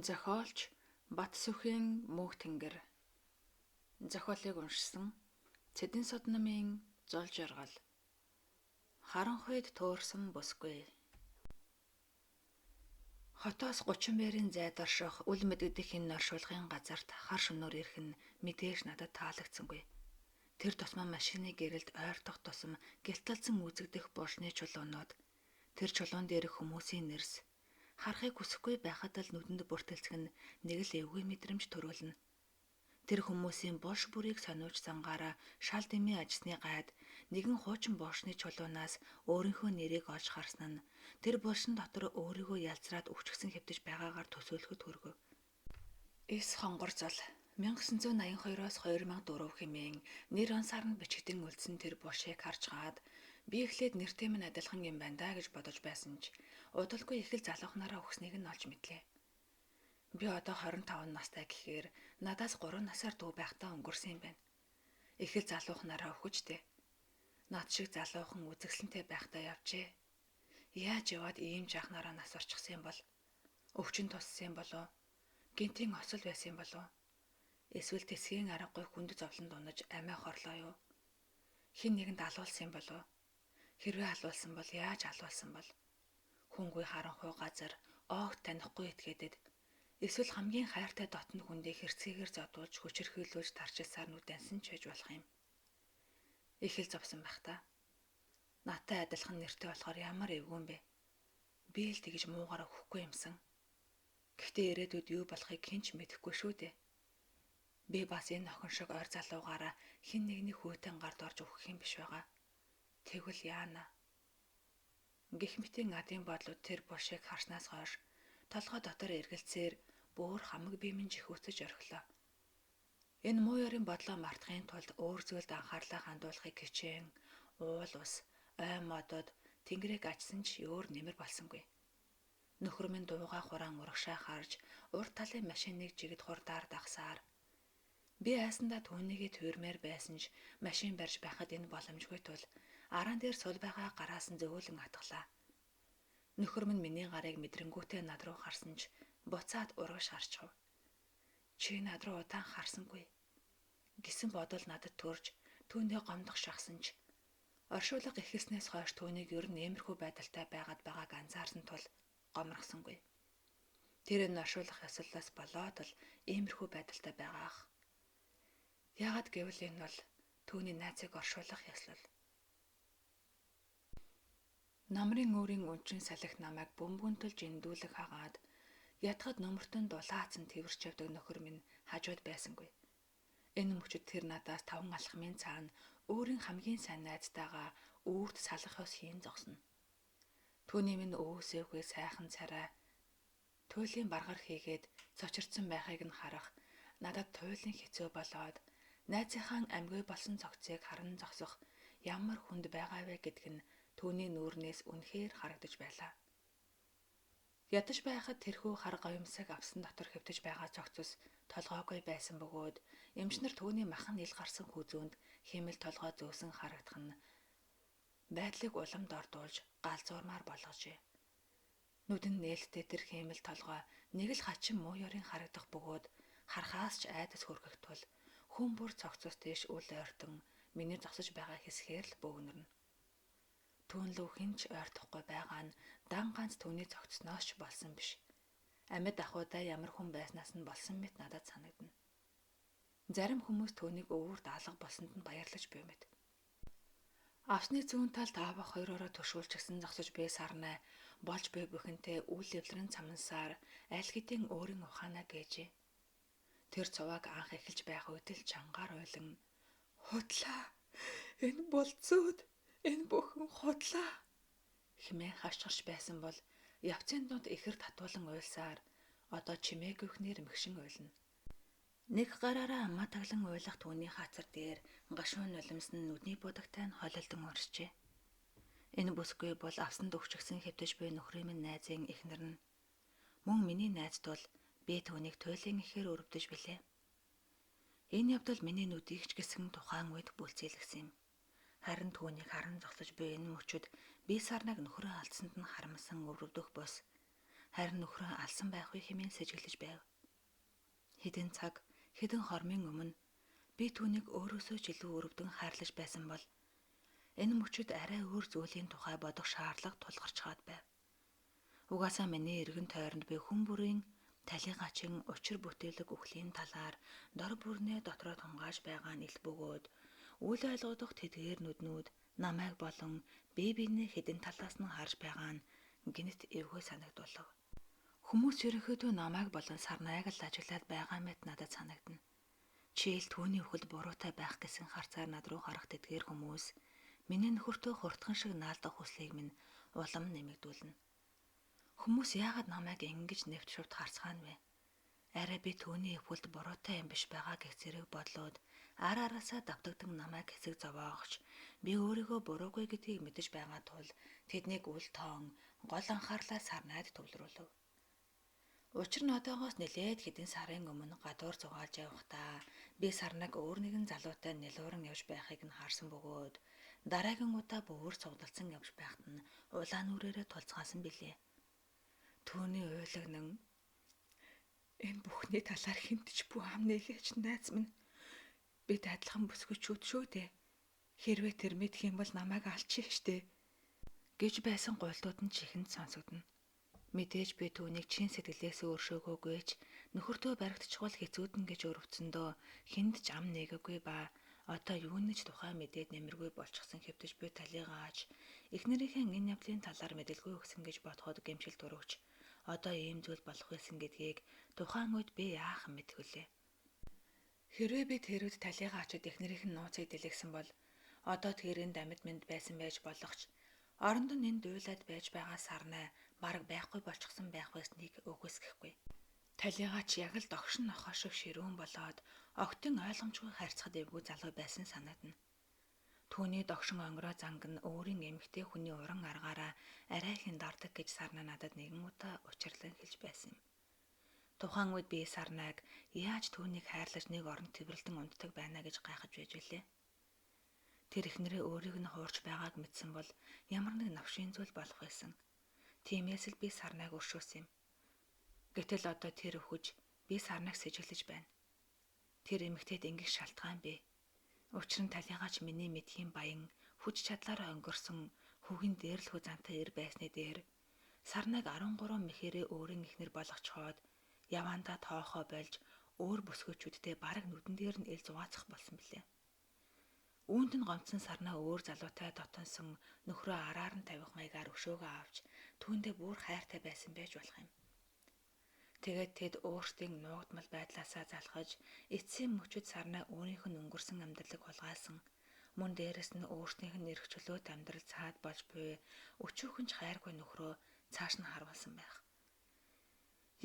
Зохиолч Батсүхийн Мөнх Тэнгэр. Зохиолыг уншсан Цэдэн Содномын Зол жаргал. Харанхуйд төөрсөн бүсгүй. Хотоос 30 мэрийн зайд орших үл мэдэгдэх энэ оршуулгын газарт хар шөнөөр ирэх нь мэдээж надад таалагдсангүй. Тэр тусмаа машины гэрэлд ойртох тусам гэлтэлзэн үзэгдэх булшны чулуунууд, тэр чулуун дээрх хүмүүсийн нэрс харахыг хүсэхгүй байхад л нүдэнд бүртэлцэх нь нэг л эвгүй мэдрэмж төрүүлнэ. Тэр хүмүүсийн булш бүрийг сониуч зангаараа шал дэмий ажсны гайд нэгэн хуучин буушны чулуунаас өөрийнхөө нэрийг олж харсан нь тэр булшин дотор өөрийгөө ялзраад өвчгсөн хэвтэж байгаагаар төсөөлөхөд хүргэв. Эс хонгор зол 1982-оос 2004 хэмээн нэр он сарнд бичигдэн үлдсэн тэр булшийг харж гаад би эхлээд нэртэй минь адилхан юм байна даа гэж бодож байсан ч удалгүй их л залуухнараа өгснийг нь олж мэдлээ. Би одоо 25 настай гэхээр надаас 3 насаар дүү байхдаа өнгөрсөн юм байна. Их л залуухнараа өгөж дээ. Над шиг залуухан үзэсгэлэнтэй байхдаа явжээ. Яаж яваад ийм жаахнараа нас орчихсон юм бол? Өвчин туссан юм болов? Гинтийн осол байсан юм болов? Эсвэл тэсгийн аргагүй хүнд зовлонд унаж амиа хорлоо юу? Хэн нэгэнд алуулсан юм болов? Хэрвээ алуулсан бол яаж алуулсан бол? Хүнгүй харанхуй газар оогт танихгүй этгээдэд эсвэл хамгийн хайртай дотно хүндээ хэрцгийгээр зодуулж хүчирхийлүүлж тарчилсаар нүдэнсэн ч байж болох юм. Их л зовсон байх та. Надтай адилхан нэртэй болохоор ямар эвгүй юм бэ? Би л тэгж муугаараа өгөхгүй юмсан. Гэхдээ ирээдүйд юу болохыг хэн ч мэдэхгүй шүү дээ. Би бас энэ охин шиг ойр залуугаараа хэн нэгний хүйтэн гард орж өгөх юм биш байгаа. Тэгвэл яана? Гэх мэтийн адын бодлууд тэр булшийг харснаас хойш толгой дотор эргэлзээр бөөр хамаг бие минь жихүүцэж орхилоо. Энэ муу ёрын бодлоо мартахын тулд өөр зүйлд анхаарлаа хандуулахыг хичээн уул ус, ой модод тэнгэрийг ачсан ч өөр нэмэр болсонгүй. Нөхөр минь дуугаа хураан урагшаа харж урд талын машиныг жигд хурдаар дагсаар би айсандаа түүнийгээ түөрмээр байсан ч машин барьж байхад энэ боломжгүй тул араан дээр сул байгаа гараас нь зөөлөн атглаа. Нөхөр минь миний гарыг мэдрэнгүүтээ над руу харсан ч буцаад урагш харчихав. Чи над руу удаан харсангүй гэсэн бодол надад төрж түүнээ гомдох шахсан ч оршуулга эхэлснээс хойш түүнийг ер нь иймэрхүү байдалтай байгаад байгааг анзаарсан тул гомрохсонгүй. Тэр энэ оршуулгах ёслолоос болоод л иймэрхүү байдалтай байгаа ах. Яагаад гэвэл энэ бол түүний найзыг оршуулгах ёслол. Намрын өөрийн өнчин салхи намайг бөмбөнтөлж эндүүлэх хагаад ятгад нөмөртөн дулаацсан тэрч явдаг нөхөр минь хажууд байсангүй. Энэ мөчид тэр надаас 5 алхмын цаана өөрийн хамгийн сайн найзтайгаа үүрт салах ёс хийн зогсно. Түүний минь өөсөөгүй сайхан царай туйлын баргар хийгээд цочирдсан байхыг нь харах надад туйлын хэцүү болоод найзынхаа амьгүй болсон цогцыг харан зогсох ямар хүнд байгаа вэ гэдг нь түүний нүүрнээс үнэхээр харагдаж байлаа. Ядаж байхад тэрхүү хар гоёмсог авсан дотор хэвтэж байгаа цогцос толгойгүй байсан бөгөөд эмчнэр түүний махан ил гарсан хүзүүнд хиймэл толгой зөөсөн харагдах нь байдлыг улам дордуулж галзуурмаар болгожээ. Нүдэнд нээлттэй тэр хиймэл толгой нэг л хачин муу ёрын харагдах бөгөөд харахаас ч айдас хүргэх тул хүн бүр цогцос дээш үл ойртон миний зогсож байгаа хэсгээр л бөөгнөрнө. Түүн лүү хэн ч ойртохгүй байгаа нь дан ганц түүний цогцсноос ч болсон биш. Амьд ахуйдаа ямар хүн байснаас нь болсон мэт надад санагдана. Зарим хүмүүс түүнийг өвөрт алга болсонд нь баярлаж буй мэт. Авсны зүүн талд аава хоёр ороо төшүүлчихсэн зогсож буй сарнай болж буй бүхэнтэй үл эвлэрэн цамансаар аль хэдийн өөрийн ухаанаа гээжээ. Тэр цувааг анх эхэлж байх үед л чангаар уйлан "Худлаа. Энэ болцоод энэ бүхэн худлаа" хэмээн хашгирч байсан бол явцын дунд ихэр татуулан уйлсаар одоо чимээгүйхнээр мэгшин уйлна. Нэг гараараа амаа таглан уйлах түүний хацар дээр гашуун нулимс нь нүдний будагтай нь холилдон урсжээ. Энэ бүсгүй бол авсанд өвчгсөн хэвтэж буй нөхрийн минь найзын эхнэр нь мөн миний найз тул би түүнийг туйлын ихээр өрөвдөж билээ. Энэ явдал миний нүдийг ч гэсэн тухайн үед бүлцээлгсэн юм. Харин түүнийг харан зогсож буй энэ мөчөд би сарнаг нөхрөө алдсанд нь харамсан өрөвдөх бус. Харин нөхрөө алсан байх вэ хэмээн сэжиглэж байв. Хэдэн цаг, хэдэн хормын өмнө би түүнийг өөрөөсөө ч илүү өрөвдөн хайрлаж байсан бол энэ мөчид арай өөр зүйлийн тухай бодох шаардлага тулгарч хаад байв. Угаасаа миний эргэн тойронд би хүн бүрийн талийгаачин учир бүтээлэг үхлийн талаар дор бүрнээ дотроо тунгааж байгаа нь ил бөгөөд үл ойлгодох тэдгээр нүднүүд намайг болон бие биенээ хэдэн талаас нь харж байгаа нь гинэт эвгүй санагдуулав. Хүмүүс ерөнхийдөө намайг болон Сарнайг л ажиглаад байгаа мэт надад санагдана. Чийл түүний үхэлд буруутай байх гэсэн харцаар над руу харах тэдгээр хүмүүс миний нөхөртөө хурдхан шиг наалдах хүслийг минь улам нэмэгдүүлнэ. Хүмүүс яагаад намайг ингэж нэвт шувт харцгаана вэ? Арай би түүний өвхөлд буруутай юм биш байгаа гэх зэрэг бодлоод ар араасаа давтагдан намайг хэсэг зовоогч би өөрийгөө буруугүй гэдгийг мэдэж байгаа тул тэднийг үл тоон гол анхаарлаа Сарнайд төвлөрүүлв. Учир нь одоогоос нэлээд хэдэн сарын өмнө гадуур зугаалж явахдаа би Сарнайг өөр нэгэн залуутай нялууран явж байхыг нь харсан бөгөөд дараагийн удаа бөвөр цуглалцсан явж байхад нь улаан нүрээрээ тулцгаасан билээ. Түүний уйлагнан энэ бүхний талаар хинт ч бүү ам нээгээч найз минь. Бид адилхан бүсгүйчүүд шүү дээ. Хэрвээ тэр мэдх юм бол намайг алчих штэ гэж байсан гуйлтууд нь чихэнд сонсогдоно. Мэдээж би түүнийг чин сэтгэлээс өршөөгөөгүй ч нөхөртөө баригдчихвал хэцүүдэн гэж өрөвцөндөө хүнд ч ам нээгээгүй ба одоо юуны ч тухай мэдээд нэмэргүй болчихсон хэвтэж би талийгааж эхнэрийнхээ энэ явдлын талаар мэдэлгүй өгсөн гэж бодоход гэмшил төрөгч одоо ийм зүйл болох байсан гэдгийг тухайн үед би яахан мэдэх вүлээ. Хэрвээ би тэр үед талийгаачид эхнэрийнх нь нууцыг дэлгэсэн бол одоо тэр энд амьд мэнд байсан байж болох ч оронд нь энэ дуйлаад байж байгаа Сарнай бараг байхгүй болчихсон байх байсныг үгүйсгэхгүй. Талийгаач яг л догшин нохой шиг ширүүн болоод огтын ойлгомжгүй харьцахад эвгүй залуу байсан санагдана. Түүний догшин онгороо занг нь өөрийн эмэгтэй хүний уран аргаараа арай хэн дардаг гэж Сарнай надад нэгэн удаа учирлан хэлж байсан юм. Тухайн үед би Сарнайг яаж түүнийг хайрлаж нэг оронд тэврэлдэн унтдаг байна гэж гайхаж байж билээ. Тэр эхнэрээ өөрийг нь хуурч байгааг мэдсэн бол ямар нэг навшийн зүйл болох байсан. Тиймээс л би Сарнайг өршөөсөн юм. Гэтэл одоо тэр өхөж би Сарнайг сэжиглэж байна. Тэр эмэгтэйд ингэх шалтгаан бий. Учир нь талийгаач миний мэдхийн баян хүч чадлаараа өнгөрсөн хүүгийн дээрлэхүү зантай эр байсны дээр Сарнайг 13 мэхээрээ өөрийн эхнэр болгочхоод явандаа тоохоо болж өөр бүсгүйчүүдтэй бараг нүдэн дээр нь эл зугаацах болсон билээ. Үүнд нь гомдсон Сарнай өөр залуутай дотонсон нөхрөө араар нь тавих маягаар өшөөгөө авч түүндээ бүр хайртай байсан байж болох юм. Тэгээд тэд өөрсдийн нуугдмал байдлаасаа залхаж эцсийн мөчид Сарнай өөрийнх нь өнгөрсөн амьдралыг хулгайлсан. Мөн дээрэс нь өөрсдийнх нь эрх чөлөөт амьдрал цаад болж буй өчүүхэн ч хайргүй нөхрөө цааш нь харуулсан байх.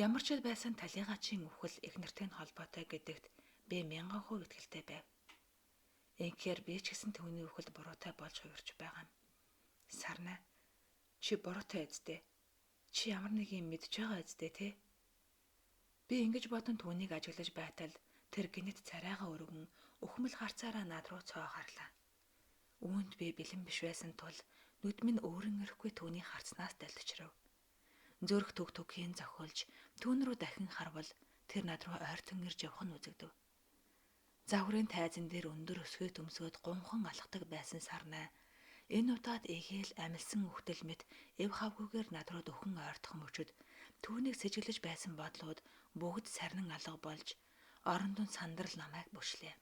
Ямар ч байсан талийгаачийн үхэл эхнэртэй нь холбоотой гэдэгт би 1000% итгэлтэй байв. Инхээр би ч гэсэн түүний үхэлд буруутай болж хувирч байгаа юм. Сарнай, чи буруутай эзтэй. Чи ямар нэг юм мэдж байгаа эзтэй те. Би ингэж бодон түүнийг ажиглаж байтал тэр гинэт царайгаа өргөн өхмөл харцаараа над руу цоо харлаа. Үүнд би бэлэн биш байсан тул нүд минь өөрөн ирэхгүй түүний харцнаас дэлтчрэв. Зүрх түг түгхийн зохиолж түүн рүү дахин харвал тэр над руу ойртон ирж явах нь үзэгдэв. Загварын тайзан дээр өндөр өсгөө төмсгөөд гунхан алхдаг байсан Сарнай энэ удаад эгээл амилсан үхтэл мэт эв хавгүйгээр над руу дөхөн ойртох мөчөд түүнийг сэжиглэж байсан бодлууд бүгд сарнин алга болж орон дунд сандрал намайг бүшлээ.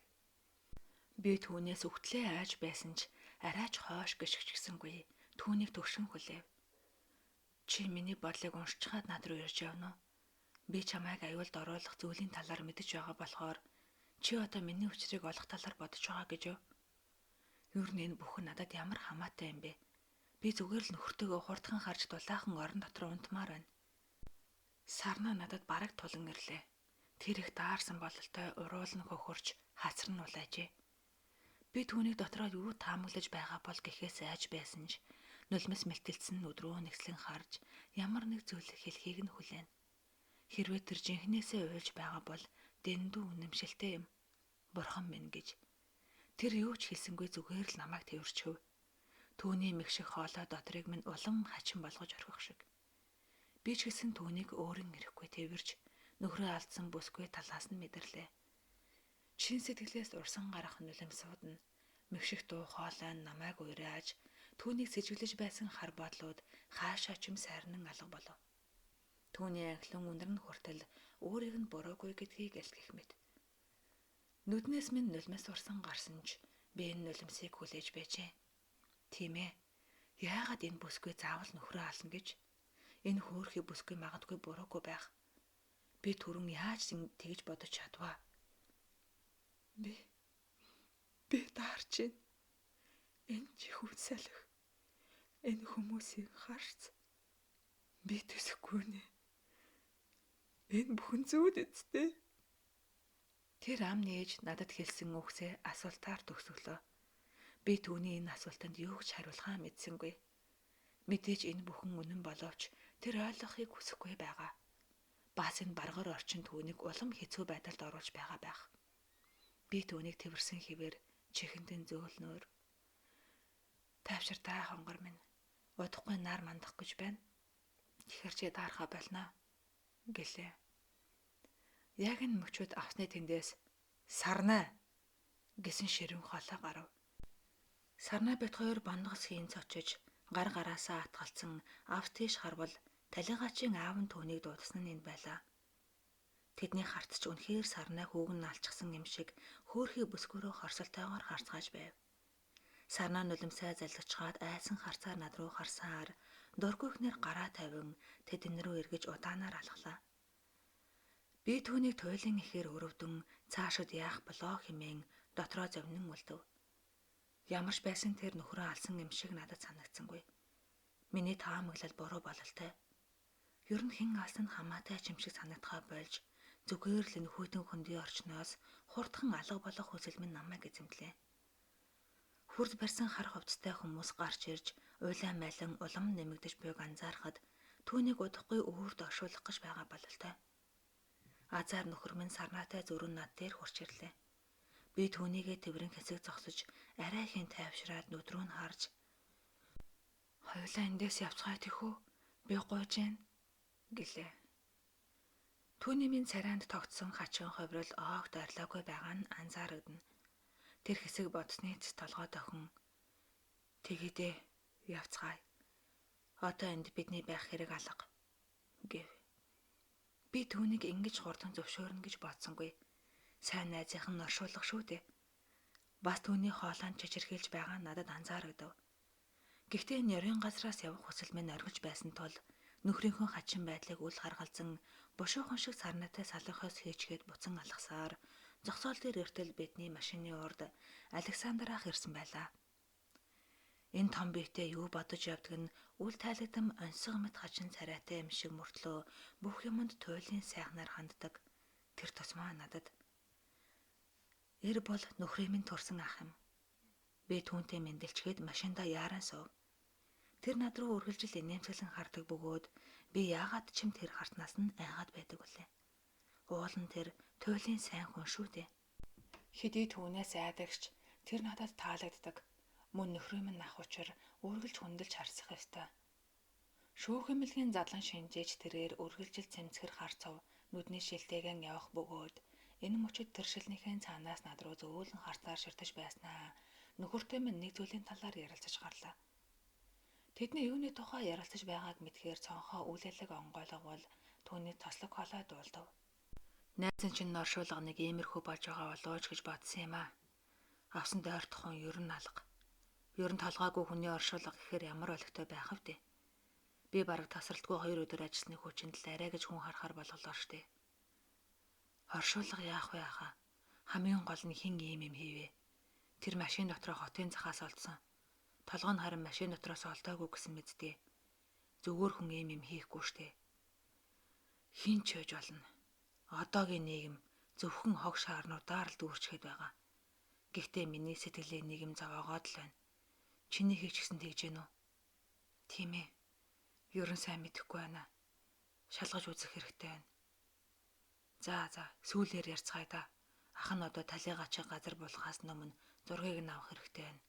Би түүнээс үхтлээ айж байсан ч арайч хойш гიშгчгсэнгүй түүнийг төгшин хүлээв. Чи миний бодлыг уншчихад над руу ирж явна уу? Би чамайг аюулд оруулах зүйлийн талаар мэдэж байгаа болохоор чи одоо миний учрыг олох талаар бодож байгаа гэж юу? Ер нь энэ бүхэн надад ямар хамаатай юм бэ? Би зүгээр л нөхөртөөгөө хурдхан харж дулаахан орон дотор унтмаар байна. Сарнаа надад бараг тулан ирлээ. Тэр их даарсан бололтой уруул нь хөхөрч хацар нь улаажээ. Би түүнийг дотроо юу таамаглаж байгаа бол гэхээс айж байсан ч нулимс мэлтэлсэн нүд рүү нэгслэн харж ямар нэг зүйлийг хэлхийг нь хүлээн. Хэрвээ тэр жинхнээсээ уйлж байгаа бол дэндүү үнэмшилтэй юм. Бурхан минь гэж. Тэр юу ч хэлсэнгүй зүгээр л намайг тэрвэрчхэв. Түүний мэг шиг хоолой дотрыг минь улам хачин болгож орхих шиг. Би ч гэсэн түүнийг өөрийн ирэхгүй тэвэрч нөхрөө алдсан бүсгүй талаас нь мэдэрлээ. Чин сэтгэлээс урсан гарах нулимсууд нь мэгших дуу хоолой нь намайг уйрааж түүнийг сэжиглэж байсан хар бодлууд хаашаа ч юм сайрнан алга болов. Түүний анхлан үнэр нь хүртэл өөрийг нь буруугүй гэдгийг элтгэх мэт. Нүднээс минь нулимс урсан гарсан ч би энэ нулимсыг хүлээж байжээ. Тийм ээ. Яагаад энэ бүсгүй заавал нөхрөө ална гэж? Энэ хөөрхий бүсгүй магадгүй буруугүй байх. Би түрүүн яаж тэгж бодож чадваа? Би даарч байна. Энэ чихүүн салхи. Энэ хүмүүсийн харц. Би төсөхгүй нэ. Энэ бүхэн зүйл үсттэй. Тэр ам нээж надад хэлсэн үгсээ асуултаар төгсөглөө. Би түүний энэ асуултанд юу гэж хариулахаа мэдсэнгүй. Мэдээж энэ бүхэн үнэн боловч тэр ойлгохыг хүсэхгүй байгаа. Бас энэ баргар орчин түүнийг улам хэцүү байдалд оруулж байгаа байх. Би түүнийг тэрсэн хэвээр чихэндэн зөөлнөөр тайвширтай хонгор минь удахгүй нар мандах гэж байна. Тэгэхэр чи даархаа болно гэлээ. Яг энэ мөчүүд авсны тэндээс сарнаа гэсэн ширүүн хоолой гарав. Сарнай бит хоёр бондгос хийн цочиж гар гараасаа атгалцсан ав тийш харвал талигаачийн аав нь түүнийг дуудсан нь энэ байлаа. Тэдний харц ч үнэхээр сарнай хүүг нь алчсан юм шиг хөөрхий бүсгүүрөө хорсолтойгоор харцгааж байв. Сарнай нулимсаа залгичгаад айсан харцаар над руу харсаар дургүйхнэр гараа тавин тэдэн рүү эргэж удаанаар алхлаа. Би түүнийг туйлын ихээр өрөвдөн цаашид яах болоо хэмээн дотроо зовнин үлдэв. Ямар ч байсан тэр нөхрөө алсан юм шиг надад санагдсангүй. Миний таамаглал буруу бололтой. Ер нь хэн алсан хамаатай ч юм шиг санагдхаа болж зүгээр л энэ хүйтэн хөндийн орчноос хурдхан алга болох хүсэл минь намайг эзэмдлээ. Хүрд барьсан хар хувцастай хүмүүс гарч ирж уйлаа майлан улам нэмэгдэж буйг анзаархад түүнийг удахгүй өөрт оршуулах гэж байгаа бололтой. Азар нөхөр минь сарнаатай зөрөн над дээр хурч ирлээ. Би түүнийгээ тэврэн хэсэг зогсож арай хэн тайвшраад нүд рүү нь харж хоёулаа эндээс явцгаая тэхүү би гуйж гин гэлээ. Түүний минь царайнд тогтсон хачин ховрол оогт ойрлоогүй байгаа нь анзаарагдана. Тэр хэсэг бодсны цэс толгой дохин тэгэдээ явцгаая. Одоо энд бидний байх хэрэг алга гэв. Би түүнийг ингэж хурдан зөвшөөрнө гэж бодсонгүй. Сайн найзынх нь оршуулга шүү дээ. Бас түүний хоолойнд чичирхийлж байгаа нь надад анзаарагдав. Гэхдээ энэ ёрын газраас явах хүсэл минь оргиж байсан тул нөхрийнхөө хачин байдлыг үл харгалзан бушуухан шиг сарнайтай салхиос хийчгээд буцан алхасаар зогсоол дээр эртэл бидний машины урд Александр ах ирсэн байлаа. Энэ том биетэй юу бодож явдаг нь үл тайлагдам онсго мэт хачин царайтай юм шиг мөртлөө бүх юмд туйлын сайхнаар ханддаг. Тэр тусмаа надад эр бол нөхрийн минь төрсэн ах юм. Би түүнтэй мэндэлчгээд машиндаа яаран суув. Тэр над руу үргэлжил инээмсэглэн хардаг бөгөөд би яагаад ч юм тэр харснаас нь айгаад байдаг үлээ. Уул нь тэр туйлын сайн хүн шүү дээ. Хэдий түүнээс айдагч тэр надад таалагддаг. Мөн нөхрийн минь ах учир үргэлж хүндэлж харсах ёстой. Шүүхэмлэгийн задлан шинжээч тэрээр үргэлжил цэмцгэр харцав нүдний шилтээгэн явах бөгөөд энэ мөчид тэр шилнийхэн цаанаас над руу зөөлөн харцаар ширтэж байснаа нөхөртэй минь нэг зүйлийн талаар ярилцаж гарлаа. Тэдний юуны тухай ярилцаж байгааг мэдхээр цонхоо үлээлэг онгойлговол түүний тослог хоолой дуулдав. Найз нь чинь оршуулга нэг иймэрхүү болж байгаа болоо ч гэж бодсон юм аа. Авсанд ойртохон ер нь алга. Ер нь толгойгүй хүний оршуулга гэхээр ямар олигтой байх вэ? Би бараг тасралтгүй 2 өдөр ажилласны хүчинд л арай гэж хүн харахаар болголоо штэ. Оршуулга яах вэ ахаа? Хамгийн гол нь хэн ийм юм хийвэ? Тэр машин дотроо хотын захаас олдсон. Толгой нь харин машин дотроос олдоогүй гэсэн мэддэг. Зүгээр хүн ийм юм хийхгүй штэ. Хин ч байж болно. Одоогийн нийгэм зөвхөн хог шаарнуудаар л дүүрчгээд байгаа. Гэхдээ миний сэтгэлээ нийгэм зовоогоод л байна. Чиний хийх ч гэсэн тэгж гэнэ үү? Тийм ээ. Ер нь сайн мэдэхгүй байна. Шалгаж үзэх хэрэгтэй байна. За сүүлээр ярьцгаая да. Ах нь одоо талигаачийн газар булахаас өмнө зургийг нь авах хэрэгтэй байна.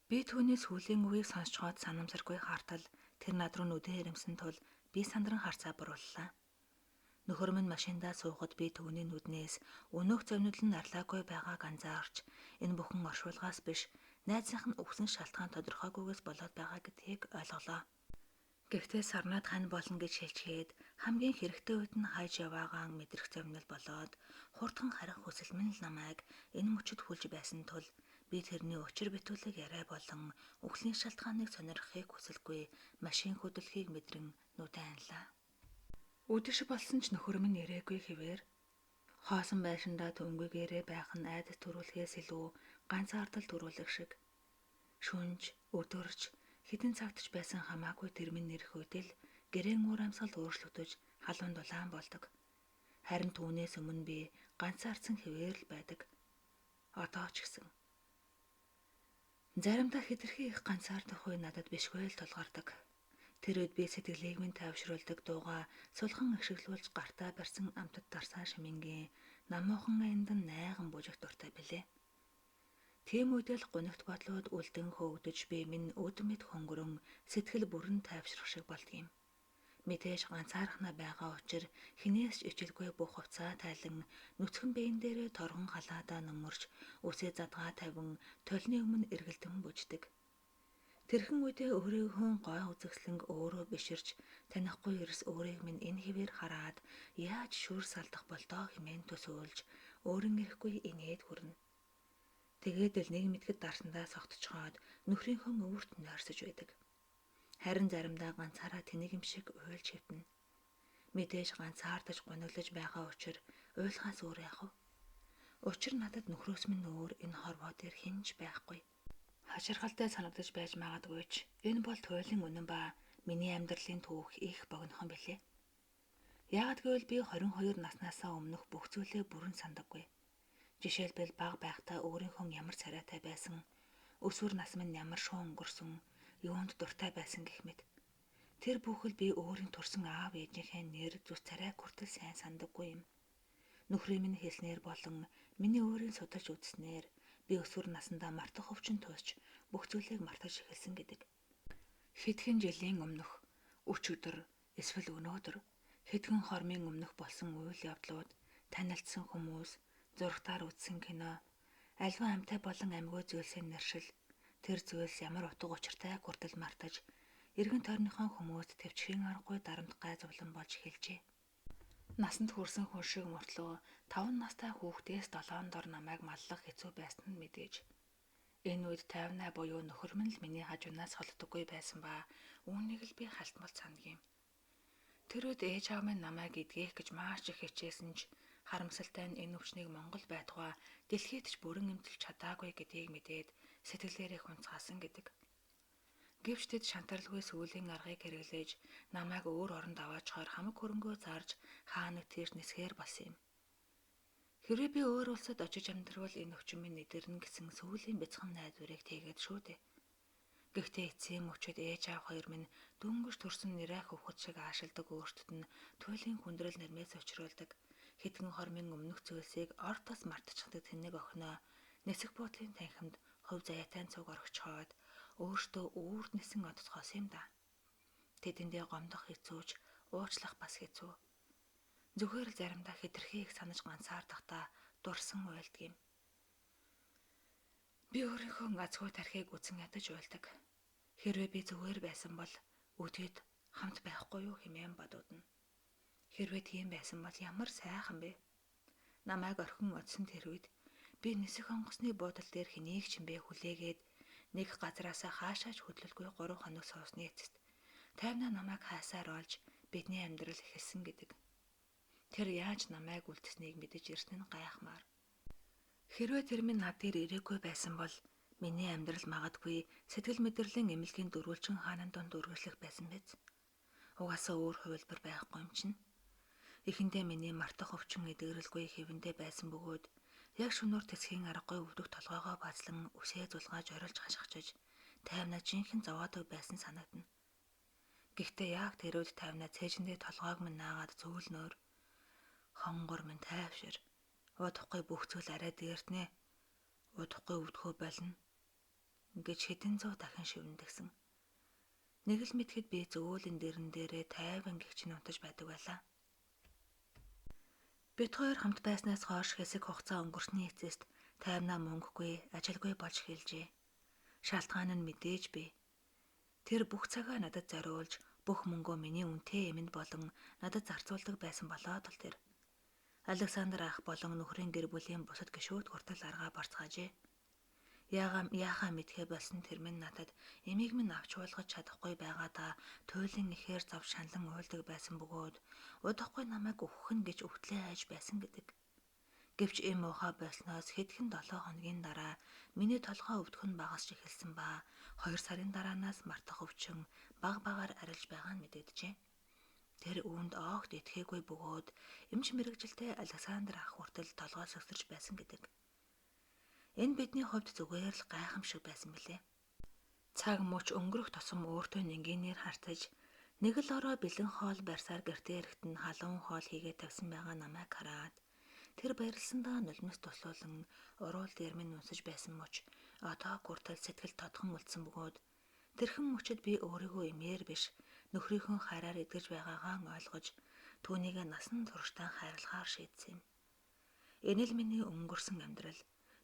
Би түүний сүүлийн үгийг сонсчхоод санамсаргүй хартал тэр над руу нүдэн хэрэмсэн тул би сандран харцаа бурууллаа. Нөхөр минь машиндаа суухад би түүний нүднээс өнөөх зовнил нь арлаагүй байгааг анзаарч энэ бүхэн оршуулгаас биш найзынх нь өгсөн шалтгаан тодорхойгүйгээс болоод байгаа гэдгийг ойлголоо. Гэхдээ сарнаад хань болно гэж хэлчихэд хамгийн хэрэгтэй үед нь хайж яваагаан мэдрэх зовнил болоод хурдхан харих хүсэл минь л намайг энэ мөчөд хүлж байсан тул би тэрний учир битүүлэг яриа болон үхлийн шалтгааныг сонирхохыг хүсэлгүй машин хөдөлхийг мэдрэн нүдэн анлаа. Үдэш болсон ч нөхөр минь ирээгүй хэвээр хоосон байшиндаа түнгүйгээрээ байх нь айдас төрүүлэхээс илүү ганцаардал төрүүлэх шиг. Шүнж, өдөрч хэдэн цагт ч байсан хамаагүй тэр минь нэрх үед л гэрээн уур амьсгал өөрчлөгдөж халуун дулаан болдог. Харин түүнээс өмнө би ганцаардсан хэвээр л байдаг. Одоо ч гэсэн. Заримдаа хэтэрхий их ганцаардах үе надад бишгүй л тулгардаг. Тэр үед би сэтгэлийг минь тайвшруулдаг дууга сулхан ашиглуулж гартаа барьсан амтад дарсан шимэнгийн намуухан аянд найган бүжих дуртай билээ. Тийм үед л гунигт бодлууд үлдэн хөөгдөж би минь өд мэд хөнгөрөн сэтгэл бүрэн тайвшрах шиг болдгийм. Мэдээж ганцаархнаа байгаа учир хинээс ч ичилгүй бүх хувцаа тайлан нүцгэн биен дээрээ торгон халаадаа нөмөрч үсээ задгаа тавин толны өмнө эргэлдэн бүждэг. Тэрхэн үедээ өөрийнхөө гой үзэсгэлэнг өөрөө биширч танихгүй эрс өөрийг минь энэ хэвээр хараад яаж шүр салдах болдоо хэмээн төсөөлж өөрөн ирэхгүй инээд хүрнэ. Тэгээд л нэг мэдгэд дарсандаа согтчхоод нөхрийнхөө өвөрт нойрсож байдаг. Харин заримдаа ганцаараа тэнэг юм шиг уйлж хэвтэнэ. Мэдээж ганцаардаж гуниглаж байгаа учир уйлахаас өөр яах вэ? Учир надад нөхрөөс минь өөр энэ хорвоо дээр хэн ч байхгүй. Хаширхалтай санагдаж байж магадгүй ч энэ бол туйлын үнэн ба миний амьдралын түүх их богинохон билээ. Яагаад гэвэл би 22 наснаасаа өмнөх бүх зүйлээ бүрэн сандаггүй. Жишээлбэл бага байхдаа өөрийнхөө ямар царайтай байсан, өсвөр нас минь ямар шуун өнгөрсөн, юунд дуртай байсан гэх мэт. Тэр бүхэл би өөрийн төрсэн аав ээжийнхээ нэр зүс царайг хүртэл сайн сандаггүй юм. Нөхрийн минь хэлснээр болон миний өөрийн судалж үзснээр би өсвөр насндаа мартах өвчин тусч бүх зүйлийг мартаж эхэлсэн гэдэг. Хэдхэн жилийн өмнөх өчигдөр эсвэл өнөөдөр хэдхэн хормын өмнөх болсон үйл явдлууд, танилцсан хүмүүс, зурагтаар үзсэн кино, альва амьтай болон амьгүй зүйлсийн нэршил, тэр зүйлс ямар утга учиртай хүртэл мартаж эргэн тойрныхоо хүмүүст төвчхийн аргагүй дарамт гай зовлон болж эхэлжээ. Насанд хүрсэн хүн шиг мөртлөө 5 настай хүүхдээс 7 дор намайг маллах хэцүү байсан нь мэдээж. Энэ үед 58 буюу нөхөр минь л миний хажуунаас холддоггүй байсан ба үүнийг л би халтмал сандаг юм. Тэр үед ээж аав минь намайг эдгээх гэж маш их хичээсэн ч харамсалтай нь энэ өвчнийг Монгол байтугай дэлхийд ч бүрэн эмчилж чадаагүй гэдгийг мэдээд сэтгэлээрээ хунцгаасан гэдэг. Гэвч тэд шантарлгүй сүүлийн аргыг хэрэглэж намайг өөр оронд аваачхаар хамаг хөрөнгөө зарж хаа нэг тийш нисгээр болсон юм. Хэрвээ би өөр улсад очиж амьдрвал энэ өвчин минь нэдэрнэ гэсэн сүүлийн бяцхан найдварыг тэгээд шүү дээ. Гэхдээ эцсийн мөчөд ээж аав хоёр минь дөнгөж төрсөн нэрээ хөвхөд шиг аашилдаг өөртөд нь туйлын хүндрэл нэрмээс учруулдаг. Хэдхэн хормын өмнөх зүйлсийг ор тос мартчихдаг тэнэг охиноо нисэх буудлын танхимд хувь заяатай цуг орхичхоод өөртөө үүрд нисэн одцгоос юм да. Тэдэндээ гомдох хэцүүч, уучлах бас хэцүү. Зүгээр л заримдаа хэтэрхий их санаж ганцаардахдаа дурсан уйлдаг юм. Би өөрийнхөө азгүй тархийг үзэн ядаж уйлдаг. Хэрвээ би зүгээр байсан бол өдөөд хамт байхгүй юу хэмээн бодогдно. Хэрвээ тийм байсан бол ямар сайхан бэ? Намайг орхин одсон тэр үед би нисэх онгоцны буудал дээр хэнийг ч юм бэ хүлээгээд нэг газраасаа хаашаач хөдлөлгүй 3 хоног суусны эцэст тайвнаа намайг хайсаар олж бидний амьдрал эхэлсэн гэдэг. Тэр яаж намайг үлдсэнийг мэдэж ирсэн нь гайхмаар. Хэрвээ тэр минь над дээр ирээгүй байсан бол миний амьдрал магадгүй сэтгэл мэдрэлийн эмнэлгийн дөрвөлжин хаанан дунд үргэлжлэх байсан биз. Угаасаа өөр хувилбар байхгүй юм чинь. Эхэндээ миний мартах өвчин эдгэрэлгүй хэвэндээ байсан бөгөөд яг шөнөөр тэсхийн аргагүй өвдөх толгойгоо базлан үсээ зулгааж орилж хашгичиж тайвнаа жинхэнэ зовоодог байсан санагдана. Гэхдээ яг тэр үед тайвнаа цээжиндээ толгойг минь наагаад зөөлнөөр хонгор минь тайвшир. Удахгүй бүх зүйл арай дээртнэ. Удахгүй өвдөхөө болно гэж хэдэн зуун дахин шивнэдэгсэн. Нэг л мэдэхэд би зөөлөн дэрэн дээрээ тайван гэгч нь унтаж байдаг байлаа. Бид хоёр хамт байснаас хойш хэсэг хугацаа өнгөрсний эцэст тайвнаа мөнгөгүй, ажилгүй болж эхэлжээ. Шалтгаан нь мэдээж би. Тэр бүх цагаа надад зориулж, бүх мөнгөө миний үнэтэй юмд болон надад зарцуулдаг байсан болоод л тэр. Александр ах болон нөхрийн гэр бүлийн бусад гишүүд хүртэл аргаа барцгаажээ. Яахаа мэдхээ болсон тэр минь надад эмийг минь авч уулгаж чадахгүй байгаадаа туйлын ихээр зов шаналн уйлдаг байсан бөгөөд удахгүй намайг үхэх нь гэж өвтлээ айж байсан гэдэг. Гэвч эм уухай болсноос хэдхэн 7 хоногийн дараа миний толгой өвдөх нь багасч эхэлсэн ба 2 сарын дараанаас мартах өвчин баг багаар арилж байгаа нь мэдэгджээ. Тэр үүнд огт итгээгүй бөгөөд эмч мэргэжилтэй Александр ах хүртэл толгой сэгсэрч байсан гэдэг. Энэ бидний хувьд зүгээр л гайхамшиг байсан билээ. Цаг мөч өнгөрөх тусам өөртөө нэнгийнээр харцаж нэг л орой бэлэн хоол барьсаар гэртээ ирэхэд нь халуун хоол хийгээд тавьсан байгаа намайг хараад тэр баярлсандаа нулимс туслуулан уруул дээр минь үнсэж байсан мөч одоо хүртэл сэтгэл тодхон үлдсэн бөгөөд тэрхэн мөчид би өөрийгөө эмээр биш нөхрийнхөө хайраар эдгэж байгаагаа ойлгож түүнийг насан туршдаа хайрлахаар шийдсэн юм. Энэ л миний өнгөрсөн амьдрал,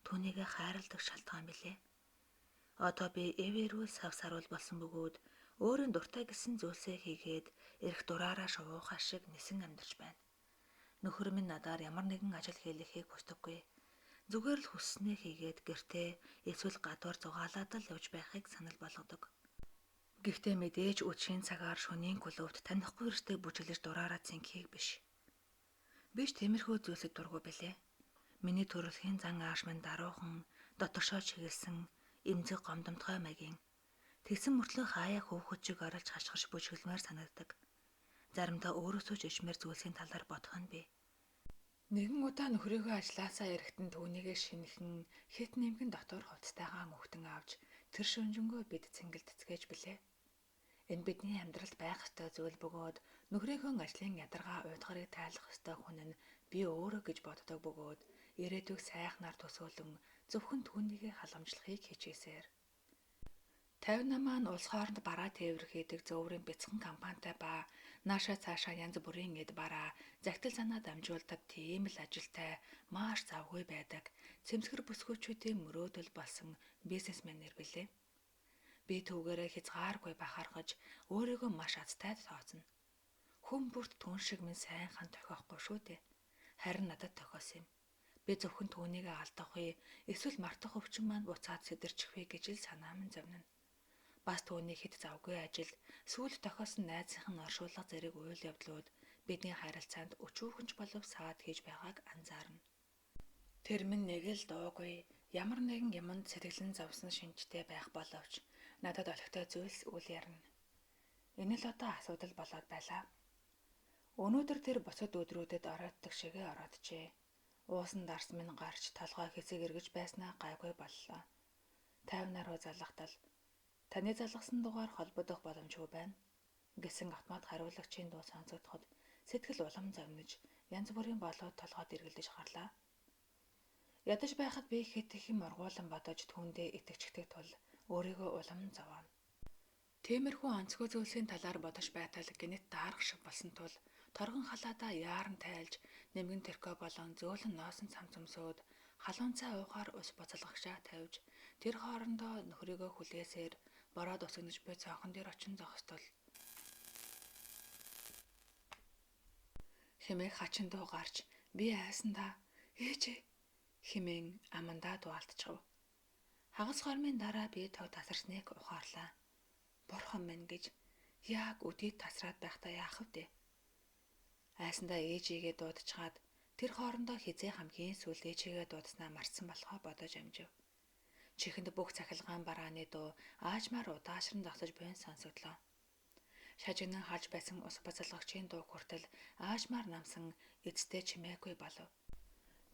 түүнийг хайрладаг шалтгаан билээ. Одоо би эв эрүүл сав саруул болсон бөгөөд өөрийн дуртай гэсэн зүйлсээ хийгээд эрх дураараа шувуухай шиг нисэн амьдарч байна. Нөхөр минь надаар ямар нэгэн ажил хийлгэхийг хүсдэггүй. Зүгээр л хүсснээ хийгээд гэртээ эсвэл гадуур зугаалаад л явж байхыг санал болгодог. Гэхдээ мэдээж үдшийн цагаар шөнийн клубт танихгүй эртээ бүжиглэж дураараа цэнхийг биш. Би ч тиймэрхүү зүйлсэд дургүй билээ. Миний төрөлхийн зан ааш минь даруухан, дотогшоо чиглэсэн, эмзэг гомдомтгой маягийн. Тэгсэн мөртлөө хаяа хөөхөд чиг орилж хашгирч бүжиглэмээр санагддаг. Заримдаа өөрөөсөө ч ичмээр зүйлсийн талаар бодох нь би. Нэгэн удаа нөхрийгөө ажлаасаа ирэхэд нь түүнийгээ шинэхэн хэд нэмгэн дотор хувцастайгаа өнгөтөн авч тэр шөнөжингөө бид цэнгэлд цэцгээж билээ. Энэ бидний амьдралд байх ёстой зүйл бөгөөд нөхрийнхөө ажлын ядаргаа уйдгарыг тайлах ёстой хүн нь би өөрөө гэж боддог бөгөөд ирээдүйг сайхнаар төсөөлөн зөвхөн түүнийгээ халамжлахыг хичээсээр. 58 маань улс хооронд бараа тээвэр хийдэг зөөврийн бяцхан компанитай ба наашаа цаашаа янз бүрийн эд бараа загтал санаа дамжуулдаг тийм л ажилтай маш завгүй байдаг цэмсгэр бүсгүүчүүдийн мөрөөдөл болсон бизнесмэнээр билээ. Би түүгээрээ хязгааргүй бахархаж өөрийгөө маш азтай тооцно. Хүн бүрт түн шиг минь сайнхан тохиохгүй шүү дээ. Харин надад тохиосон юм. Би зөвхөн түүнийг алдах вэ эсвэл мартах өвчин маань буцаад сэтэрчих вэ гэж л санаа минь зовнино. Бас түүний хэд завгүй ажил сүүлд тохиосон найзынх нь оршуулга зэрэг үйл явдлууд бидний харилцаанд өчүүхэн ч болов саад хийж байгааг анзаарна. Тэр минь нэг л дуугүй ямар нэгэн юмд сэтгэлэн зовсон шинжтэй байх боловч надад олигтой зүйлс үл ярина. Энэ л одоо асуудал болоод байлаа. Өнөөдөр тэр бусад өдрүүдэд оройтдаг шигээ орооджээ. Уусан дарс минь гарч толгой хэсэг эргэж байснаа гайгүй боллоо. 50 руу залгатал таны залгасан дугаар холбогдох боломжгүй байна гэсэн автомат хариулагчийн дуу сонсогдоход сэтгэл улам зовниж янз бүрийн болоод толгойд эргэлдэж гарлаа. Ядаж байхад би хэд их юм ургуулan бодож түүндээ итгэждэг тул өөрийгөө улам зовооно. Тиймэрхүү онцгой зүйлсийн талаар бодож байтал гэнэт даарах шиг болсон тул торгон халаадаа яаран тайлж нэмгэн тэрхүү болон зөөлөн ноосон цамцамсууд халуун цай уухаар ус буцалгагчаа тавьж тэр хоорондоо нөхрийгөө хүлээсээр бороод усагнаж буй цонхон дээр очин зогсдол хэмээх хачин дуу гарч би айсандаа ээжээ хэмээн амандаа дуалтчихав. Хагас хормын дараа би тог тасарсныг ухаарлаа. Бурхан минь гэж яг үдийд тасраад байхдаа яах вэ? Айсандаа ээжийгээ дуудчихад тэр хоорондоо хизээ хамгийн сүүл ээжийгээ дуудснаа мартсан болохоо бодож амжив. Чихэнд бүх цахилгаан барааны дуу аажмаар удаашран зогсож буйн сонсогдлоо. Шажигнан халж байсан ус буцалгагчийн дуу хүртэл аажмаар намсан эцтэй чимээгүй болов.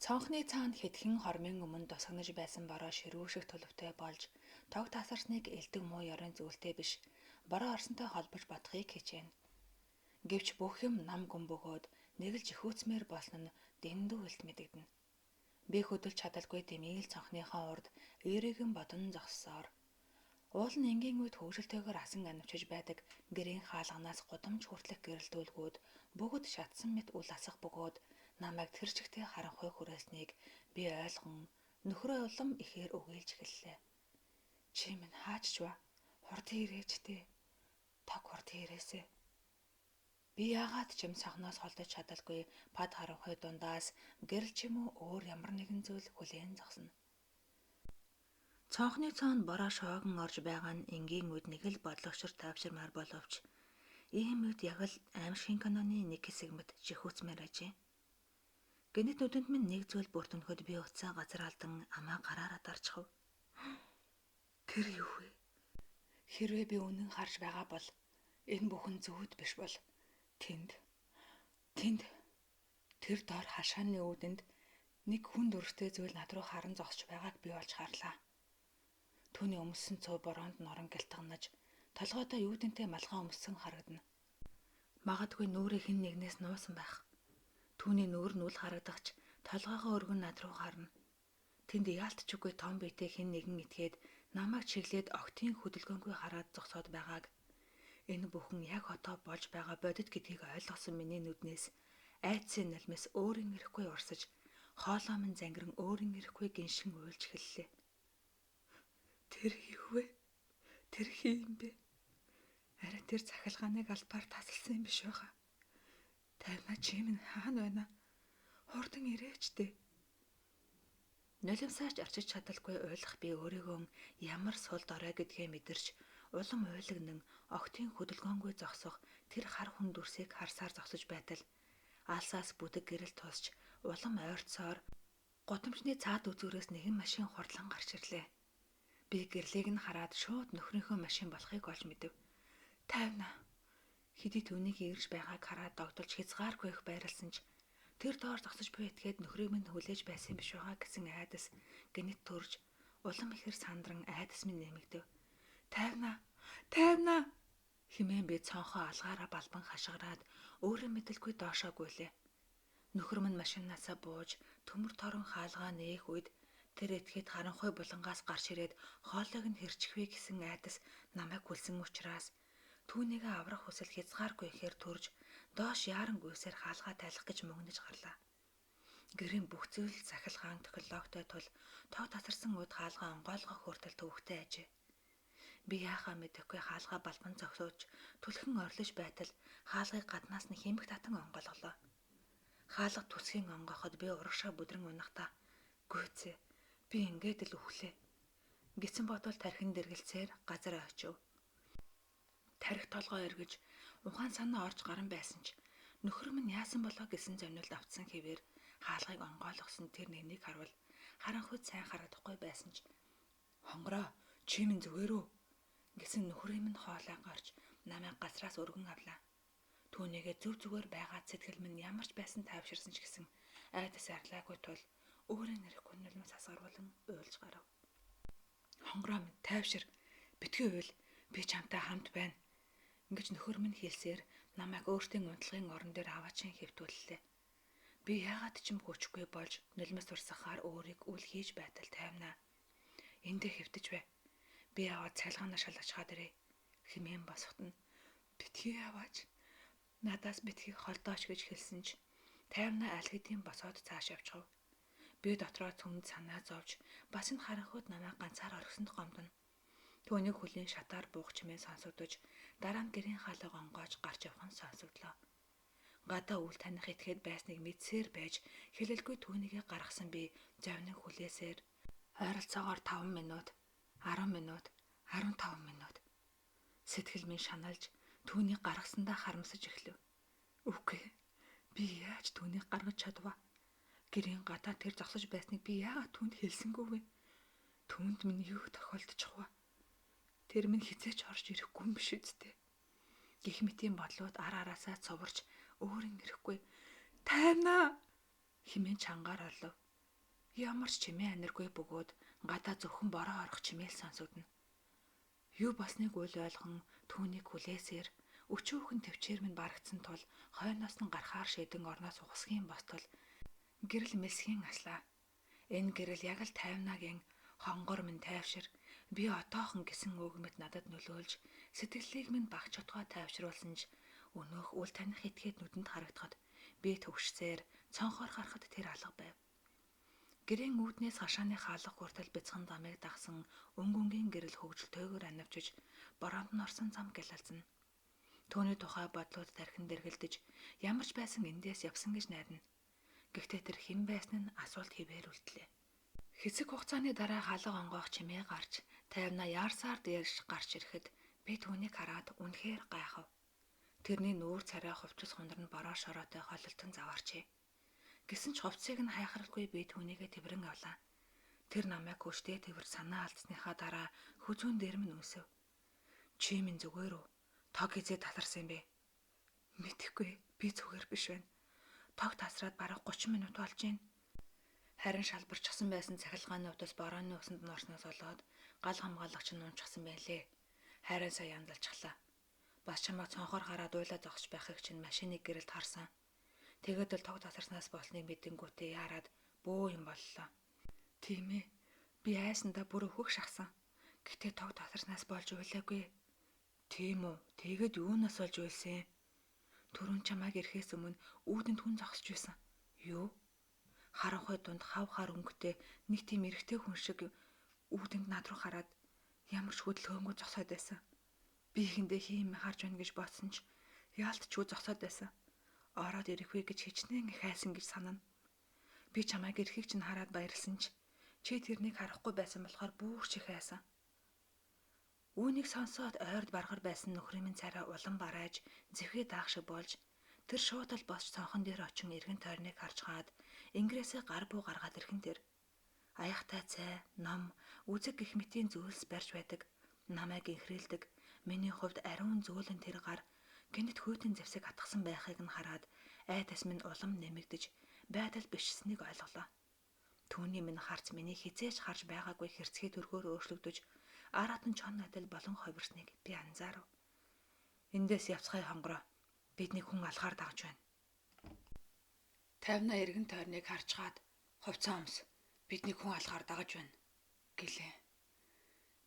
Цонхны цаана хэдхэн хормын өмнө тусагнаж байсан бороо ширүүших төлөвтэй болж тог тасарсныг элдэг муу ёрын зүйлтэй биш бороо орсонтой холбож бодохыг хичээнэ. Гэвч бүх юм нам гүн бөгөөд нэг л жихүүцмээр болсон нь дэндүү илт мэдэгдэнэ. Би хөдөлж чадалгүй дэмийл цонхныхоо урд эрэгэн бодон зогссоор Уул нь энгийн үед хөвшөлтөйгөр асан анивчиж байдаг гэрийн хаалганаас гудамж хүртэлх гэрэлтүүлгүүд бүгд шатсан мэт үл асах бөгөөд намайг тэр чигтээ харанхуй хүрээлснийг би ойлгон нөхрөө улам ихээр үгийлж эхэллээ. Чи минь хаач ч ба хурдан ирээч дээ. Тог хурдан ирээсэ. Би яагаад ч юм сохноос холдож чадалгүй пад харанхуй дундаас гэрэл ч юм уу өөр ямар нэгэн зүйл хүлээн зогсно. Цонхны цоонд бороо шоогон орж байгаа нь энгийн үед нэг л бодлогошир тайвширмаар боловч ийм үед яг л аймшгийн киноны нэг хэсэг мэт чихүүцмээр ажээ. Гэнэт нүдэнд минь нэг зүйл бүртөнөхөд би утсаа газар алдан амаа гараараа дарчихав. Тэр юу вэ? Хэрвээ би үнэн харж байгаа бол энэ бүхэн зүуд биш бол тэнд тэнд тэр дор хашааны үүдэнд нэг хүн дүрстэй зүйл над руу харан зогсож байгааг би олж харлаа. Түүний өмссөн цуу бороонд норон гэлтгнаж толгойдоо юудэнтэй малгай өмссөн харагдана. Магадгүй нүрийг хэн нэгнээс нуусан байх. Түүний нүүр нь үл харагдахч толгойгоо өргөн над руу харна. Тэнд яалтчгүй том биетэй хэн нэгэн итгээд намайг чиглээд огтын хөдөлгөөнгүй хараад зогсоод байгааг энэ бүхэн яг одоо болж байгаа бодит гэдгийг ойлгосон миний нүднээс айдсын нулимс өөрийн эрэхгүй урсаж хоолой минь зангиран өөрийн эрэхгүй гиншин уйлж эхэллээ. Тэр юу вэ? Тэр хий юм бэ? Арай тэр цахилгааныг албаар тасалсан юм биш байхаа. Тайвна чи минь хаана байна? Хурдан ирээч дээ. Нулимсаач арчиж чадалгүй уйлах би өөрийгөө ямар сул дорой гэдгээ мэдэрч улам уйлагнан огтын хөдөлгөөнгүй зогсох тэр хар хүн дүрсийг харсаар зогсож байтал алсаас бүдэг гэрэл тусч улам ойртсоор гудамжны цаад үзүүрээс нэгэн машин хурдлан гарч ирлээ. Би гэрлийг нь хараад шууд нөхрийнхөө машин болохыг олж мэдэв. Тайвна. Хэдий түүнийг ирж байгааг хараад догдолж хязгааргүй их байрлсан ч тэр доор зогсож буй этгээд нөхрийг минь хүлээж байсан биш байгаа гэсэн айдас гэнэт төрж улам ихээр сандран айдас минь нэмэгдэв. Тайвна. Тайвна хэмээн би цонхоо алгаараа балбан хашгираад өөрөө мэдэлгүй доошоо гүйлээ. Нөхөр минь машинаасаа бууж төмөр торон хаалгаа нээх үед тэр этгээд харанхуй булангаас гарч ирээд хоолойг нь хэрчихвээ гэсэн айдас намайг хүлсэн учраас түүнийгээ аврах хүсэл хязгааргүй ихээр төрж доош яаран гүйсээр хаалгаа тайлах гэж мөгнөж гарлаа. Гэрийн бүх зүйл цахилгаан технологитой тул тог тасарсан үед хаалгаа онгойлгох хүртэл төвөгтэй ажээ. Би яахаа мэдэхгүй хаалгаа балбан зогсоож түлхэн орлож байтал хаалгыг гаднаас нь хэмх татан онгойлголоо. Хаалга төсгийн онгойход би урагшаа бүдрэн унахдаа гүйцээ би ингээд л үхлээ гэсэн бодвол тархин дэргэлцээр газар очив. Тархи толгой эргэж ухаан санаа орж гарan байсан ч нөхөр минь яасан болоо гэсэн зовнилд автсан хэвээр хаалгыг онгойлгосон тэр нэгнийг харвал харанхуйд сайн харагдахгүй байсан ч хонгороо чи минь зүгээр үү гэсэн нөхрийн минь хоолой гарч намайг газраас өргөн авлаа. Түүнийгээ зөв зүгээр байгаа сэтгэл минь ямар ч байсан тайвширсан ч гэсэн айдас арлаагүй тул өөрийн нэрэхгүй нулимс асгаруулан уйлж гарав. Хонгороо минь тайвшир битгий уйл би чамтай хамт байна гэж нөхөр минь хэлсээр намайг өөртөө унтлагын орон дээр аваачин хэвтүүллээ. Би яагаад ч юм хүчгүй болж нулимс урсгахаар өөрийг үл хийж байтал тайвнаа. Эндээ хэвтэж бай. Би аваад цалгаанаа шалгачхаад ирээ. Хэмээн босгот нь битгий аваач. Надаас битгий холдооч гэж хэлсэн ч тайвнаа аль хэдийн босоод цааш явчихав. Би дотроо түнд санаа зовж бас энэ харанхуйд намайг ганцаар орхисонд гомдоно. Түүнийг хөлийн шатаар буух чимээ сонсогдож дараа нь гэрийн хаалга онгоож гарч явах нь сонсогдлоо. Гадаа үл таних этгээд байсныг мэдсээр байж хэлэлгүй түүнийгээ гаргасан би зовнин хүлээсээр ойролцоогоор 5 минут, 10 минут, 15 минут сэтгэл минь шаналж түүнийг гаргасандаа харамсаж эхлэв. Үгүй би яаж түүнийг гаргаж чадваа? Гэрийн гадаа тэр зогсож байсныг би яагаад түүнд хэлсэнгүй вэ? Түүнд минь юу тохиолдчих вэ? Тэр минь хизээч орж ирэхгүй юм биш үсттэй. Гэх мэтийн бодлууд ар араасаа цуварч өөрийн ирэхгүй. Тайвнаа хэмээн чангаар орлов. Ямар ч чимээ аниргүй бөгөөд гадаа зөвхөн бороо орох чимээл сонсогдоно. Юу болсныг үл ойлгон түүнийг хүлээсээр өчүүхэн төвчээр минь барагдсан тул хойноос нь гарахаар шийдэн орноос ухасхийн бостол гэрэл мэлсхийн аслаа. Энэ гэрэл яг л тайвнагийн хонгор минь тайвшир Би отоохон гэсэн үг мэт надад нөлөөлж сэтгэлийг минь багч утгаа тайвшруулсан ч өнөөх үл таних этгээд нүдэнд харагдахад би төвшсээр цонхоор харахад тэр алга байв. Гэрийн үүднээс хашааны хаалга хүртэл бяцхан замыг дагсан өнгө өнгийн гэрэл хөгжилтэйгээр анивчиж бороонд нь орсон зам гялалзана. Түүний тухай бодлууд тархин дэргэлдэж ямар ч байсан эндээс явсан гэж найдана. Гэхдээ тэр хэн байсан нь асуулт хэвээр үлдлээ. Хэсэг хугацааны дараа халга онгоох чимээ гарч тайвнаа яарсаар дээрш гарч ирэхэд би түүнийг хараад үнэхээр гайхав. Тэрний нүүр царай хувцас хундар нь бороо шороотой холилтон заваарчээ. Гэсэн ч хувцсыг нь хайхралгүй би түүнийгээ тэврэн авлаа. Тэр намайг хүчтэй тэвэр санаа алдсныхаа дараа хүзүүн дээр минь үнсэв. Чи минь зүгээр үү? Тог хизээ тасарсан юм бэ? Мэдэхгүй, би зүгээр биш байна. Тог тасраад бараг 30 минут болж байна. Харин шалбарчихсан байсан цахилгааны утас борооны усанд нь орсноос болоод гал хамгаалагч нь унчихсан байлээ. Харин сая янзалчихлаа. Бас чамайг цонхоор хараад уйлаа зогсож байхыг чинь машины гэрэлд харсан. Тэгээд л тог тасарснаас болсныг мэдэнгүүтээ яарад бөө юм боллоо. Тийм ээ. Би айсандаа бүр өөхөх шахсан. Гэтэ тог тасарснаас болж уйлаагүй. Тийм үү? Тэгээд юунаас болж уйлсан? Түрүүн чамайг ирэхээс өмнө үүдэнд хүн зогсож байсан. Юу? Харанхуй дунд хав хар өнгөтэй нэг тийм эрэгтэй хүн шиг үүдэнд над руу хараад ямар ч хөдөлгөөнгүй зогсоод байсан. Би ихэндээ хийм харж байна гэж бодсон ч яалтчгүй зогсоод байсан. Ороод ирэх вэ гэж хичнээн их айсан гэж санана. Би чамайг ирэхийг чинь хараад баярлсан ч чи тэрнийг харахгүй байсан болохоор бүр ч их айсан. Үүнийг сонсоод ойрд баргар байсан нөхрийн минь царай улам барааж зэвхээ даах шиг болж тэр шууд л босч цонхон дээр очин эргэн тойрныг харж хаад ингэрээсээ гар буу гаргаад ирхэн тэр. Аяхтай цай, ном, үзэг гэх мэтийн зүйлс барьж байдаг. Намайг инхрийлдэг. Миний хувьд ариун зөөлөн тэр гар гэнэт хүйтэн зэвсэг атгсан байхыг нь хараад айдас минь улам нэмэгдэж байдал бичсэнийг ойлголоо. Түүний минь харц миний хизээж харж байгаагүй хэрцгий төрхөөр өөрчлөгдөж аратан чон адил болон ховирсныг би анзаарав. Эндээс явцгай хонгороо. Биднийг хүн алхаар дагж байна. Тайвнаа эргэн тойрныг харж хаад хувцас өмс. Биднийг хүн алхаар дагаж байна гэлээ.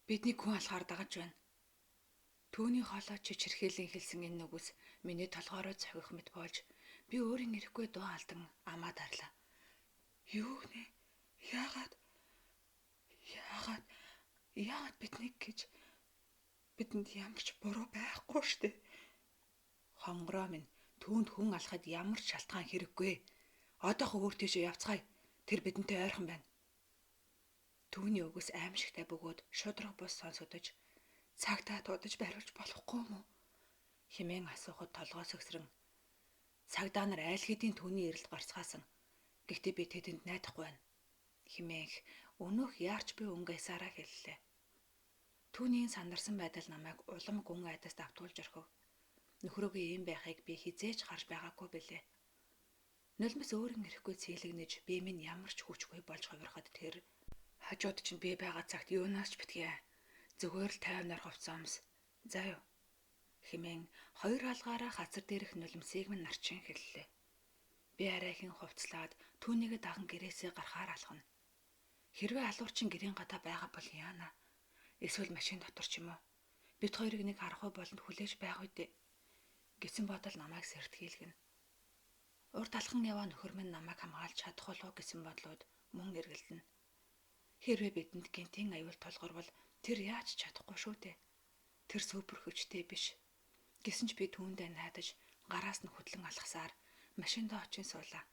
Биднийг хүн алхаар дагаж байна. Түүний хоолой чичирхийлэн хэлсэн энэ нүгс миний толгоороо цохих мэт болж би өөрийн ирэхгүй дуу алдан амаа дарлаа. Юу нэ? Яагаад? Яагаад? Яагаад биднийг гэж бидэнд ямар ч буруу байхгүй штэ. Хонгороо минь түүнд хүн алхахад ямар ч шалтгаан хэрэггүй. Одоохоо өөр тийшээ явцгаая. Тэр бидэнтэй ойрхон байна. Түүний үгс аимшигтай бөгөөд шудраг бус сонсогдож цагтаа туудаж бариулж болохгүй юм уу? Химэн асуухад толгой сэгсрэн цагдаа нар айл хэдийн түүний эрэлд гарцгаасан. Гэхдээ би тэдэнд найдахгүй байна. Химээх өнөөх яарч би өнгө ясаараа хэллээ. Түүний сандарсан байдал намайг улам гүн айдаст автуулж орхив. Нөхрөөгийн ийм байхыг би хизээж харж байгаагүй билээ. Нулимс өөрөн ирэхгүй цэлэгнэж би минь ямар ч хүчгүй болж хувирахад тэр хажууд чинь би байгаа цагт юунаас ч битгий. Зүгээр л тайвнаар хувцас өмс. За юу хэмээн хоёр хаалгаараа хазар дээрх нулимсыг минь нарчин хэллээ. Би арайхан хувцлаад түүнийгээ даган гэрээсээ гарахаар алхана. Хэрвээ алуурчин гэрийн гадаа байгаа бол яана? Эсвэл машин дотор ч юм уу? Бид хоёрыг нэг харахгүй болонд хүлээж байх үедээ гэсэн бодол намайг сэртгийлгэнэ. Урд алхан яваа нөхөр минь намайг хамгаалж чадах болов гэсэн бодлууд мөн эргэлдэнэ. Хэрвээ бидэнд гэнтийн аюул тулгарвал тэр яаж чадахгүй шүү дээ. Тэр супер хүчтэй биш. Гэсэн ч би түүндээ найдаж гараас нь хөдлөн алхасаар машиндаа очин суулаа.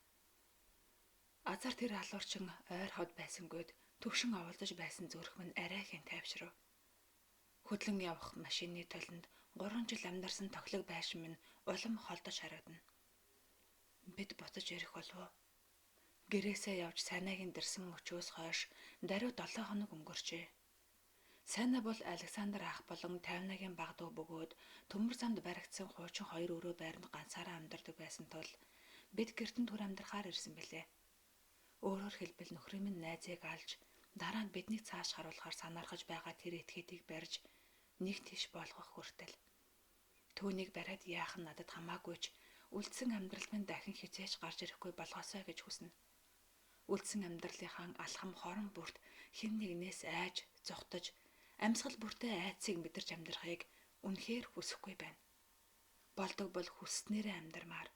Азар тэр алуурчин ойр хавд байсангүйд төвшин оволдож байсан зүрх минь арайхийн тайвшрав. Хөдлөн явах машины толинд 3 жил амьдарсан тохилог байшин минь улам холдож харагдана. Бид буцаж ирэх болов уу? Гэрээсээ явж Сайнагийн дэрсэн мөчөөс хойш даруй 7 хоног өнгөрчээ. Сайна бол Александр ах болон Тайвнагийн баг дүү бөгөөд төмөр замд баригдсан хуучин хоёр өрөө байранд ганцаараа амьдардаг байсан тул бид гэртэн түр амьдрахаар ирсэн билээ. Өөрөөр хэлбэл нөхрийн минь найзыг алж дараа нь биднийг цааш харуулахаар санаархаж байгаа тэр этгээдийг барьж нэг тийш болгох хүртэл. Түүнийг бариад яах нь надад хамаагүй ч үлдсэн амьдрал минь дахин хизээж гарч ирэхгүй болгоосой гэж хүснэ. Үлдсэн амьдралынхаа алхам хорон бүрт хэн нэгнээс айж, зугтаж, Амьсгал бүртээ айдсыг мэдэрч амьдрахыг үнэхээр хүсэхгүй байна. Болдог бол хүсснээрээ амьдрмаар.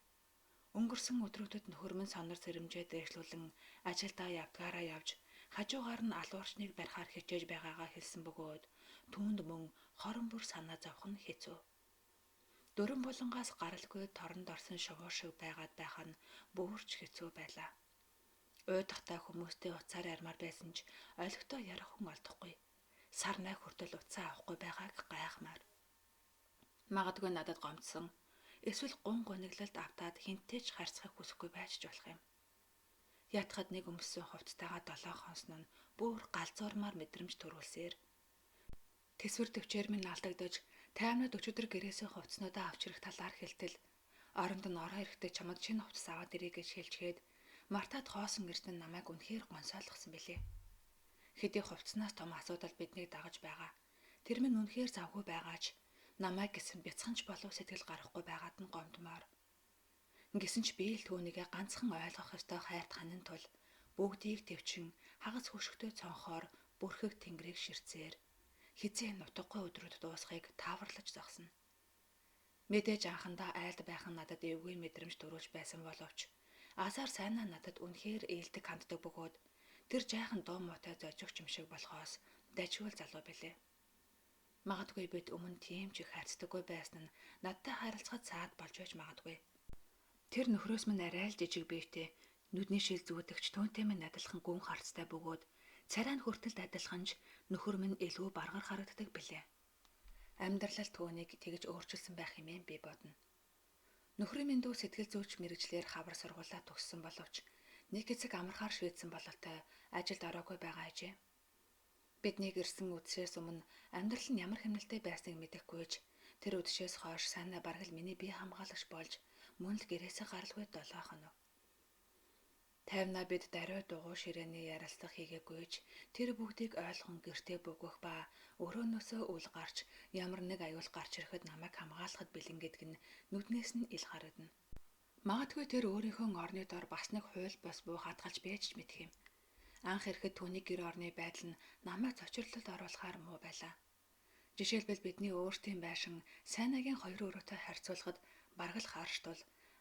Өнгөрсөн өдрүүдэд нөхөр минь сонор сэрэмжээ дээшлүүлэн ажилдаа явдгаараа явж хажуугаар нь алуурчныг барихаар хичээж байгаагаа хэлсэн бөгөөд түүнд мөн хорон бүр санаа зовох нь хэцүү. Дөрөн булангаас гаралгүй торонд орсон шувуу шиг байгаад байх нь бүрч хэцүү байлаа. Уйдахтай хүмүүстэй уцаар ярмаар байсан ч олигтой ярих хүн олдохгүй. Сарнай хүртэл уцаа авахгүй байгааг гайхмаар. Магадгүй надад гомдсон эсвэл гун гуниглалд автаад хинтэй ч харьцахыг хүсэхгүй байж ч болох юм. Ятгад нэг өмссөн хувцастайгаа 7 хонсон нь бүр галзуурмаар мэдрэмж төрүүлсээр. Тэсвэр төвчээр минь алдагдаж таймнад өчигдөр гэрээсээ хувцснуудаа авч ирэх талаар хэлтэл оронд нь ороо ирэхдээ чамд шинэ хувцас аваад ирье гэж хэлчихэд мартаад хоосон эрдэнэ намайг үнэхээр гонсойлгосон билээ. Хэдий хувцснаас том асуудал биднийг дагаж байгаа. Тэр минь үнэхээр завгүй байгаач намайг гэсэн бяцхан ч болов сэтгэл гарахгүй байгаад нь гомдмоор. Гэсэн ч би л түүнийгээ ганцхан ойлгох ёстой хайрт ханан тул бүгдийг төвчин хагас хөшигтэй цонхоор бүрхэг тэнгэрийг ширтсээр хизээ нутаггүй өдрүүд дуусахыг тааварлаж зогсно. Мэдээж анхандаа айлд байх нь надад эвгүй мэдрэмж төрүүлж байсан боловч азар сайнаа надад үнэхээр ээлдэг ханддаг бөгөөд тэр жаахан дуу муутай зожигч юм шиг болохоос дажгүй залуу билээ. Магадгүй бид өмнө тийм ч их харьцдаггүй байсан нь надтай харилцахад саад болж байж магадгүй. Тэр нөхрөөс минь арай л жижиг биетэй нүдний шил зүүдэгч түүнтэй минь адилхан гүн харцтай бөгөөд царай нь хүртэл адилхан ч нөхөр минь илүү баргар харагддаг билээ. Амьдрал түүнийг тэгж өөрчилсөн байх юм би бодно. Нөхрийн минь дүү сэтгэл зүйч мэрэгчлэр хавар сургуулаа төгссөн боловч нэг хэсэг амархаар шийдсэн бололтой ажилд ороогүй байгаа ажээ. Биднийг ирсэн үдшээс өмнө амьдрал нь ямар хэмнэлтэй байсныг мэдэхгүй ч тэр үдшээс хойш сайнаа бараг л миний бие хамгаалагч болж мөн л гэрээсээ гаралгүй 7 хоног. Тайвнаа бид даруй дугуй ширээний ярилцлага хийгээгүй ч тэр бүгдийг ойлгон гэртээ бөгөх ба өрөөнөөсөө үл гарч ямар нэг аюул гарч ирэхэд намайг хамгаалахад бэлэн гэдэг нь нүднээс нь ил харагдана. Магадгүй тэр өөрийнхөө орны дор бас нэг хууль бус буу хадгалж байж ч мэдэх юм. Анх ирэхэд түүний гэр орны байдал нь намайг цочрлолд оруулахаар муу байлаа. Жишээлбэл бидний өөрсдийн байшин Сайнагийн хоёр өрөөтэй харьцуулахад бараг л харш тул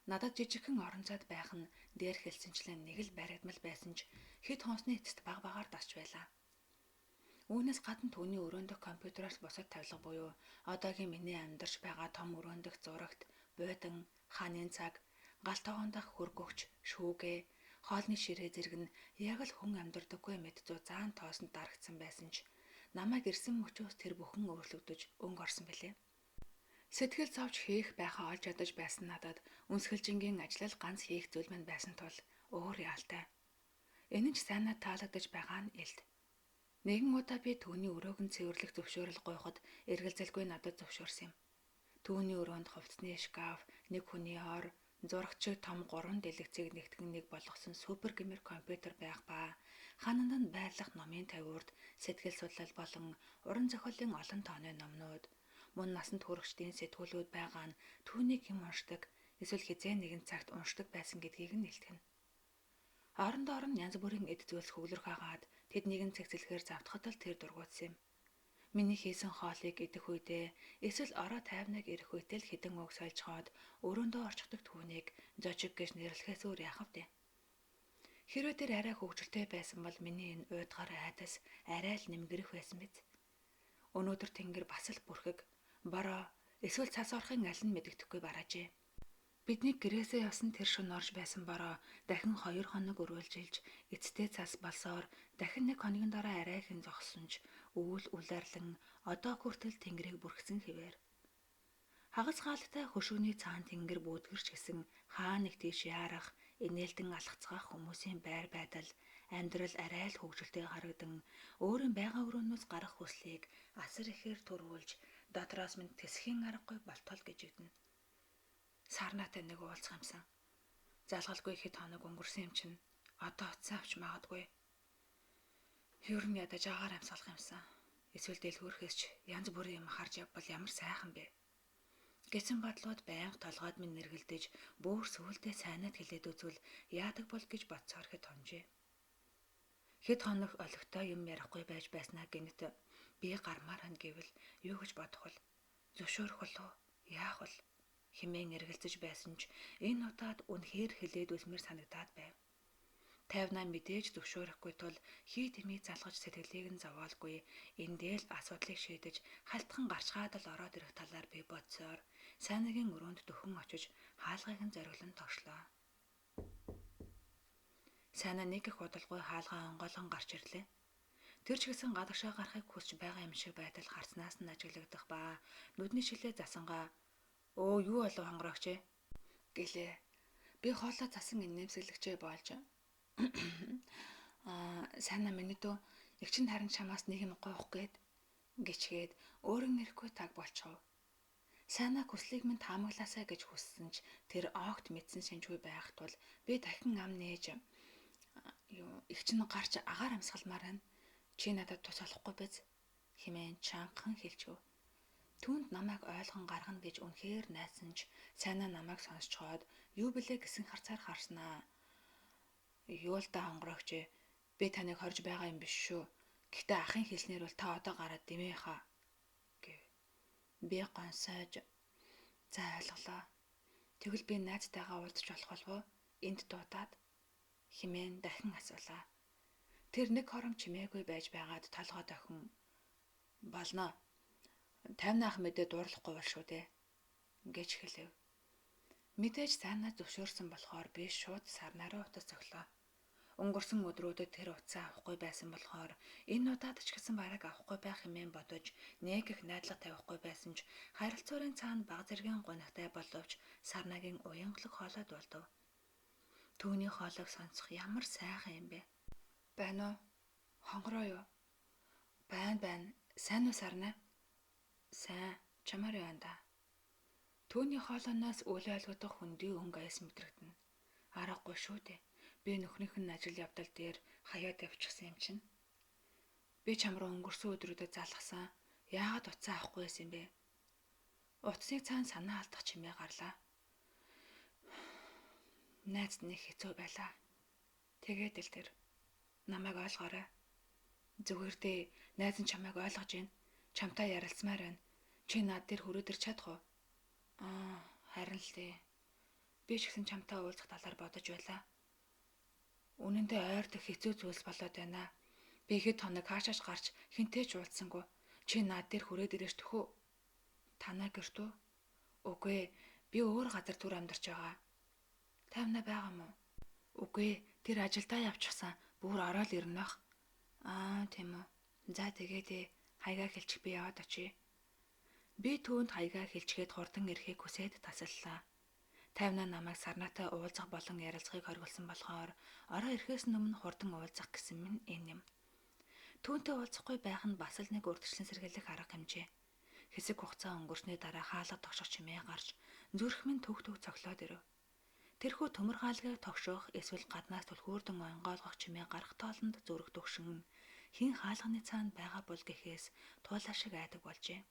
надад жижигхэн орон зайд байх нь дээр хэлсэнчлэн нэг л баригдмал байсан ч хэд хонсны эцэст баг багаар дасч байлаа. Үүнээс гадна түүний өрөөндөх компьютероос бусад тавилга буюу одоогийн миний амьдарч байгаа том өрөөндөх зурагт, буудан, хааны цаг, гал тогоон дах хөргөгч, шүүгээ, хоолны ширээ зэрэг нь яг л хүн амьдардаггүй мэт зүү заан тоосонд дарагдсан байсан ч намайг ирсэн мөчөөс тэр бүхэн өөрчлөгдөж өнгө орсон билээ. Сэтгэл зовж хийх байхаа олж ядаж байсан надад үнсгэлжингийн ажлал ганц хийх зүйл минь байсан тул өөр яалтай. Энэ ч сайнаа таалагдаж байгаа нь илт. Нэгэн удаа би түүний өрөөг нь цэвэрлэх зөвшөөрөл гуйхад эргэлзэлгүй надад зөвшөөрсөн юм. Түүний өрөөнд хувцсны шкаф, нэг хүний ор, зурагч шиг том 3 дэлгэцийг нэгтгэн нэг болгосон супер гэмээр компьютер байх ба хананд нь байрлах номын тавиурд сэтгэл судлал болон уран зохиолын олон тооны номнууд, мөн насанд хүрэгчдийн сэтгүүлүүд байгаа нь түүнийг хэм уншдаг эсвэл хэзээ нэгэн цагт уншдаг байсан гэдгийг нь илтгэнэ. Орон доор нь янз бүрийн эд зүйлс хөглөрөх агаад тэд нэгэн цэгцлэхээр завтахад л тэр дургуутсан юм. Миний хийсэн хоолыг идэх үедээ эсвэл ороо тайвныг ирэх үедээ л хэдэн үг сольжхоод өрөөндөө орчихдог түүнийг зожиг гэж нэрлэхээс өөр яах вэ? Хэрвээ тэр арай хөгжилтэй байсан бол миний энэ уйдгаар айдас арай л нэмгэрэх байсан биз. Өнөөдөр тэнгэр бас л бүрхэг, бороо эсвэл цас орохын аль нь мэдэгдэхгүй бараажээ. Бидний гэрээсээ явсан тэр шөнө орж байсан бороо дахин 2 хоног өрөөлжилж эцдээ цас болсоор дахин 1 хоногийн дараа арайхан зогссон ч өвөл улаарлан одоо хүртэл тэнгэрийг бүрхсэн хэвээр. Хагас хаалтай хөшөөний цаан тэнгэр бүүдгэрч гисэн хаа нэг тийш яарах, инээлдэн алхацгаах хүмүүсийн байр байдал, амьдрал арай л хөгжилтэй харагдан өөрийн байгаа өрөөнөөс гарах хүслийг асар ихээр төрүүлж дотроос минь тэсхийн аргагүй болтол гэжигдэнэ. Сарнаатай нэг уулзах юмсан. Залгалгүй хэд хоног өнгөрсөн юм чинь одоо утсаа авч магадгүй. Ер нь ядаж агаар амьсгалах юмсан. Эсвэл дэлгүүрхээс ч янз бүрийн юм харж явбал ямар сайхан бэ? Гэсэн бодлууд байнга толгойд минь нэргэлдэж бөөр сүулдэ сайнаад хэлээд үзвэл яадаг бол гэж бодсоор хэд хонжээ. Хэд хоног олигтой юм ярихгүй байж байснаа гинэт Би гармаар байна гэвэл юу гэж бодох вэ? Зөвшөөрөх болов? Яах вэ? Хэмээн эргэлзэж байсан ч энэ удаад үнэхээр хэлээд үлмээр санагдаад байв. Тайвнаа мэдээж зөвшөөрөхгүй тул хий тэмээ залгаж сэтгэлийг нь зовоолгүй эндээ л асуудлыг шийдэж халтхан гарчгаад л ороод ирэх талаар би бодсоор Сайнагийн өрөөнд дөхөн очиж хаалгыг нь зориглон тогшлоо. Сайна нэг их удалгүй хаалгаа онгойлгон гарч ирлээ. Тэр ч гэсэн гадагшаа гарахыг хүсч байгаа юм шиг байтал харснаас нь ажиглагдах ба нүдний шилээ засангаа "Өө юу болов хонгорогч ээ?" гэлээ. Би хоолой засан инээмсэглэгчээ болж "Аа, Сайна минь дөө эгч чинь харин чамаас нэг юм гоох гээд" гэчгээд өөрөн ирэхгүй таг болчихов. Сайна хүслийг минь таамаглаасай гэж хүссэн ч тэр огт мэдсэн шинжгүй байх тул би дахин ам нээж юу эгч нь гарч агаар амьсгалмаар байна. Чи надад тус болохгүй биз? Хэмээн чангахан хэлчихв. Түүнд намайг ойлгон гаргана гэж үнэхээр найдсан ч Сайна намайг сонсчхоод юу билээ гэсэн харцаар харснаа. Юу л да хонгорогч ээ. Би таныг хорж байгаа юм биш шүү. Гэхдээ ахын хэлснээр бол та одоо гараад дэмээ хаа гэв. Би гонсойж за ойлголоо. Тэгвэл би найзтайгаа уулзч болох болов уу? Энд дуудаад хэмээн дахин асуулаа. Тэр нэг хором чимээгүй байж байгаад толгой дохин болно. 50 ах мэдээ дуурлахгүй бол шүү дээ гэж хэлэв. Мэдээж Сайнаа зөвшөөрсөн болохоор би шууд сарнаараа утас цоглоо. Өнгөрсөн өдрүүдэд тэр утсаа авахгүй байсан болохоор энэ удаад ч гэсэн бараг авахгүй байх хэмээн бодож нэг их найдлага тавихгүй байсан ч харилцуурын цаана баг зэргийн гунигтай боловч Сарнагийн уянгалаг хоолой дуулдав. Түүний хоолойг сонсох ямар сайхан юм бэ? Байна уу? Хонгороо юу? Байна байна. Сайн уу Сарнаа? Сайн. Чамаар юу анда? Түүний хоолойноос үл ойлгодох хөндий өнгө аяс мэдрэгдэнэ. Аргагүй шүү дээ. Би нөхрийнх нь ажил явдал дээр хаяад явчихсан юм чинь. Би чам руу өнгөрсөн өдрүүдэд залгасан. Яагаад утсаа авахгүй байсан юм бэ? Утсыг цаана санаа алдах чимээ гарлаа. Найз нэг хэцүү байлаа. Тэгээд л тэр намайг ойлгоорой. Зүгээр дээ. Найз нь чамайг ойлгож байна. Чамтай ярилцмаар байна. Чи над дээр хүрээд ирч чадах уу? Аа, харин л дээ. Би ч гэсэн чамтай уулзах талаар бодож байлаа. Үнэн дээр ойртох хэцүү зүйлс болоод байна. Би хэд хоног хаашаач гарч хинтээ ч уулзсангүй. Чи над дээр хүрээд ирээч төхөө. Танаа гэрт үү? Үгүй ээ. Би өөр газар түр амьдарч байгаа. Тайвнаа байгаа мó? Үгүй ээ. Тэр ажилдаа явчихсан. Бүр ороод ирнэ бах. Аа, тийм үү. За тэгээ дээ. Хаягаа хэлчих би яваад очие. Би түүнд хаягаа хэлчихэд хурдан ирэхийг хүсээд тасаллаа. Тайвнаа намайг Сарнаатай уулзах болон ярилцахыг хориглосон болохоор орой ирэхээс өмнө хурдан уулзах гэсэн минь энэ юм. Түүнтэй уулзахгүй байх нь бас л нэг урдчлан сэргийлэх арга хэмжээ. Хэсэг хугацаа өнгөрсний дараа хаалга тогшох чимээ гарч зүрх минь төг төг цоглоод ирэв. Тэрхүү төмөр хаалгыг тогшох эсвэл гаднаас түлхүүрдэн онгойлгох чимээ гарах тоолонд зүрх түгшин хэн хаалганы цаана байгаа бол гэхээс туулаа шиг айдаг болжээ.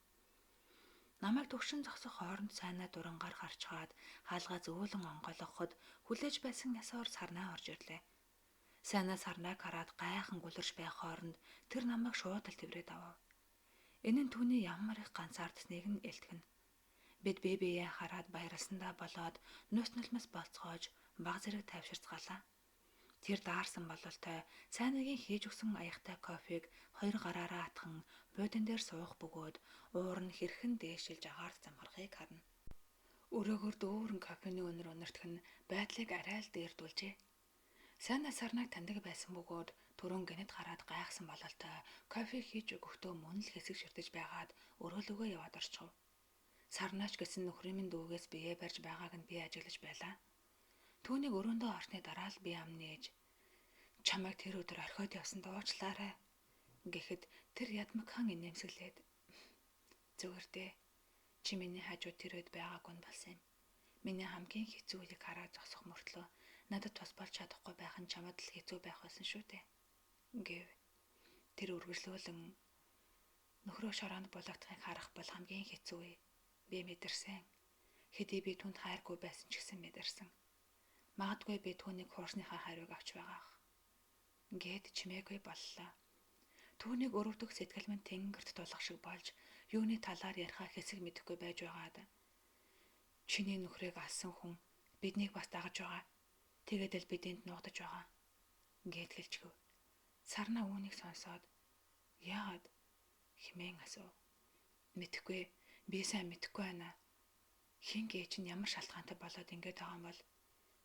Намайг түгшин зогсох хооронд Сайнаа дурангаар гарчхаад хаалгаа зөөлөн онгойлгоход хүлээж байсан ясоор Сарнаа орж ирлээ. Сайнаа Сарнааг хараад гайхан гүлэрч байх хооронд тэр намайг шууд л тэврээд авав. Энэ нь түүний ямар их ганцаардсныг нь илтгэнэ. Бид бие биеэ хараад баярлсандаа болоод нүс нулимс болцоож баг зэрэг тайвширцгаалаа. Тэр даарсан бололтой Сайнагийн хийж өгсөн аяхтай кофег хоёр гараараа атхан буудан дээр суух бөгөөд уур нь хэрхэн дээшилж агаарт замхарахыг харна. Өрөөгөр дүүрэн кофений өнөр өнөртөх нь байдлыг арай л дээрдүүлжээ. Сайна Сарнаг таньдаг байсан бөгөөд түрүүн гэнэт гараад гайхсан бололтой кофе хийж өгөхдөө мөн л хэсэг ширтэж байгаад өрөөлөгөө яваад орчихов. Сарнаач гэсэн нөхрийн минь дүүгээс бие барьж байгааг нь би ажиглаж байлаа. Түүнийг өрөөндөө орсны дараа л би ам нээж чамайг тэр өдөр орхиод явсанд уучлаарай гэхэд тэр ядмагхан инээмсэглээд зүгээр дээ. Чи миний хажууд тэр үед байгаагүй нь болсон юм. Миний хамгийн хэцүү үеийг хараад зогсох мөртлөө надад тус болж чадахгүй байх нь чамд л хэцүү байх байсан шүү дээ гэв. Тэр үргэлжлүүлэн нөхрөө шороонд булагдахыг харах бол хамгийн хэцүү үе. Би мэдэрсэн. Хэдий би түнд хайргүй байсан ч гэсэн мэдэрсэн. Магадгүй би түүнийг хуурсныхаа хариуг авч байгаах. Гээд чимээгүй боллоо. Түүнийг өрөвдөх сэтгэл минь тэнгэрт тулах шиг болж юуны талаар яриахаа хэсэг мэдэхгүй байж байгаад чиний нөхрийг алсан хүн биднийг бас дагаж байгаа. Тэгээд л бидэнд нуугдаж байгаа. Ингээд хэлчихв. Сарна үүнийг сонсоод яагаад хэмээн асуув. Мэдэхгүй, би сайн мэдэхгүй байна. Хин гээ чинь ямар шалтгаантай болоод ингэж байгаа юм бол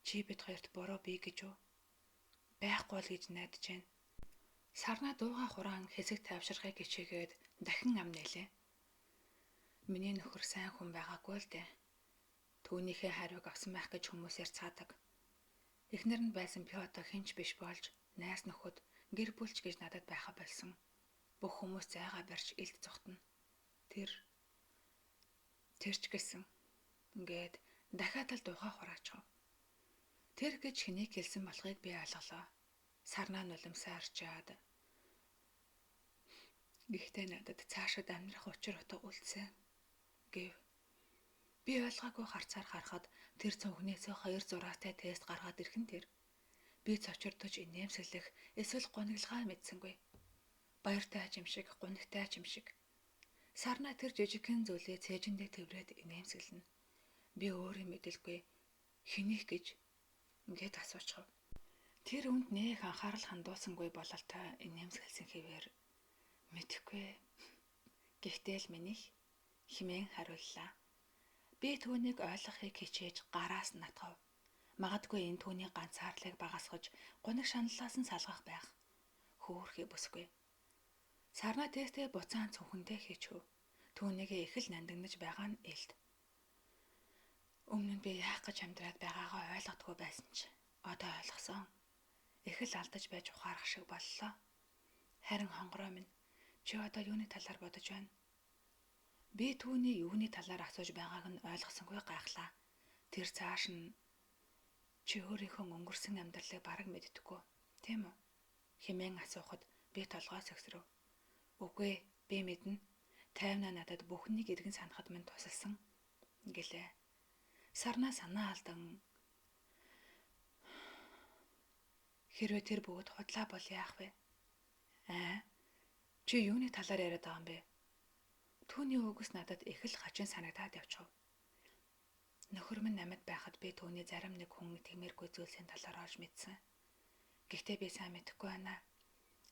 чи бид хоёрт буруу бий гэж үү? Байхгүй л гэж найдаж байна. Сарна дууга хураан хэсэг тайвширхыг хичээгээд дахин ам нээлээ. Миний нөхөр сайн хүн байгаагүй л дээ. Түүнийхээ хариуг авсан байх гэж хүмүүс ярьцгаадаг. Эхнэр нь байсан би одоо хинч биш болж найз нөхөд гэр бүлч гэж надад байха болсон. Бүх хүмүүс зайгаа барьж илд зогтно. Тэр ч гэсэн ингээд дахиад л дууга хураачихв. Тэр гэж хэнийг хэлсэн болохыг би ойлголоо. Сарнаа нулимсаарчаад гэхдээ надад цаашид амьдрах учир утга үлдсэн гэв. Би ойлгоогүй харцаар харахад тэр цонхнээсээ 2 зураатай тест гаргаад ирэх нь тэр. Би цочирдож инээмсэглэх эсвэл гуниглахаа мэдсэнгүй. Баяртай ч юм шиг, гунигтай ч юм шиг. Сарнаа тэр жижигхэн зүйлээ цээжиндээ тэврээд инээмсэглэнэ. Би өөрөө мэдэлгүй хэнийх гэж ингээд асуучихв. Тэр үнд нэх анхаарал хандуулсангүй бололтой инээмсэглсэн хэвээр мэдэхгүй. Гэхдээ л минийх хэмээн хариуллаа. Би түүнийг ойлгохыг хичээж гараас натгав. Магадгүй энэ түүний ганцаарлыг багасгаж гуниг шаналлаас нь салгах байх. Хөөхий бүсгүй. Сарна тестээ буцаан цүнхэндээ хийчихв. Түүнийг их л нандинаж байгаа нь илт. Өмнө нь би яах гэж амьдраад байгаагаа ойлгодгүй байсан ч одоо ойлгосон. Их л алдаж байж ухаарах шиг боллоо. Харин хонгороо минь чи одоо юуны талаар бодож байна? Би түүний юуны талаар асууж байгааг нь ойлгосонгүй гайхлаа. Тэр цааш нь чи өөрийнхөө өнгөрсөн амьдралыг бараг мэддэггүй, тийм үү? Хэмээн асуухад би толгой сэгсрэв. Үгүй, би мэднэ. Тайвнаа надад бүхнийг эргэн санахад минь тусалсан гэлээ. Сарнаа санаа алдан хэрвээ тэр бүгд худлаа бол яах вэ? Аа? Чи юуны талаар яриад байгаа юм бэ? Түүний үгс надад их л хачин санагдаад явчихв. Нөхөр минь амьд байхад би түүний зарим нэг хүн тиймэрхүү зүйлсийн талаар олж мэдсэн. Гэхдээ би сайн мэдэхгүй байна.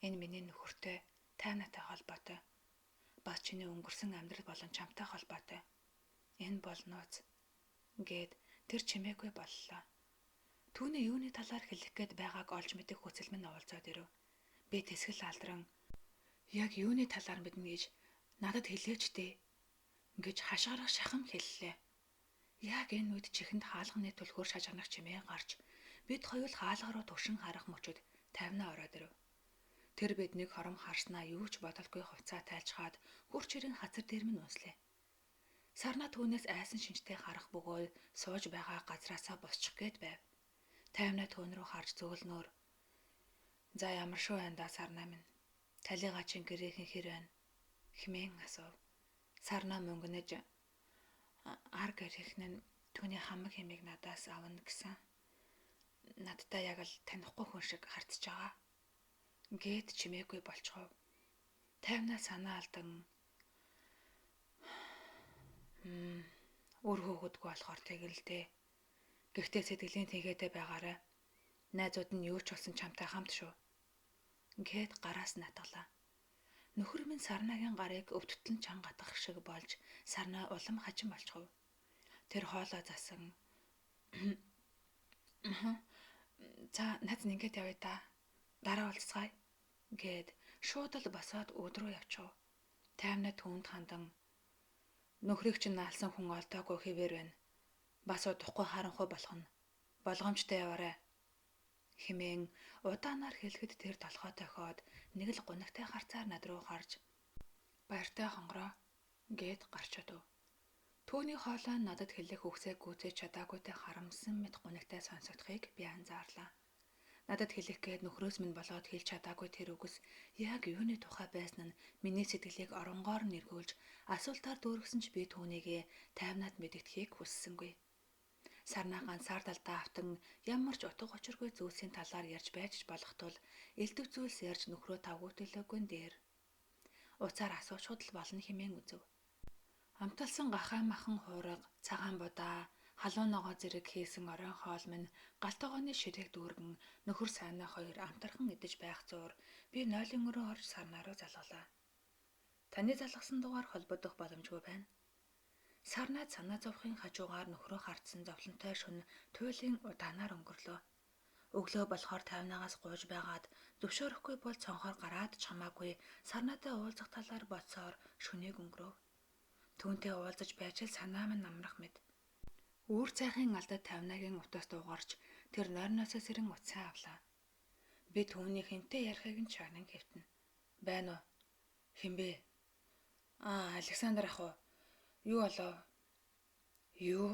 Энэ миний нөхөртэй, тайнатай холбоотой. Бас чиний өнгөрсөн амьдрал болон чамтай холбоотой. Энэ бол нууц гээд тэр чимээгүй боллоо. Түүний юуны талаар хэлэх гээд байгааг олж мэдэх хүсэл минь уулзаад ирэв. Би тэсгэл алдран яг юуны талаар мэднэ гэж надад хэлээч дээ гэж хашгирах шахам хэллээ. Яг энэ үед чихэнд хаалганы түлхүүр шажигнах чимээ гарч бид хоёул хаалга руу түшин харах мөчөд тайвнаа ороод ирэв. Тэр биднийг хором харснаа юу ч бодолгүй хувцаа тайлчхаад хурц хэрэн хазар дээр минь унслээ. Сарна түүнээс айсан шинжтэй харах бөгөөд сууж байгаа газраасаа босчих гээд байв. Тайвнаа түүн рүү харж зөөлнөөр за ямар шүү байна да сарна минь. Талига чин гэрээхэн хэр байна? Хэмээн асуув. Сарна мөнгөнөж ар гэрийнхэн нь түүний хамаг хэмийг надаас авна гэсэн. Надтай яг л танихгүй хүн шиг харцж байгаа. Гээд чимээгүй болчихов. Тайвнаа санаа алдан үр хөөгдгүй болохоор тэгэл дээ. Гэхдээ сэтгэлийн тэнхээтэй байгаарай. Найзууд нь юу ч болсон чамтай хамт шүү. Гээд гараас натглаа. Нөхөр минь сарнагийн гарыг өвдөлтөн чан гатгах шиг болж сарнаа улам хачин болчихов. Тэр хоолой засан. За над ингээд явъя та. Дараа уулзцгаая гээд шууд л босоод үүд рүү явчихв. Таймнаа түүнд хандан нөхрийг чинь наалсан хүн олдоогүй хэвээр байна. Бас удахгүй харанхуй болох нь. Болгоомжтой яваарай хэмээн удаанаар хэлэхэд тэр толгой тохиод нэг л гунигтай харцаар над руу харж баяртай хонгороо гээд гарч одов. Түүний хоолой надад хэлэх үгсээ гүйцээж чадаагүйтэй харамсан мэт гунигтай сонсогдохыг би анзаарлаа. Надад хэлэх гээд нөхрөөс минь болоод хэлж чадаагүй тэр үгс яг юуны тухай байсан нь миний сэтгэлийг оронгоор нэргүүлж асуултаар дүүргэсэн ч би түүнийгээ тайвнаад мэдгэдхийг хүссэнгүй. Сарнаа ганцаар талдаа автан ямар ч утга учиргүй зүйлсийн талаар ярьж байж болох тул элдв зүйлс ярьж нөхрөө тавгуутэлээгүй дээр Уцаар асуучхад л болно хэмээн үзэв. Амталсан гахай махан хуурга, цагаан будаа, халуун ногоо зэрэг хийсэн оройн хоол минь гал тогооны ширээг дүүргэн нөхөр сайнаа хоёр амтархан идэж байх зуур би нойлын өрөө орж сарнаа руу залгалаа. Таны залгасан дугаар холбогдох боломжгүй байна. Сарнаад санаа зовхын хажуугаар нөхрөө хардсан зовлонтой шөнө туйлын удаанаар өнгөрлөө. Өглөө болохоор тайвнаагаас гуйж байгаад зөвшөөрөхгүй бол цонхоор гараад ч хамаагүй сарнаатай уулзах талаар бодсоор шөнийг өнгөрөв. Түүнтэй уулзаж байж л санаа минь намрах мэт. Үүр цайхын алдад тайвнаагийн утас дуугарч тэр нойрноосоо сэрэн утсаа авлаа. Би түүний хэнтэй ярихыг нь чагнан хэвтэнэ. Байна уу? Хэн бэ? Аа, Александр ах уу? Юу болов? Юу?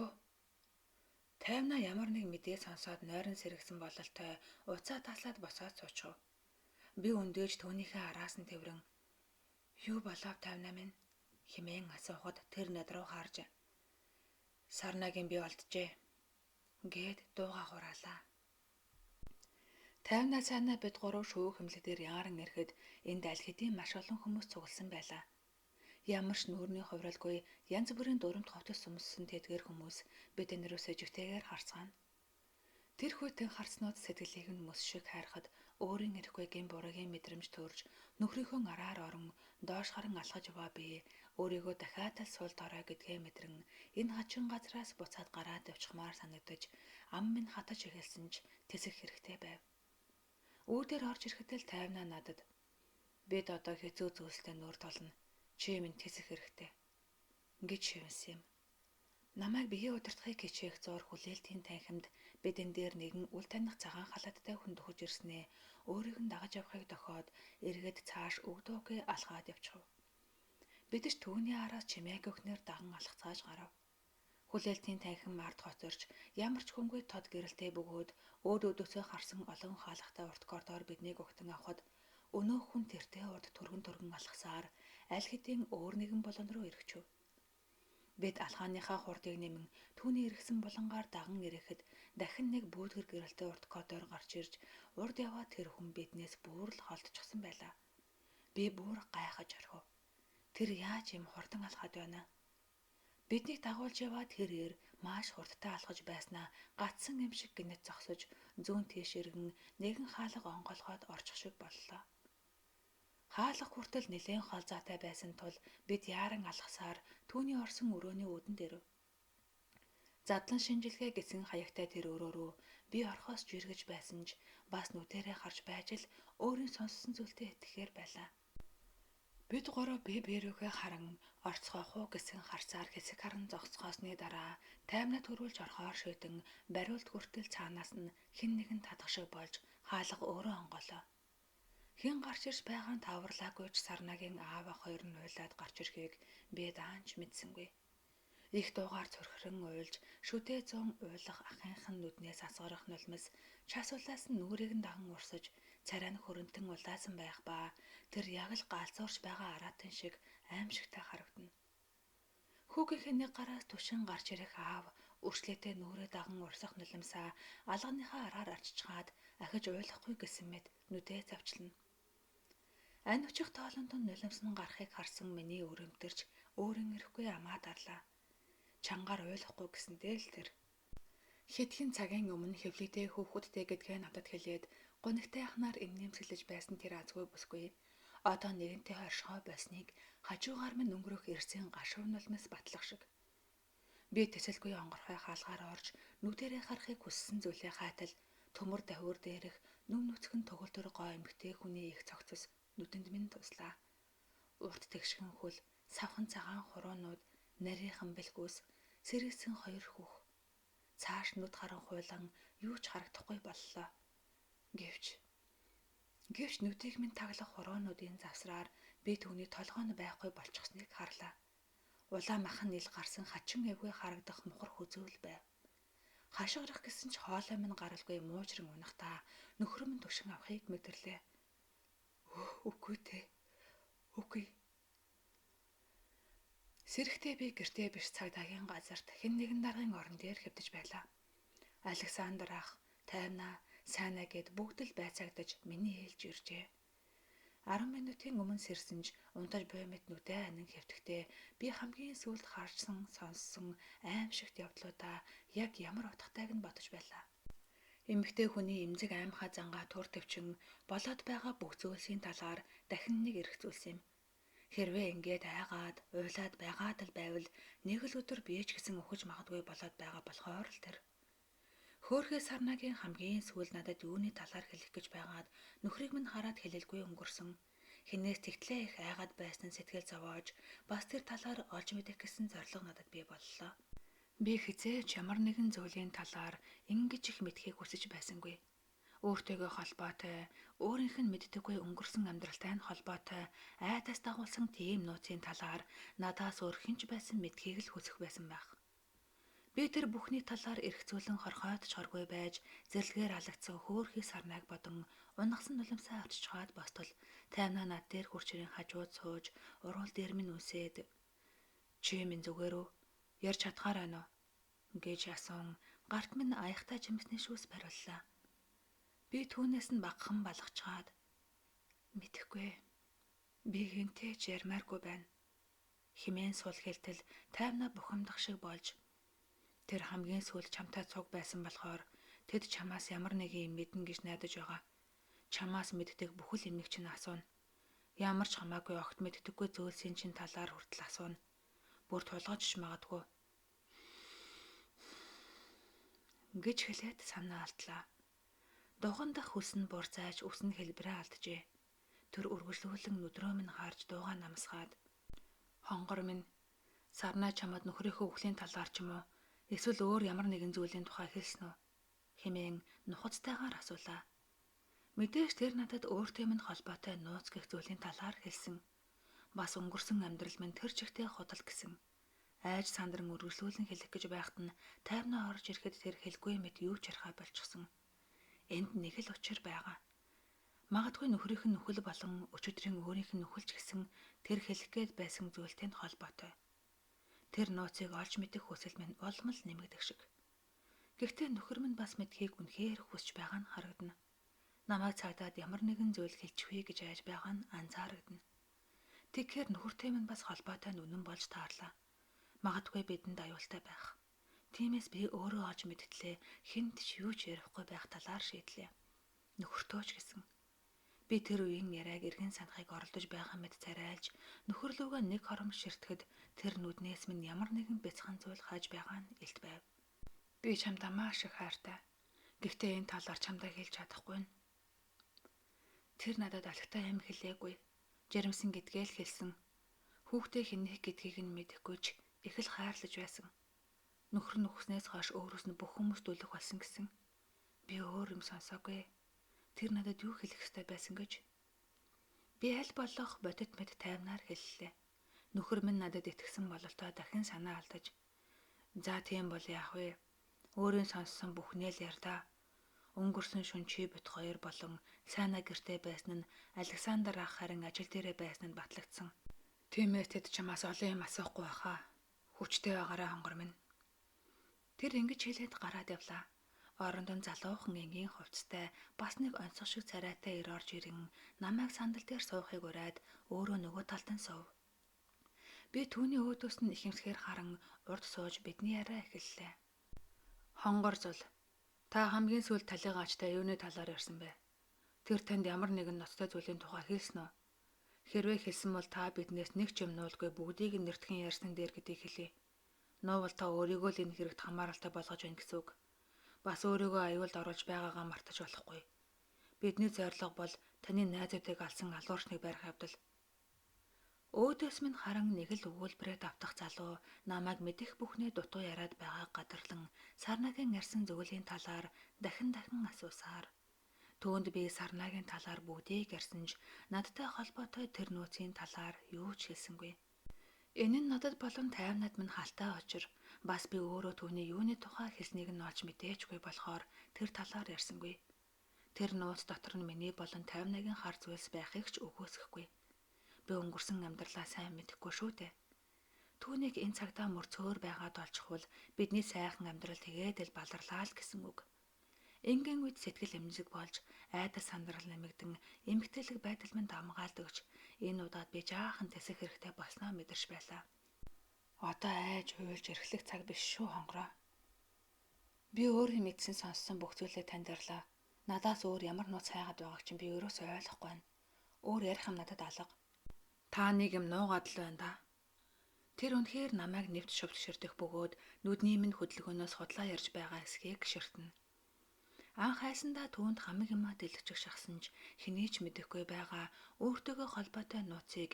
Тайвнаа ямар нэг мэдээ сонсоод нойрон сэргсэн бололтой уцаа таслаад босоод суучихв. Би өндөөж түүнийхээ араас нь тэврэн "Юу болов тайвнаа минь?" хэмээн асуухад тэр над руу харж "Сарнагийн би олджээ" гээд дууга хураалаа. Тайвнаа сайнаа бид гурав шүүх хэмлэг дээр яаран ирэхэд энд аль хэдийн маш олон хүмүүс цугласан байлаа. Ямар ч нүүрний хувиралгүй янз бүрийн дүрэмт хувцас өмссөн тэдгээр хүмүүс бидний рүү сэжигтэйгээр харцгаана. Тэр хүйтэн харцнууд сэтгэлийг нь мөс шиг хайрхад өөрийн эрэхгүй гэм буруугийн мэдрэмж төрж нөхрийнхөө араар орон доош харан алхаж яваа би өөрийгөө дахиад л сул дорой гэдгээ мэдрэн энэ хачин газраас буцаад гараад явчихмаар санагдаж ам минь хатаж эхэлсэн ч тэсэх хэрэгтэй байв. Үүдээр орж ирэхэд л тайвнаа надад бид одоо хэцүү зүйлстэй нүүр тулна. Чи минь тэсэх хэрэгтэй гэж шивнэсэн юм. Намайг биеэ удирдахыг хичээх зуур хүлээлтийн танхимд бидэн дээр нэгэн үл таних цагаан халааттай хүн дөхөж ирснээ өөрийг нь дагаж явахыг дохиод эргээд цааш өгдөөгүй алхаад явчихв. Бид ч түүний араас чимээг өхнөр даган алхацгааж гарав. Хүлээлтийн танхим ард хоцорч ямар ч хүнгүй тод гэрэлтэй бөгөөд өөд өдөөсөө харсан олон хаалгатай урт коридор биднийг угтан авахад өнөөх хүн тэртээ урд түргэн түргэн алхасаар аль хэдийн өөр нэгэн булан руу эргэжв. Бид алхааныхаа хурдыг нэмэн түүний эргэсэн булангаар даган ирэхэд дахин нэг бүүдгэр гэрэлтэй урт коридор гарч ирж урд яваа тэр хүн биднээс бүр л холдчихсон байлаа. Би бүр гайхаж орхив. Тэр яаж юм хурдан алхаад байна? Биднийг дагуулж яваа тэр эр маш хурдтай алхаж байснаа гатсан юм шиг гинэт зогсож зүүн тийш эргэн нэгэн хаалга онгойлгоод орчих шиг боллоо. Хаалга хүртэл нэлээн хол заатай байсан тул бид яаран алхасаар түүний орсон өрөөний үүдэнд ирэв. Задлан шинжилгээ гэсэн хаягтай тэр өрөө рүү би орхоос жиргэж байсан ч бас нүдэрээ харж байж л өөрийн сонссон зүйлтэй итгэхээр байлаа. Бид гурав бие биерүүгээ харан орцгоох уу гэсэн харцаар хэсэг харан зогсгоосны дараа таймнаа төрүүлж орхоор шийдэн бариулт хүртэл цаанаас нь хэн нэгэн татах шиг болж хаалга өөрөө онгоолоо. Хэн гарч ирж байгаа нь таварлаагүй ч Сарнагийн аав ах хоёр нь уйлаад гарч ирэхийг би даанч мэдсэнгүй. Их дуугаар цөрхөрөн уйлж шүдээ зүүн уйлах ахынх нь нүднээс асгарах нулимс часуулаас нь нүрийг нь даган урсаж царай нь хөрөнтөн улаасан байх ба тэр яг л галзуурч байгаа араатан шиг аимшигтай харагдана. Хүүгийнхээ нэг гараас түшин гарч ирэх аав өршлөөтэй нүрээ даган урсах нулимсаа алганыхаа араар арчичхаад ахиж уйлахгүй гэсэн мэт нүдээ завчлана. Ань очих тоолонд нулимс нь гарахыг харсан миний өрөмтөрч өөрийн ирэхгүй амаа дарлаа. Чангаар уйлахгүй гэсэнтэй л тэр. Хэдхэн цагийн өмнө хэвлэгтэй хөөхөдтэй гэдгээ надад хэлээд гунигтай ахнаар эмнэмсэглэж байсан тэр азгүй бүсгүй одоо нэгэнтэй оршихой болсныг хажуугаар минь өнгөрөх эрсийн гашуу нулимс батлах шиг. Би тэсэлгүй онгорхой хаалгаар орж нүдэрээ харахыг хүссэн зүйлээ хайтал төмөр давхир дээрх нүм нүцгэн төгөлтөр гоо эмгтэй хүний их цогцос нүдэнд минь туслаа. Урт тэгшгэн хөл, савхан цагаан хуруунууд, нарийнхан бэлгүүс, сэрээсэн хоёр хүүх. Цааш нүд харан хуйлан юу ч харагдахгүй боллоо. Гэвч нүдийг минь таглах хуруунуудын завсраар би түүний толгой нь байхгүй болчихсныг харлаа. Улаан махан ил гарсан хачин эвгүй харагдах мухар хүзүүл байв. Хашгирах гэсэн ч хоолой минь гаралгүй муужран унахдаа нөхөр минь түшин авахыг мэдэрлээ. Үгүй дээ. Үгүй. Сэрэхтэй би гэртээ биш цагдаагийн газарт хэн нэгэн даргын орон дээр хэвтэж байлаа. Александр ах, Тайвнаа, Сайнаа гэд бүгд л байцаагдаж миний ээлж иржээ. 10 минутын өмнө сэрсэн ч унтаж буй мэт нүдээ анин хэвтэхдээ би хамгийн сүүлд харсан, сонссон аимшигт явдлуудаа яг ямар утгатайг нь бодож байлаа. Эмэгтэй хүний эмзэг аймхай зангаа тур төвчин болоод байгаа бүх зүйлсийн талаар дахин нэг эргцүүлсэн юм. Хэрвээ ингээд айгаад, уйлаад байгаад л байвал нэг л өдөр би ч гэсэн үхэж магадгүй болоод байгаа болохоор л тэр. Хөөхэй сарнагийн хамгийн сүүл надад юуны талаар хэлэх гэж байгаад нөхрийг минь хараад хэлэлгүй өнгөрсөн. Хинээс тэгтлээ их айгаад байсан сэтгэл зовоож бас тэр талаар олж мэдэх гэсэн зорилго надад бий боллоо. Би хэзээ ч ямар нэгэн зүйлийн талаар ингэж их мэдхийг хүсэж байсангүй. Өөртөөгөө холбоотой, өөрийнх нь мэддэггүй өнгөрсөн амьдралтай нь холбоотой айдас дагуулсан тийм нууцын талаар надаас өөр хэн ч байсан мэдхийг л хүсэх байсан байх. Би тэр бүхний талаар эргцүүлэн хорхойд ч хоргүй байж зэрлэгээр алагдсан хөөрхий сарнайг бодон унагсан нулимсаа авчичхаад бостол таймнаа над дээр хурч ирэн хажууд сууж уруул дээр минь үнсээд "Чи минь зүгээр үү? Ярьж чадхаар байна уу?" гэж асуун гарт минь аяхтай чимэсний шүүс бариуллаа. Би түүнээс нь багахан балгачаад "Мэдэхгүй. Би хэнтэй ч ярмааргүй байна" хэмээн сул хэлтэл таймнаа бухимдах шиг болж тэр хамгийн сүүлд чамтай цуг байсан болохоор тэд чамаас ямар нэгэн юм мэднэ гэж найдаж байгаа. Чамаас мэддэг бүхэл юмыг чинь асууна. Ямар ч хамаагүй огт мэддэггүй зүйлсийн чинь талаар хүртэл асууна. Бүр тулгаж ч магадгүй гэж хэлээд санаа алдлаа. Дуган дах хөлс нь бур зайж үс нь хэлбэрээ алджээ. Тэр үргэлжлүүлэн нүдрөө минь харж дуугаа намсгаад "Хонгор минь, сарнай чамд нөхрийнхөө үхлийн талаар ч юм уу эсвэл өөр ямар нэгэн зүйлийн тухай хэлсэн үү?" хэмээн нухацтайгаар асуулаа. Мэдээж тэр надад өөртөө минь холбоотой нууц гэх зүйлийн талаар хэлсэн. Бас өнгөрсөн амьдрал минь тэр чигтээ худал гэсэн. Айж сандран үргэлжлүүлэн хэлэх гэж байхад нь таймнаа орж ирэхэд тэр хэлгүй мэт юу ч ярихаа болчихсон. Энд нэг л учир байгаа. Магадгүй нөхрийнх нь нөхөл болон өчигдрийн өөрийнх нь нөхөл ч гэсэн тэр хэлэх гээд байсан зүйлтэй нь холбоотой. Тэр нууцыг олж мэдэх хүсэл минь улам л нэмэгдэх шиг. Гэхдээ нөхөр минь бас мэдхийг үнэхээр хүсэж байгаа нь харагдана. Намайг цагдаад ямар нэгэн зүйл хэлчихвээ гэж айж байгаа нь анзаарагдана. Тэгэхээр нөхөртэй минь бас холбоотой нь үнэн болж таарлаа. Магадгүй бидэнд аюултай байх. Тиймээс би өөрөө олж мэдтлээ хүнд ч юу ч ярихгүй байх талаар шийдлээ. Нөхөртөө ч гэсэн. Би тэр үеийн яриаг эргэн санахыг оролдож байгаа мэт царайлж нөхөр лүүгээ нэг хором ширтгэд тэр нүднээс минь ямар нэгэн бяцхан зүйл хааж байгаа нь илт байв. Би чамдаа маш их хайртай. Гэхдээ энэ талаар чамдаа хэлж чадахгүй нь. Тэр надад алхтай юм хэлээгүй. Жирэмсэн гэдгээ л хэлсэн. Хүүхдээ хэнийх гэдгийг нь мэдэхгүй ч их л хайрлаж байсан. Нөхөр нь үхснээс хойш өөрөөс нь бүх хүмүүс дүлэх болсон гэсэн. Би өөр юм сонсоогүй. Тэр надад юу хэлэх ёстой байсан гэж. Би аль болох бодит мэт тайвнаар хэллээ. Нөхөр минь надад итгэсэн бололтоо дахин санаа алдаж "За тийм бол яах вэ? Өөрийн сонссон бүхнээ л ярьдаа. Өнгөрсөн шөнө чи бит хоёр болон сайнаа гэртээ байсан нь Александр ах харин ажил дээрээ байсан нь батлагдсан. Тиймээс тэд чамаас олон юм асуухгүй байхаа. Хүчтэй байгаарай хонгор минь." Тэр ингэж хэлээд гараад явлаа. Оронд нь залуухан энгийн хувцастай бас нэг онцгой шиг царайтай ир орж ирэн намайг сандал дээр суухыг уриад өөрөө нөгөө талд нь суув. Би түүний өөдөөс нь ихэмсгээр харан урд сууж бидний яриа эхэллээ. "Хонгор зул, та хамгийн сүүлд талигаачтай юуны талаар ярьсан бэ? Тэр танд ямар нэгэн ноцтой зүйлийн тухай хэлсэн үү? Хэрвээ хэлсэн бол та биднээс нэг ч юм нуулгүй бүгдийг нь нэртхэн ярьсан дээр гэдгийг хэлье. Нуувал та өөрийгөө л энэ хэрэгт хамааралтай болгож байна гэсэн үг. Бас өөрийгөө аюулд оруулж байгаагаа мартаж болохгүй. Бидний зорилго бол таны найзуудыг алсан алуурчныг барих явдал." Өөдөөс минь харан нэг л өгүүлбэрээ давтах залуу намайг мэдэх бүхнээ дутуу яриад байгааг гадарлан сарнагийн ярьсан зүйлийн талаар дахин дахин асуусаар түүнд би сарнагийн талаар бүгдийг ярьсан ч надтай холбоотой тэр нууцын талаар юу ч хэлсэнгүй. Энэ нь надад болон тайвнад минь халтай учир бас би өөрөө түүний юуны тухай хэлснийг нь олж мэдээчгүй болохоор тэр талаар ярьсангүй. Тэр нууц дотор нь миний болон тайвнагийн хар зүйлс байхыг ч үгүйсгэхгүй. Би өнгөрсөн амьдралаа сайн мэдэхгүй шүү дээ. Түүнийг энэ цагтаа мөрцөөр байгаад олчихвол бидний сайхан амьдрал тэгээд л баларлаа л гэсэн үг. Энгийн үед сэтгэл эмзэг болж айдас сандрал нэмэгдэн эмгтээлэг байдал минь давмгаалдагч энэ удаад би жаахан тэсэх хэрэгтэй болсноо мэдэрч байлаа. Одоо айж уйлж эрхлэх цаг биш шүү хонгороо. Би өөрийн мэдсэн сонссон бүх зүйлээ танд ярьлаа. Надаас өөр ямар нууц хайгаад байгааг чинь би өөрөөсөө ойлгохгүй байна. Өөр ярих юм надад алга. Та нэг юм нуугаад л байна да. Тэр үнэхээр намайг нэвт шувт ширтэх бөгөөд нүдний минь хөдөлгөөнөөс худлаа ярьж байгаа эсхийг ширтэнэ. Анх хайсандаа түүнд хамаг юмаа дэлгчих шахсан ч хэний ч мэдэхгүй байгаа өөртөөгөө холбоотой нууцыг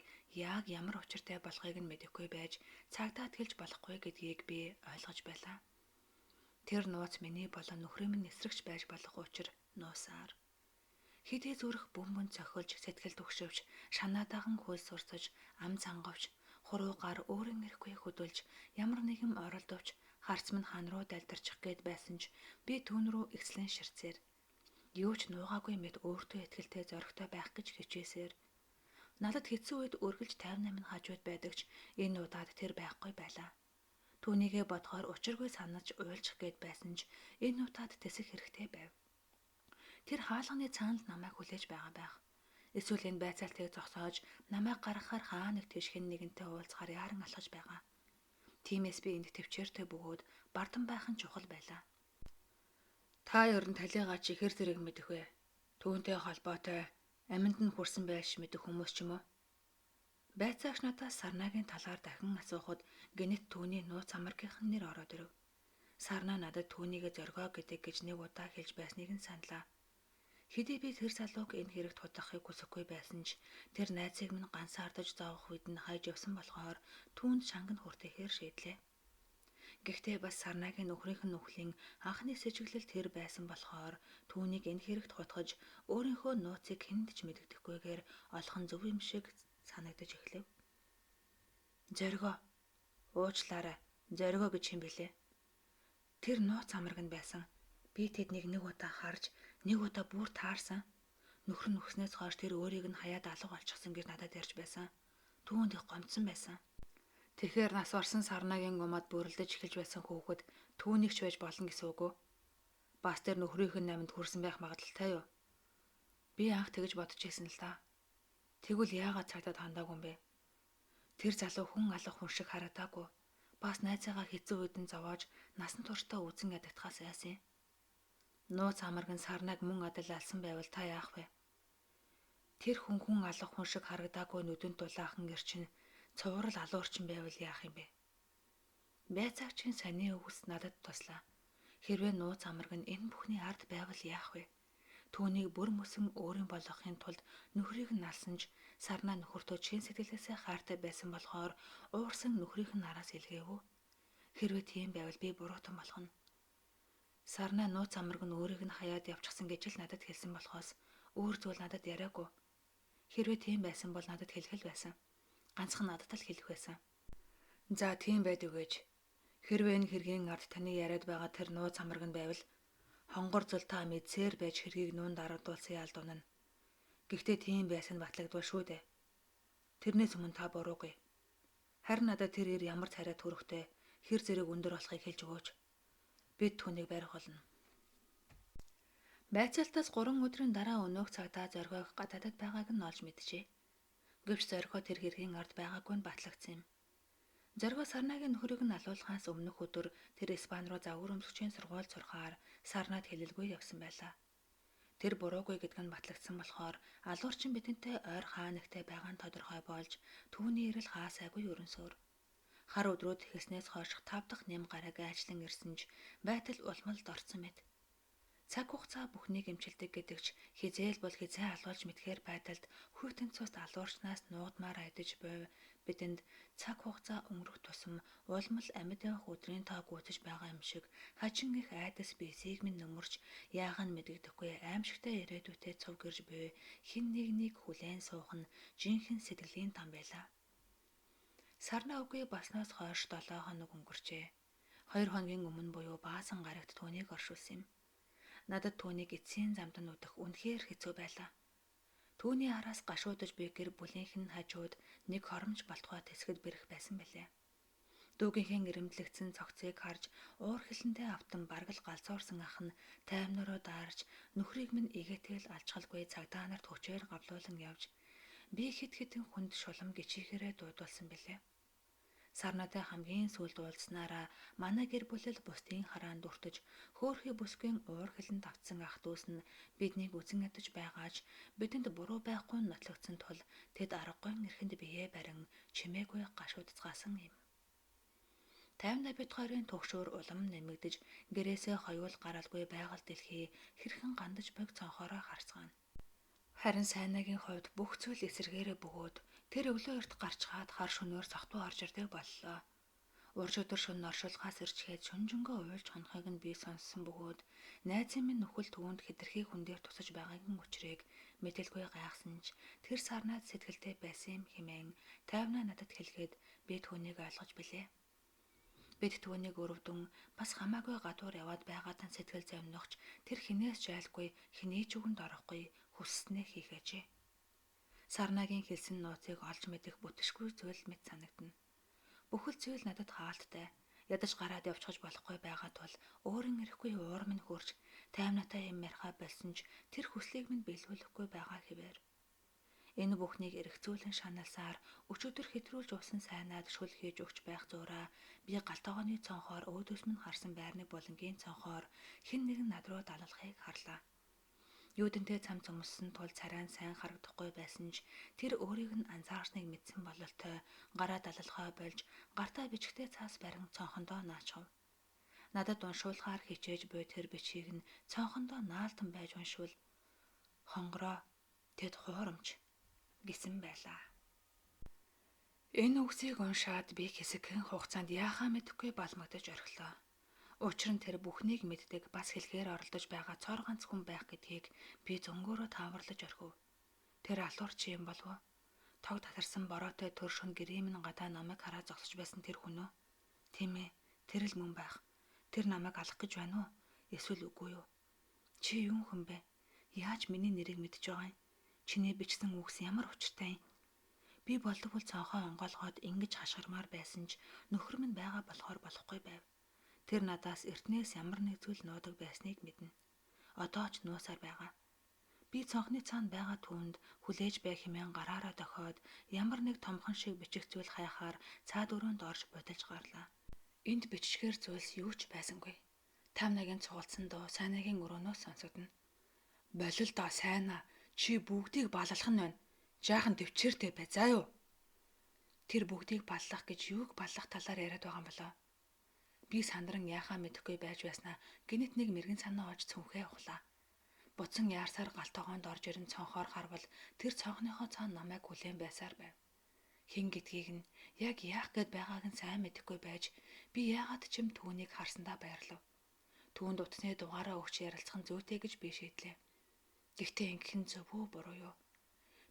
яг ямар учиртай болохыг нь мэдэхгүй байж цагдаад хэлж болохгүй гэдгийг би ойлгож байлаа. Тэр нууц миний болон нөхрийн минь эсрэгч байж болох учир нуусаар. Хэдий зүрх бөм бөм цохилж сэтгэл түгшвч шанаадаахан хөл сурсаж ам цанговч хуруу гар өөрийн эрэхгүй хөдөлж ямар нэгэн оролдовч харц минь хан руу далдарчих гээд байсан ч би түүн рүү ихслэн ширцээр юу ч нуугаагүй мэт өөртөө итгэлтэй зоригтой байх гэж хичээсээр надад хэцүү үед үргэлж 58 хажууд байдаг ч энэ удаад тэр байхгүй байлаа. Түүнийгээ бодохоор учиргүй санаж уйлчих гээд байсан ч энэ удаад тэсэх хэрэгтэй байв. Тэр хаалганы цаана л намайг хүлээж байгаа байх. Эсвэл энэ байцаалтыг зогсоож намайг гаргахаар хаа нэг тийш хэн нэгэнтэй уулзахаар яаран алхаж байгаа. Тиймээс би энд төвчээртэй бөгөөд бардан байх нь чухал байлаа. Та ер нь талигаа чи хэр зэрэг мэдэх вэ? Түүнтэй холбоотой аминд нь хүрсэн байж мэдэх хүмүүс ч юм уу? Байцаагч надаас Сарнагийн талаар дахин асуухад гэнэт түүний нууц амаргийнхан нэр ороод ирэв. Сарнаа надад түүнийгээ зоргоо гэдэг гэж нэг удаа хэлж байсныг нь саналаа. Хэдий би тэр залууг энэ хэрэгт худахыг хүсэхгүй байсан ч тэр найзыг минь ганцаардаж зовох үед нь хайж явсан болохоор түүнд шанган хүртэхээр шийдлээ. Гэхдээ бас Сарнагийн нөхрийнх нь нүхлийн анхны сэжиглэл тэр байсан болохоор түүнийг энэ хэрэгт хутгаж өөрийнхөө нууцыг хэнд ч мэдэгдэхгүйгээр олох нь зөв юм шиг санагдаж эхлэв. Зоригоо. Уучлаарай. Зоригоо гэж хэм бэлээ. Тэр нууц амарг нь байсан. Би тэднийг нэг удаа харж, нэг удаа бүр таарсан. Нөхөр нь үхснээс хойш тэр өөрийг нь хаяад алга болчихсон гэж надад ярьж байсан. Түүнд их гомдсон байсан. Тэгэхээр нас барсан Сарнагийн гумаад бүрэлдэж эхэлж байсан хүүхэд түүнийг ч байж болно гэсэн үг үү? Бас тэр нөхрийнх нь аминд хүрсэн байх магадлалтай юу? Би анх тэгж бодож ирсэн л да. Тэгвэл яагаад цагдаад хандаагүй юм бэ? Тэр залуу хүн алга хүн шиг харагдаагүй. Бас найзаагаа хэцүү үед нь зовоож насан туршдаа үзэн ядагдахаас айсан юм. Нууц амарг нь Сарнаг мөн адил алсан байвал та яах вэ? Тэр хүн хүн алга хүн шиг харагдаагүй нүдэнд дулаахан гэрчин цуврал алуурчин байвал яах юм бэ? Байцаагчийн саний үгс надад туслаа. Хэрвээ нууц амарг нь энэ бүхний ард байвал яах вэ? Түүнийг бүр мөсөн өөрийн болгохын тулд нөхрийг нь алсан ч Сарнаа нөхөртөө чин сэтгэлээсээ хайртай байсан болохоор уурсан нөхрийнх нь араас илгээв. Хэрвээ тийм байвал би буруутан болох нь. Сарнаа нууц амарг нь өөрийг нь хаяад явчихсан гэж л надад хэлсэн болохоос өөр зүйл надад яриаггүй. Хэрвээ тийм байсан бол надад хэлэх л байсан. Ганцхан надад л хэлэх байсан. За тийм байдаг гэж. Хэрвээ энэ хэргийн ард таны яриад байгаа тэр нууц амарг нь байвал хонгор зул та мэдсээр байж хэргийг нуун дарагдуулсан ялдунана. Гэхдээ тийм байсан нь батлагдвал шүү дээ. Тэрнээс өмнө та буруугүй. Харин надад тэр ир ямар царай төрөхтэй хэр зэрэг өндөр болохыг хэлж өгөөч. Бид түүнийг барих болно. Байцаалтаас 3 өдрийн дараа өнөөх цагдаа зоригог гадаадад байгааг нь олж мэджээ. Гэвч зоригоо тэр хэргийн ард байгаагүй нь батлагдсан юм. Зоригоо Сарнагийн нөхрийг нь алуулахаас өмнөх өдөр тэр Испани руу загвар өмсгчийн сургуульд сурахаар Сарнад хэлэлгүй явсан байлаа. Тэр буруугүй гэдг нь батлагдсан болохоор алуурчин бидэнтэй ойр хаа нэгтэй байгаа нь тодорхой болж түүний ирэл хаасайгүй өрөнсөөр. Хар өдрүүд эхэлснээс хойш 5 дахь нэм гараг айчлан ирсэн ч байтал улмалд орсон мэт. Цаг хугацаа бүхнийг эмчилдэг гэдэг ч хизээл бол хизээ алуулж мэдхээр байдалд хүйтэн цуст алуурчнаас нуугдмаар айдаж буй бидэнд цаг хугацаа өнгөрөх тусам улмал амьд явах өдрийн тоо гүйцэж байгаа юм шиг хачин их айдас бисийг минь нөмөрч яахан мэдэгдэхгүй аимшигтай ирээдүйтэй цув гэрж буй хэн нэгнийг хүлээн суух нь жинхэнэ сэтгэлийн там байлаа. Сарнаа үгүй болсноос хойш 7 хоног өнгөрчээ. 2 хоногийн өмнө буюу баасан гарагт түүнийг оршуулсан юм. Надад түүнийг эцсийн замд нь үдэх үнэхээр хэцүү байлаа. Түүний араас гашуудаж би гэр бүлийнх нь хажууд нэг хоромж болтугай тэсгэд бэрх байсан билээ. Дүүгийнхээ эрэмблэгдсэн цогцыг харж уур хилэнтэй автан бараг л галзуурсан ах нь таймнаруу даарч нөхрийг минь игээтэл алчгалгүй цагдаа нарт хүчээр гавлуулан явж би хэд хэдэн хүнд шулам гिचийхээрээ дуудулсан билээ. Сарнатай хамгийн сүүлд уулзсанараа манай гэр бүлэл бусдын хараанд өртөж хөөхий бүсгүйн уур хилэн тавцсан ах дүүс нь биднийг үзен ядаж байгаач бидэнд буруу байхгүй нотлогдсон тул тэд аргагүй эрхэнд биеэ барин чимээгүй гашуудцгаасан юм. 50 бит хоёрын түгшүүр улам нэмэгдэж гэрээсээ хоёул гаралгүй байгаль дэлхий хэрхэн гандаж байг цонхоороо харцгаана. Харин Сайнагийн хувьд бүх зүйл эсэргээрээ бөгөөд тэр өглөө эрт гарчгаад хар шөнөөр согтуу орж ирдэг боллоо. Урж өдөр шөнө оршуулгаас ирчгээд шөнөжингөө уйлж хонохыг нь би сонссон бөгөөд найзын минь нөхөл түүнд хэтэрхий хүн дээр тусаж байгаагийн учрыг мэдэлгүй гайхсан ч тэр сарнаад сэтгэлтэй байсан юм хэмээн тайвнаа надад хэлгээд би түүнийг ойлгож билээ. Бид түүнийг өрөвдөн бас хамаагүй гадуур яваад байгаатан сэтгэл зовнохч тэр хинээс ч айлгүй хэний ч үгэнд орохгүй хүсснээ хийх ажээ. Сарнагийн хэлсэн нууцыг олж мэдэх бүтэшгүй зүйл мэт санагдана. Бүхэл зүйл надад хаалттай. Ядаж гараад явчихж болохгүй байгаа тул өөрийн ирэхгүй уурам нь хөрч таймнатай юм яриха болсон ч тэр хүслийг минь биелүүлэхгүй байгаа хэвээр. Энэ бүхнийг эргцүүлэн шаналсаар өчигдөр хэтрүүлж уусан сайнаад шүл хийж өгч байх зуураа би галтгооны цонхоор өөдөөс минь харсан байрны булангийн цонхоор хэн нэгэн над руу далалахыг харлаа. Юудэнтэй цам цөмссөн тул царай нь сайн харагдахгүй байсан ч тэр өөрийг нь анзаарсныг мэдсэн бололтой гараа далалхаа болж гартаа бичгтээ цаас барин цонхондоо наачхав. Надад уншуулахаар хичээж буй тэр бичгийг нь цонхондоо наалтан байж уншвал хонгороо тэд хуурамч гэсэн байлаа. Энэ үгсийг уншаад би хэсэгхэн хугацаанд яахаа мэдэхгүй балмагдаж орхилоо. Учир нь тэр бүхнийг мэддэг бас хэлэхээр оролдож байгаа цор ганц хүн байх гэдгийг би зөнгөөрөө тааварлаж орхив. Тэр алуурч юм болов уу? Тог татарсан бороотой төр шөн гэрийн минь гадаа намайг хараа зогсож байсан тэр хүн үү? Тийм ээ, тэр л мөн байх. Тэр намайг алах гэж байна уу? Эсвэл үгүй юу? Чи юун хүн бэ? Яаж миний нэрийг мэдж байгаа юм? Чиний бичсэн үгс ямар учиртай юм? Би болдоггүй цонхоо онгоолгоод ингэж хашгирмаар байсан ч нөхөр минь байгаа болохоор болохгүй байв. Тэр надаас эртнээс ямар нэг зүйл нуудаг байсныг мэднэ. Одоо ч нуусаар байгаа. Би цонхны цаана байгаа түүнд хүлээж бай хэмээн гараараа дохиод ямар нэг томхон шиг бичих зүйл хайхаар цаад өрөөнд орж будилж гарлаа. Энд бичгээр зүйлс юу ч байсангүй. Тамнагийн цугалцсан дуу Сайнагийн өрөөнөөс сонсогдоно. Болил доо Сайна, чи бүгдийг баллах нь байна. Жаахан төвчээртэй бай заа юу. Тэр бүгдийг баллах гэж юуг баллах талаар яриад байгаа юм болоо. Би сандран яхаа мэдэхгүй байж байснаа гинэт нэг мэрэгэн санаа олж цүнхээ ухлаа. Буцан яарсаар гал тогоонд орж ирэн цонхоор харвал тэр цонхныхоо цаана намайг хүлээн байсаар байв. Хэн гэдгийг нь яг яах гээд байгааг нь сайн мэдэхгүй байж би яагаад ч юм түүнийг харсандаа баярлав. Түүнд утасны дугаараа өгч ярилцах нь зүйтэй гэж би шийдлээ. Гэхдээ ингэх нь зөв үү буруу юу?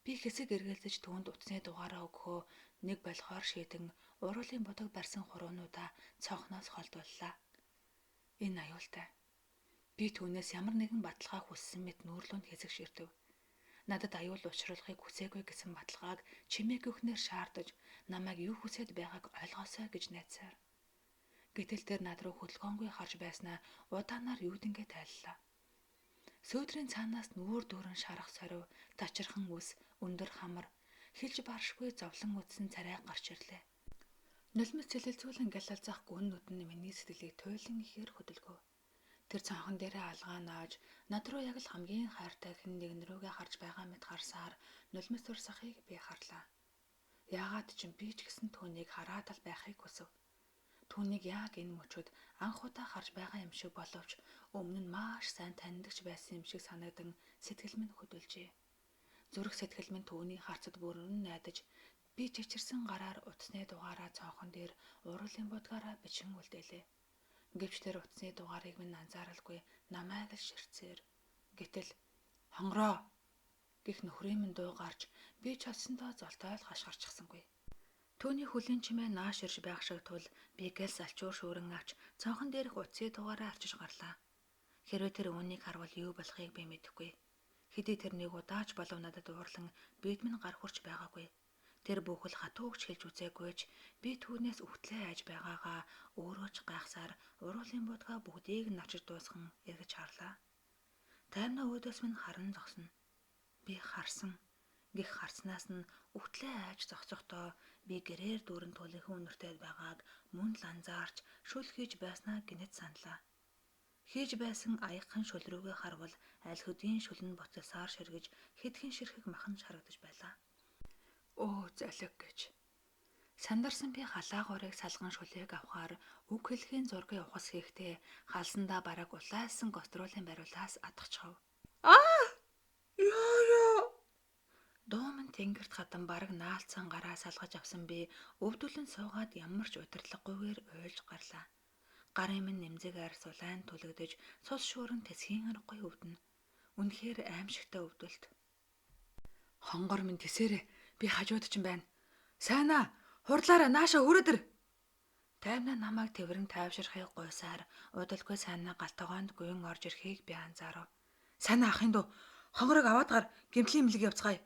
Би хэсэг эргэлзэж түүнд утасны дугаараа өгөхөө нэг болохоор шийдэн уруулын будаг барьсан хуруунуудаа цонхноос холдууллаа. Энэ аюултай. Би түүнээс ямар нэгэн баталгаа хүссэн мэт нүүрлөнд хэсэг ширтэв. Надад аюул учруулахыг хүсээгүй гэсэн баталгааг чимээгүйхнээр шаардаж намайг юу хүсээд байгааг ойлгоосой гэж найдсаар. Гэтэл тэр над руу хөдөлгөөнгүй харж байснаа удаанаар юудэнгээ тайллаа. Сөөдрийн цаанаас нүүр дүүрэн шарах сорив, тачирхан үс, өндөр хамар, хэлж баршгүй зовлон үдсэн царай гарч ирлээ. Нулимс цэлэлзүүлэн гялалзах гүн нүд нь миний сэтгэлийг туйлын ихээр хөдөлгөв. Тэр цонхон дээрээ алгаа нааж над руу яг л хамгийн хайртай хэн нэгэн рүүгээ харж байгаа мэт харсаар нулимс урсахыг би харлаа. Яагаад ч юм би ч гэсэн түүнийг хараад л байхыг хүсэв. Түүнийг яг энэ мөчөд анх удаа харж байгаа юм шиг боловч өмнө нь маш сайн таньдагч байсан юм шиг санагдан сэтгэл минь хөдөлжээ. Зүрх сэтгэл минь түүний харцад бүрэн найдаж би чичирсэн гараар утасны дугаараа цонхон дээр уруулын будгаараа бичин үлдээлээ. Гэвч тэр утасны дугаарыг минь анзааралгүй намайг л ширтсээр. Гэтэл хонгороо гэх нөхрийн минь дуу гарч би чадсандаа золтой л хашгирчихсангүй. Түүний хөлийн чимээ нааш ирж байх шиг тул би гэлс алчуур шүүрэн авч цонхон дээрх утасны дугаараа арчиж гарлаа. Хэрвээ тэр үүнийг харвал юу болохыг би мэдэхгүй. Хэдий тэр нэг удаач болов надад уурлан бид минь гар хүрч байгаагүй. Тэр бүхэл хатуугч хэлж үзээгүй ч би түүнээс үхтлээ айж байгаагаа өөрөө ч гайхсаар уруулын будгаа бүгдийг нь очиж дуусган эргэж харлаа. Таймна өөдөөс минь харан зогсно. Би харсан гих харснаас нь үхтлээ айж зогсохдоо би гэрээр дүүрэн төлөнхөн үнэртэй байгааг мөн л анзаарч шүл хийж байснаа гинэт саналаа. Хийж байсан аягхан шүл рүүгээ харвал аль хэдийн шүл нь буцалсаар ширгэж хэдхэн ширхэг махан харагдаж байлаа. Өө золиг гэж. Сандарсан би халаагуурыг салган шүлийг авахар үг хэлхийн зургийг ухас хийхдээ халсандаа бараг улаалсан гастролийн бариулаас адахчихав. Аа! Яа яа. Дуу минь тэнгэрт хатан бараг наалцсан гараа салгаж авсан би өвдөлн суугаад ямар ч удирдлаггүйгээр уйлж гарлаа. Гарын минь нэмзэг арьс улаан түлэгдэж цус шууран тэсхийн аргагүй өвдөнө. Үнэхээр аимшигтай өвдөлт. Хонгор минь тэсээрээ би хажууд чинь байна. Сайнаа хурдлаараа нааша хүрээд ир. Таймна намайг тэврэн тайвширхыг гуйсаар удалгүй сайнаа гал тогоонд гүйн орж ирэхийг би анзаарав. Сайнаа ахын дүү хонгорыг аваад гар гэмтлийн эмнэлэг явцгаая.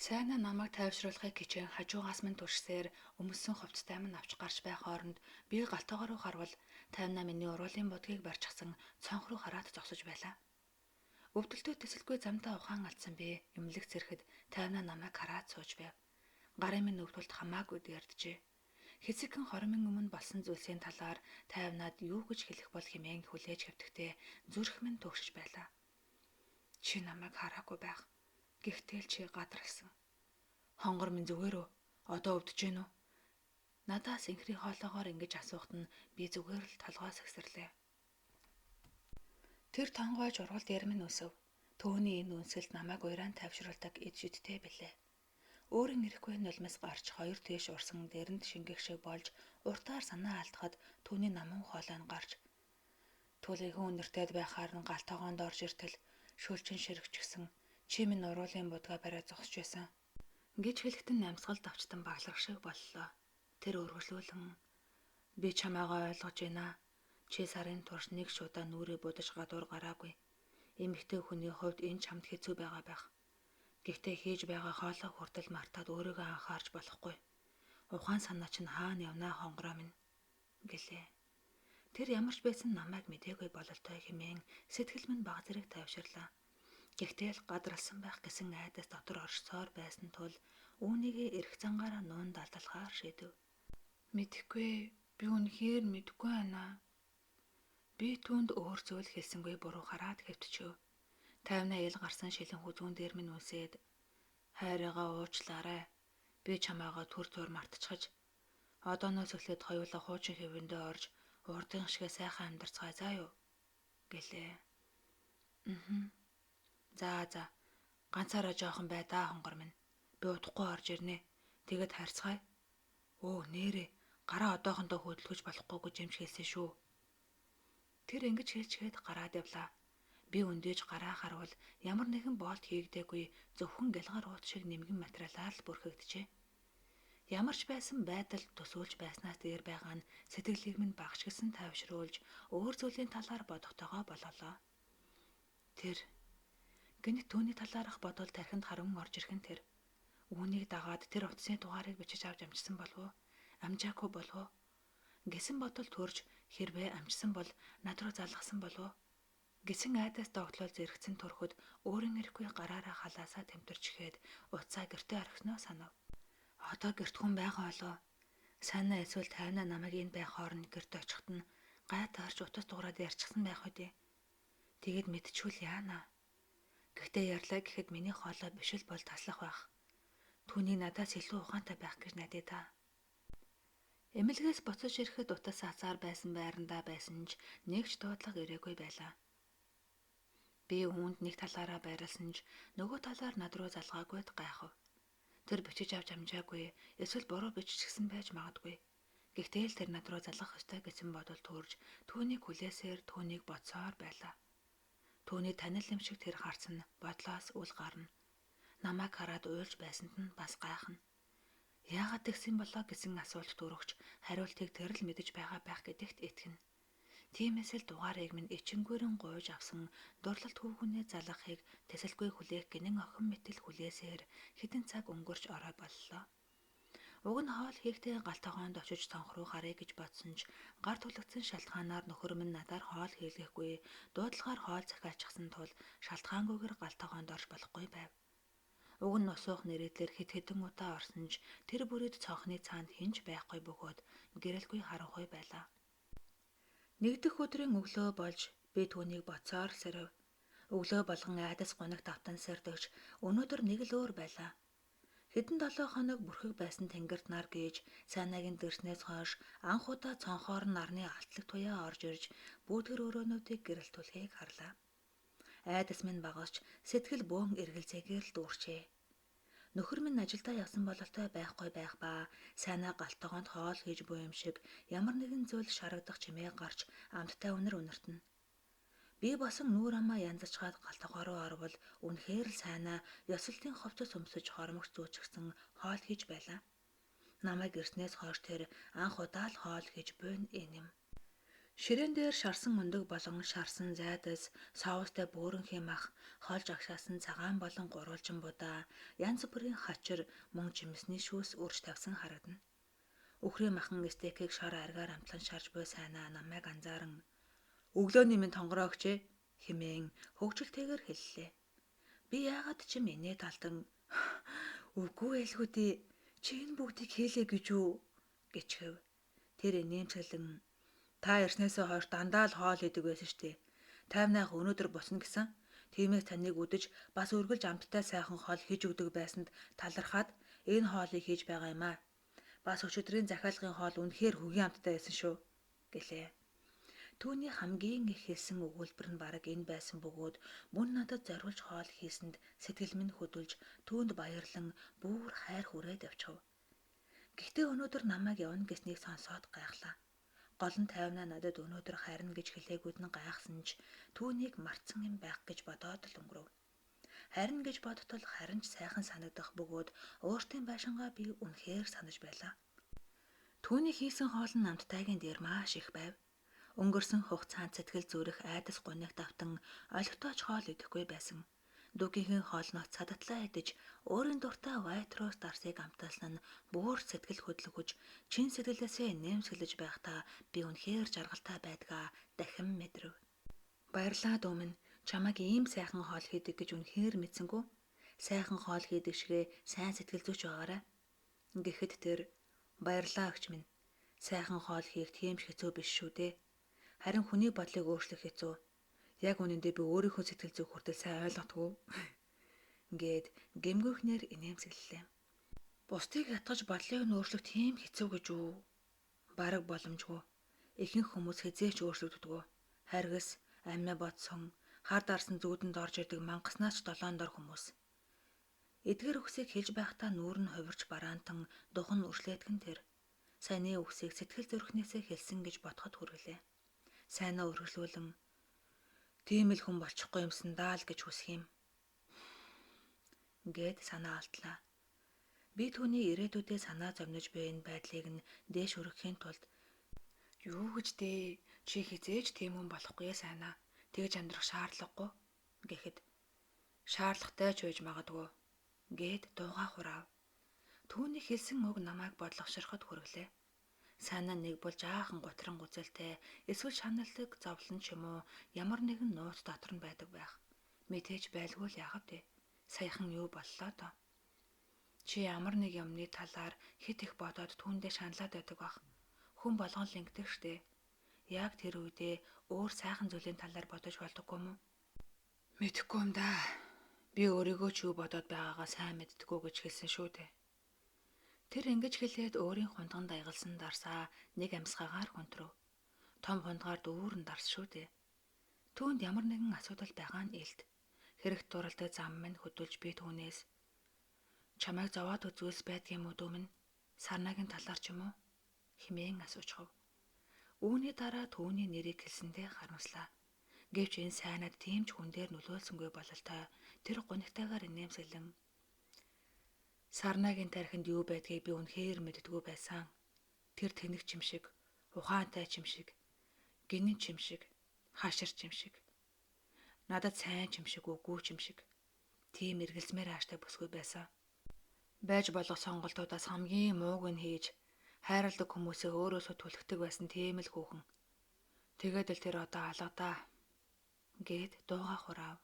Сайнаа намайг тайвшруулахыг хичээн хажуугаас минь туршсээр өмссөн хувцастай минь авч гарч бай хооронд би гал тогоо руу харвал таймна миний уруулын будгийг барьчихсан цонх руу хараад зогсож байлаа. Өвдөлтөө тэсэлгүй замдаа ухаан алдсан би эмнэлэг цэрхэд таймна намайг хараад сууж байв. Гарын минь өвдөлт хамаагүй дээрджээ. Хэсэгхэн хормын өмнө болсон зүйлсийн талаар тайвнаад юу гэж хэлэх бол хэмээн хүлээж хэвтэхдээ зүрх минь төгшөж байлаа. Чи намайг хараагүй байх. Гэхдээ л чи гадралсан. Хонгор минь зүгээр үү? Одоо өвдөж гин үү? Надаас инхрийн хоолоогоор ингэж асуухад нь би зүгээр л толгой сагсарлаа. Тэр тонгойж ургал дээр минь өсөв. Төөний энэ үнсэлд намайг уйран тайвшруулдаг эд шидтэй билээ. Өөрийн ирэхгүй нулимс гарч хоёр тийш урсан дэрэнд шингэх шиг болж уртаар санаа алдахад түүний намун хоолой нь гарч төлөйхөн үнэртэд байхаар нь гал тогоонд орж иртэл шүлжин ширэгчгсэн чи минь уруулын будгаа бариад зогсож байсан гэж хэлэхэд нь амьсгал давчтан баглах шиг боллоо. Тэр өргөжлүүлэн би чамаагаа ойлгож байна. Чи сарын турш нэг шудаа нүрээ будаж гадуур гараагүй. Эмэгтэй хүний хувьд энэ чамд хэцүү байгаа байх. Гэхдээ хийж байгаа хоолой хүртэл мартаад өөрийгөө анхаарч болохгүй. Ухаан санаа чинь хаана явнаа хонгороо минь гэлээ. Тэр ямар ч байсан намайг мдээгүй бололтой хэмээн сэтгэл минь баг зэрэг тайвширлаа. Гэхдээ л гадралсан байх гэсэн айдас дотор оршсоор байсан тул үүнийгээ эрх зангаараа нуун далдалхаар шийдэв. Мэдэхгүй, би үнэхээр мэдэхгүй байна. Би түүнд өөр зүйл хэлсэнгүй буруу хараад хэвтчихв. Тайвнаа ил гарсан шилэн хүзүүн дээр минь үнсээд хайрыгаа уучлаарай. Би чамаагаа түр зуур мартчихаж одооноос эхлээд хоёулаа хуучин хэвэндээ орж урдын шигэ сайхан амьдарцгаая заа юу гэлээ. Мм. За за. Ганцаараа жоохон бай даа хонгор минь. Би удахгүй орж ирнэ. Тэгээд харьцгаая. Өө нэрээ гараа одоохондоо хөдөлгөж болохгүй гэж юмч хэлсэн шүү. Тэр ингэж хэлчихэд гараад явлаа. Би өндөөж гараа харвал ямар нэгэн боолт хийгдээгүй зөвхөн гялгар уут шиг нэмгэн материалаар л бүрхэгджээ. Ямар ч байсан байдал төсөөлж байснаас дээр байгаа нь сэтгэлийг минь багш гэсэн тайвшруулж өөр зүйлийн талаар бодохтойгоо бололоо. Тэр гэнэт түүний талаарх бодвол тархинд харан орж ирэх нь тэр. Үүнийг дагаад тэр утасны дугаарыг бичиж авч амжсан болов уу? Амжаагүй болов уу? Гэсэн бодол төрж хэрвээ амжсан бол над руу залгасан болов уу? Гэсэн айдас догтлол зэрэгцэн төрөхөд өөрийн ирэхгүй гараараа халаасаа тэмтэрчгээд утсаа гэртээ орхисноо санав. Одоо гэрт хүн байгаа болов. Сайнаа эсвэл тайвнаа намайг энд байх хооронд гэрт очиход нь гай таарч утас дугаараад ярьчихсан байх үдээ. Тэгээд мэдчихвэл яана. Гэхдээ ярьлаа гэхэд миний хоолой биш л бол таслах байх. Түүний надаас илүү ухаантай байх гэж найдаа та. Эмнэлгээс буцаж ирэхэд утас азар байсан байрандаа байсан ч нэг ч дуудлага ирээгүй байлаа. Би үүнд нэг талаараа байрласан ч нөгөө талаар над руу залгаагүйд гайхав. Тэр бичиж авч амжаагүй эсвэл буруу биччихсэн байж магадгүй. Гэхдээ л тэр над руу залгах ёстой гэсэн бодол төрж түүнийг хүлээсээр түүнийг бодсоор байлаа. Түүний танил юм шиг тэр харц нь бодлоос үл гарна. Намайг хараад уйлж байсанд нь бас гайхна. Яагаад тэгсэн болоо гэсэн асуулт төрөгч хариултыг тэр л мэдэж байгаа байх гэдэгт итгэнэ. Тиймээс л дугаарыг минь ичингүүрэн гуйж авсан дурлалт хүүхүнээ залгахыг тэсэлгүй хүлээх гинэн охин мэтэл хүлээсээр хэдэн цаг өнгөрч орой боллоо. Уг нь хоол хийхдээ гал тогоонд очиж цонх руу харъя гэж бодсон ч гар түлэгдсэн шалтгаанаар нөхөр минь надаар хоол хийлгэхгүй, дуудлагаар хоол захиалчихсан тул шалтгаангүйгээр гал тогоонд орж болохгүй байв. Уг нь нусуух нэрээдлэр хэд хэдэн удаа орсон ч тэр бүрээд цонхны цаанд хэн ч байхгүй бөгөөд гэрэлгүй харанхуй байлаа. Нэгдэх өдрийн өглөө болж би түүнийг бодсоор л сэрэв. Өглөө болгон айдас гунигт автан сэрдэгч өнөөдөр нэг л өөр байлаа. Хэдэн 7 хоног бүрхэг байсан тэнгэрт нар гийж Сайнагийн дэрснээс хойш анх удаа цонхоор нь нарны алтлаг туяа орж ирж бүүдгэр өрөөнүүдийг гэрэлтүүлэхийг харлаа. Айдас минь багасч сэтгэл бөөн эргэлзээгээр л дүүрчээ. Нөхөр минь ажилдаа явсан бололтой байхгүй байх ба Сайнаа гал тогоонд хоол хийж буй юм шиг ямар нэгэн зүйл шарагдах чимээ гарч амттай үнэр үнэртэнэ. Би босон нүүр амаа янзалчгаад гал тогоо руу орвол үнэхээр л Сайнаа ёсолтын хувцас өмсөж хормогч зүүчихсэн хоол хийж байлаа. Намайг ирснээс хойш тэр анх удаа л хоол хийж буйна энэ юм. Ширээн дээр шарсан өндөг болон шарсан зайдас, соустай бөөрөнхий мах, холж агшаасан цагаан болон гурвалжин будаа, янз бүрийн хачир, мөн жимсний шүүс үрж тавьсан харагдана. Үхрийн махан стейкийг шар аргаар амтлан шарж буй Сайнаа намайг анзааран "Өглөөний минь тонгороо өгчээ" хэмээн хөгжилтэйгээр хэллээ. Би яагаад ч юм инээ талдан "Үгүй элгүй дээ. Чи энэ бүгдийг хийлээ гэж үү?" гэчгэв. Тэр инээмсэглэн "Та ирснээсээ хойш дандаа л хоол идэг байсан шүү дээ. Тайвнаах өнөөдөр буцна гэсэн. Тиймээс таныг үдэж бас үргэлж амттай сайхан хоол хийж өгдөг байсанд талархаад энэ хоолыг хийж байгаа юм аа. Бас өчигдрийн захиалгын хоол үнэхээр хөгийн амттай байсан шүү" гэлээ. Түүний хамгийн их хэлсэн өгүүлбэр нь бараг энэ байсан бөгөөд мөн надад зориулж хоол хийсэнд сэтгэл минь хөдөлж түүнд баярлан бүр хайр хүрээд явчихав. Гэхдээ өнөөдөр намайг явна гэснийг сонсоод гайхлаа. Гол нь тайвнаа надад өнөөдөр харина гэж хэлээгүйд нь гайхсан ч түүнийг мартсан юм байх гэж бодоод л өнгөрөв. Харина гэж бодтол харин ч сайхан санагдах бөгөөд өөртөө байшингаа би үнэхээр санаж байлаа. Түүний хийсэн хоол нь амттайгийн дээр маш их байв. Өнгөрсөн хугацаанд сэтгэл зүрэх айдас гунигт автан олигтойч хоол идэхгүй байсан. Дүүгийнхэн хоолноо цадатлаа идэж өөрийн дуртай White Rose дарсыг амталсан нь бүр сэтгэл хөдлөхөж чин сэтгэлээсээ нэмсэглэж байхдаа би үнэхээр жаргалтай байдгаа дахин мэдрэв. Баярлалаа дүү минь, чамайг ийм сайхан хоол хийдэг гэж үнэхээр мэдсэнгүй. Сайхан хоол хийдэг шигээ сайн сэтгэл зүйч байгаарай. Гэхэд тэр баярлалаа эгч минь. Сайхан хоол хийх тийм ч хэцүү биш шүү дээ. Харин хүний бодлыг өөрчлөх хэцүү. Яг үнэндээ би өөрийнхөө сэтгэл зүйг хүртэл сайн ойлгодгүй. Ингээд гэмгүүхнэр инээмсэглэлээ. Бусдыг ятгаж бодлыг нь өөрчлөх тийм хэцүү гэж үү? Бараг боломжгүй. Ихэнх хүмүүс хэзээ ч өөрчлөгддөггүй. Харгас, амиа бодсон, хар дарсан зүүдэнд орж ирдэг мангаснаас ч долоон дор хүмүүс. Эдгээр үгсийг хэлж байхдаа нүүр нь хувирч бараантан дух нь үршлээдгэн тэр. Саяны үгсийг сэтгэл зүрхнээсээ хэлсэн гэж бодоход хүргэлээ. Сайнаа үргэлжлүүлэн "Тийм л хүн болчихгүй юмсан даа л гэж хүсэх юм" гээд санаа алдлаа. Би түүний ирээдүйдээ санаа зовнож буй энэ байдлыг нь дээш өргөхийн тулд "Юу гэж дээ? Чи хэзээ ч тийм хүн болохгүй Сайнаа. Тэгж амьдрах шаардлагагүй" гэхэд "Шаардлагатай ч байж магадгүй" гээд дуугаа хураав. Түүний хэлсэн үг намайг бодлогоширход хүргэлээ. Сайнаа нэг бол жаахан гутран гузалтай эсвэл шаналдаг зовлон ч юм уу ямар нэгэн нууц дотор нь байдаг байх. Мэдээж байлгүй л яхав дээ. Саяхан юу боллоо доо. Чи ямар нэг юмны талаар хит их бодоод түүндээ шаналаад байдаг бах. Хүн болгон л ингэдэг штэ. Яг тэр үедээ өөр сайхан зүйлийн талаар бодож болдоггүй юм уу? Мэдэхгүй юм да. Би өөрийгөө ч юу бодоод байгаагаа сайн мэддэггүй гэж хэлсэн шүү дээ. Тэр ингэж хэлээд өөрийн хундганд аягалсан дарсаа нэг амьсгаагаар хүнтрөв. Том хундгаар дүүрэн дарс шүү дээ. Түүнд ямар нэгэн асуудал байгаа нь илт. Хэрэг дуралдаг зам минь хөдөлж би түүнээс "Чамайг зовоод зүйлс байдгийм үү дүү минь? Сарнагийн талаар ч юм уу?" хэмээн асуучхав. Үүний дараа түүний нэрийг хэлсэндээ харамслаа. Гэвч энэ сайнад тийм ч хүн дээр нөлөөлсөнгүй бололтой тэр гунигтайгаар инээмсэглэн "Сарнагийн тархинд юу байдгийг би үнэхээр мэддэггүй байсан. Тэр тэнэг ч юм шиг, ухаантай ч юм шиг, гинэн ч юм шиг, хашир ч юм шиг. Надад сайн ч юм шиг, үгүй ч юм шиг. Тийм эргэлзмээр ааштай бүсгүй байсан. Байж болох сонголтуудаас хамгийн мууг нь хийж хайрладаг хүмүүсээ өөрөөсөө түлхдэг байсан тийм л хүүхэн. Тэгээд л тэр одоо алгадаа гэд дууга хураав.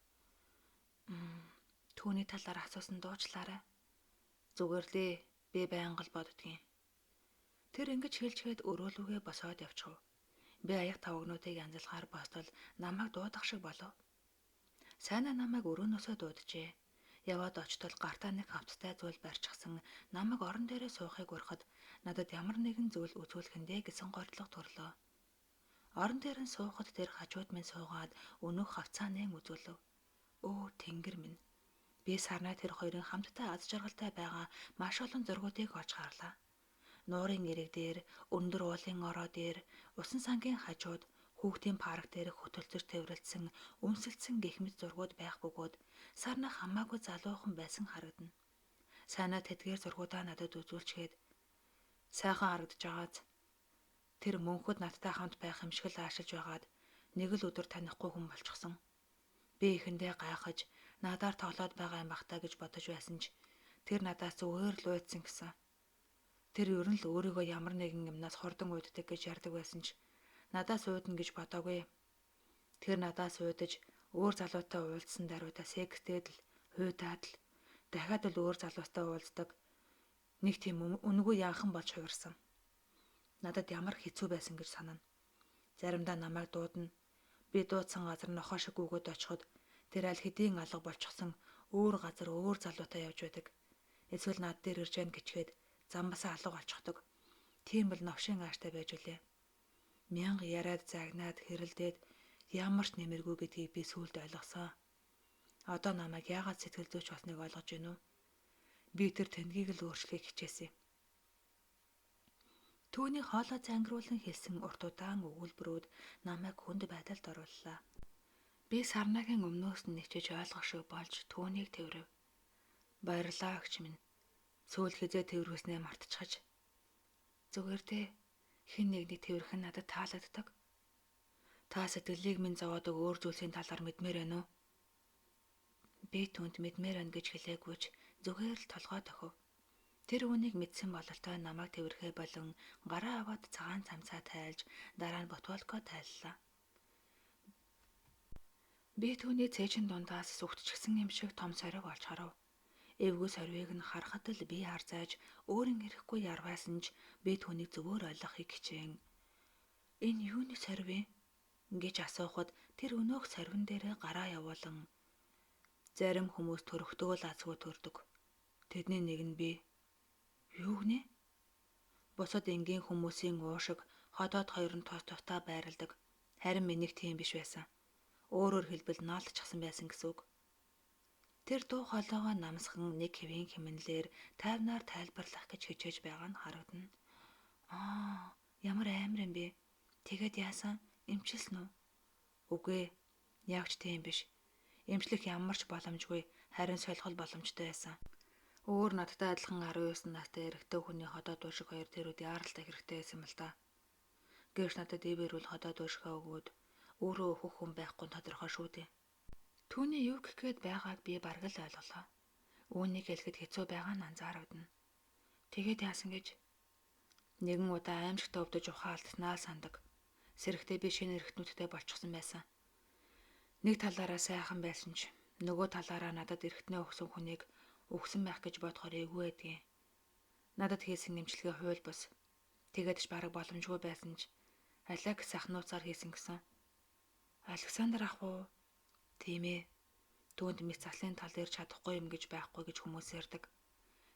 Түүний талаар асуусан дуучлаарай. Зүгээр лээ. Би байнга л боддгийн. Тэр ингэж хэлжгээд өрөөлүүгээ босоод явчихв. Би аяг тавгнуудыг янзлахаар бостол намайг дуудах шиг болов. Сайнаа намайг өрөөнөөсөө дууджээ. Яваад очтол гартаа нэг хавцтай зүйл барьчихсан намайг орон дээрээ суухыг урахад надад ямар нэгэн зүйл үзүүлэхэндээ гэсэн гордлого төрлөө. Орон дээр нь суухад тэр хажууд минь суугаад өнөөх хавцаа нээн үзүүлв. Өө тэнгэр минь. Би сарнай тэр хоёрын хамтдаа аз жаргалтай байгаа маш олон зургуудыг олж харлаа. Нуурын эрэг дээр, өндөр уулын ороо дээр, усан сангийн хажууд, хүүхдийн парк дээр хөтөлцөж тэврэлдсэн, үнсэлцсэн гэх мэт зургууд байх бөгөөд сарна хамаагүй залуухан байсан харагдана. Сайнаа тэдгээр зургуудаа надад үзүүлчихэд сайхан харагдаж байгааз тэр мөнхөд надтай хамт байх юм шиг л аашилж байгаад нэг л өдөр танихгүй хүн болчихсон. Би эхэндээ гайхаж надаар тоглоод байгаа юм бах та гэж бодож байсан ч тэр надаас зүгээр л уйдсан гэсэн. Тэр ер нь л өөрийгөө ямар нэгэн юмнаас хурдан уйддаг гэж ярьдаг байсан ч надаас уйдна гэж бодоогүй. Тэр надаас уйдаж өөр залуутай уулзсан даруйда секстэд л уйдаад л дахиад л өөр залуустай уулздаг. Нэг тийм үнэгүй яахан болж хувирсан. Надад ямар хэцүү байсан гэж санана. Заримдаа намайг дуудана. Би дуудсан газар нохоо шиг гүгөөд очиход тэр аль хэдийн алга болчихсон өөр газар өөр залуутай явж байдаг. Эсвэл над дээр ирж гэн гэчгээд замбасаа алга болчихдог. Тийм бол новшин ааштай байж үлээ. Мянга яриад загнаад хэрэлдээд ямар ч нэмэргүй гэдгийг би сүүлд ойлгосон. Одоо намайг яагаад сэтгэл зүйч болсныг ойлгож байна уу? Би тэр тэнгийг л өөрчлөхийг хичээсэн. Түүний хоолой зангируулан хэлсэн урт удаан өгүүлбэрүүд намайг хүнд байдалд орууллаа. Би сарнагийн өмнөөс нь нэгчиж ойлгох шиг болж түүнийг тэрвэв. Баярлалаа эгч минь. Сүүл хизээ тэрвэснээ мартчихаж. Зүгээр дээ. Хэн нэгний тэрвэх нь надад таалагддаг. Та сэтгэлийг минь зовоодог өөр зүйлсийн талаар мэдмээр байна уу? Би түүнд мэдмээр байна гэж хэлээгүйч зүгээр л толгой тохив. Тэр үүнийг мэдсэн бололтой намайг тэрвэхээ болон гараа аваад цагаан цамцаа тайлж дараа нь ботволко тайллаа. Би түүний цээжин дундаас сүгтчихсэн юм шиг том сориг олж харав. Эвгүй сорвийг нь харахад л би харзааж өөрийн ирэхгүй ярвайсан ч би түүнийг зөвөр ойлгохыг хичээн. Энэ юуны сорив юм гэж асуухад тэр өнөөх сорвин дээрээ гараа явуулан зарим хүмүүс төрөхтөө л азгүй төрдөг. Тэдний нэг нь би. Юу гинэ? Бусад энгийн хүмүүсийн уушиг ходоод хоёр нь тус тусдаа байрладаг. Харин минийх тийм биш байсан. Өөрөөр хэлбэл наалдчихсан байсан гэсэн үг. Тэр дуу хоолойгоо намсхан нэг хэвийн хэмнэлээр тайвнаар тайлбарлах гэж хичээж байгаа нь харагдана. Аа, ямар амар юм бэ? Тэгээд яасан? Эмчилсэн үү? Үгүй ээ. Яг ч тийм биш. Эмчлэх ямар ч боломжгүй, харин солихол боломжтой байсан. Өөр надтай адилхан 19 настай эрэгтэй хүний ходоод уушиг хоёр тэр үед яаралтай хэрэгтэй байсан юм л да. Гэвч надад ивэрүүл ходоод уушгаа өгөөд өөрөө өөхөх хүн байхгүй тодорхой шүү дээ. Түүний юу гэх гээд байгааг би бараг л ойлголоо. Үүнийг хэлэхэд хэцүү байгаа нь анзаарагдана. Тэгээд яасан гэж нэгэн удаа аимшигтай өвдөж ухаан алдсанаа сандаг. Сэрэгтэй би шинэ эргэтнүүдтэй болчихсон байсан. Нэг талаараа сайхан байсан ч нөгөө талаараа надад эргэтнээ өгсөн хүнийг өгсөн байх гэж бодохоор эвгүй байдгийн. Надад хийсэн эмчилгээ хууль бус. Тэгээд ч бараг боломжгүй байсан ч Алекс ах нууцаар хийсэн гэсэн. Александр ах уу? Тийм ээ. Түүнд мэс заслын тал дээр чадахгүй юм гэж байхгүй гэж хүмүүс ярьдаг.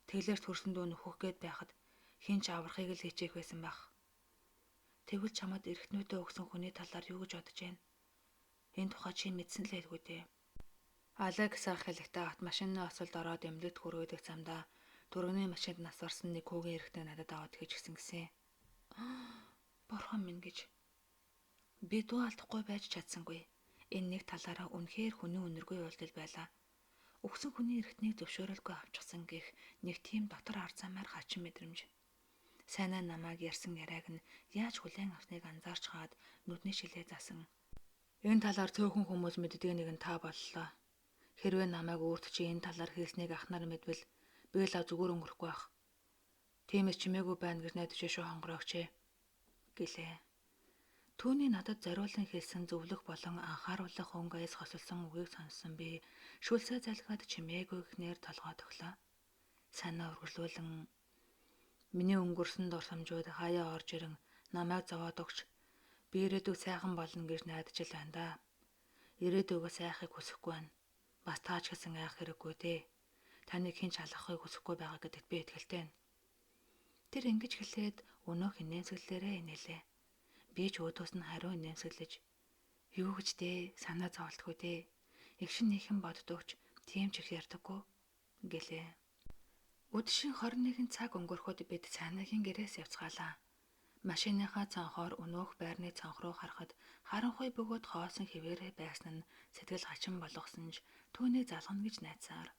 Тэглэр төрсөн дүү нөхөх гээд байхад хэн ч аврахыг л хичээх байсан байх. Тэгвэл чамд эргэтнүүдээ өгсөн хүний талаар юу гэж бодож байна? Энэ тухай чи мэдсэн л байлгүй дээ. Алекс ах хэлэхдээ автомашины осолд ороод эмнэлэгт хүрээдэх замдаа түргэний машинд нас барсан нэг хүүгийн эрэгтэй надад аваад хийчихсэн гэсэн. Бурхан минь гэж. Би дүү алдахгүй байж чадсангүй. Энэ нэг талаараа үнэхээр хүний үнэргүй үйлдэл байлаа. Өгсөн хүний эргэтнийг зөвшөөрөлгүй авчихсан гэх нэг тийм дотор ар замаар хачин мэдрэмж. Сайнаа намайг ярьсан яриаг нь яаж хүлээн авсныг анзаарч хаад нүдний шилээ засан. Энэ талаар цөөхөн хүмүүс мэддэг нэг нь та боллоо. Хэрвээ намайг өөрт чи энэ талаар хэлснийг ах нар мэдвэл Би л зүгээр өнгөрөхгүй байх. Тиймээс чимээгүй байна гэж найдаж шүү хонгороогч ээ гэлээ. Түүний надад зориулан хэлсэн зөвлөх болон анхааруулах өнгө аяс хосолсон үгийг сонссон би шүлсээ залхиад чимээгүй гэхнээр толгой тохлоо. Санаа үргэлжлүүлэн миний өнгөрсөн дурсамжууд хаяа орж ирэн намайг зовоод өгч би ирээдүйг сайхан болно гэж найдаж л байна да. Ирээдүйгөө сайхыг хүсэхгүй байна. Бас таач гэсэн айх хэрэггүй дээ. Таныг хэн ч алгахыг хүсэхгүй байгаа гэдэгт би итгэлтэй байна. Тэр ингэж хэлээд өнөөх инээмсэглэлээрээ инээлээ. Би ч өөдөөс нь хариу инээмсэглэж юу гэж дээ санаа зовлтгүй дээ. Эгшин нийхэн боддогч тийм ч их ярьдаггүй гэлээ. Үдшийн 21 цаг өнгөрөхөд бид Цайнагийн гэрээс явцгаалаа. Машиныхаа цонхоор өнөөх байрны цонх руу харахад харанхуй бөгөөд хоосон хэвээрээ байсан нь сэтгэл хачин болгосон ч түүнийг залгана гэж найдсаар.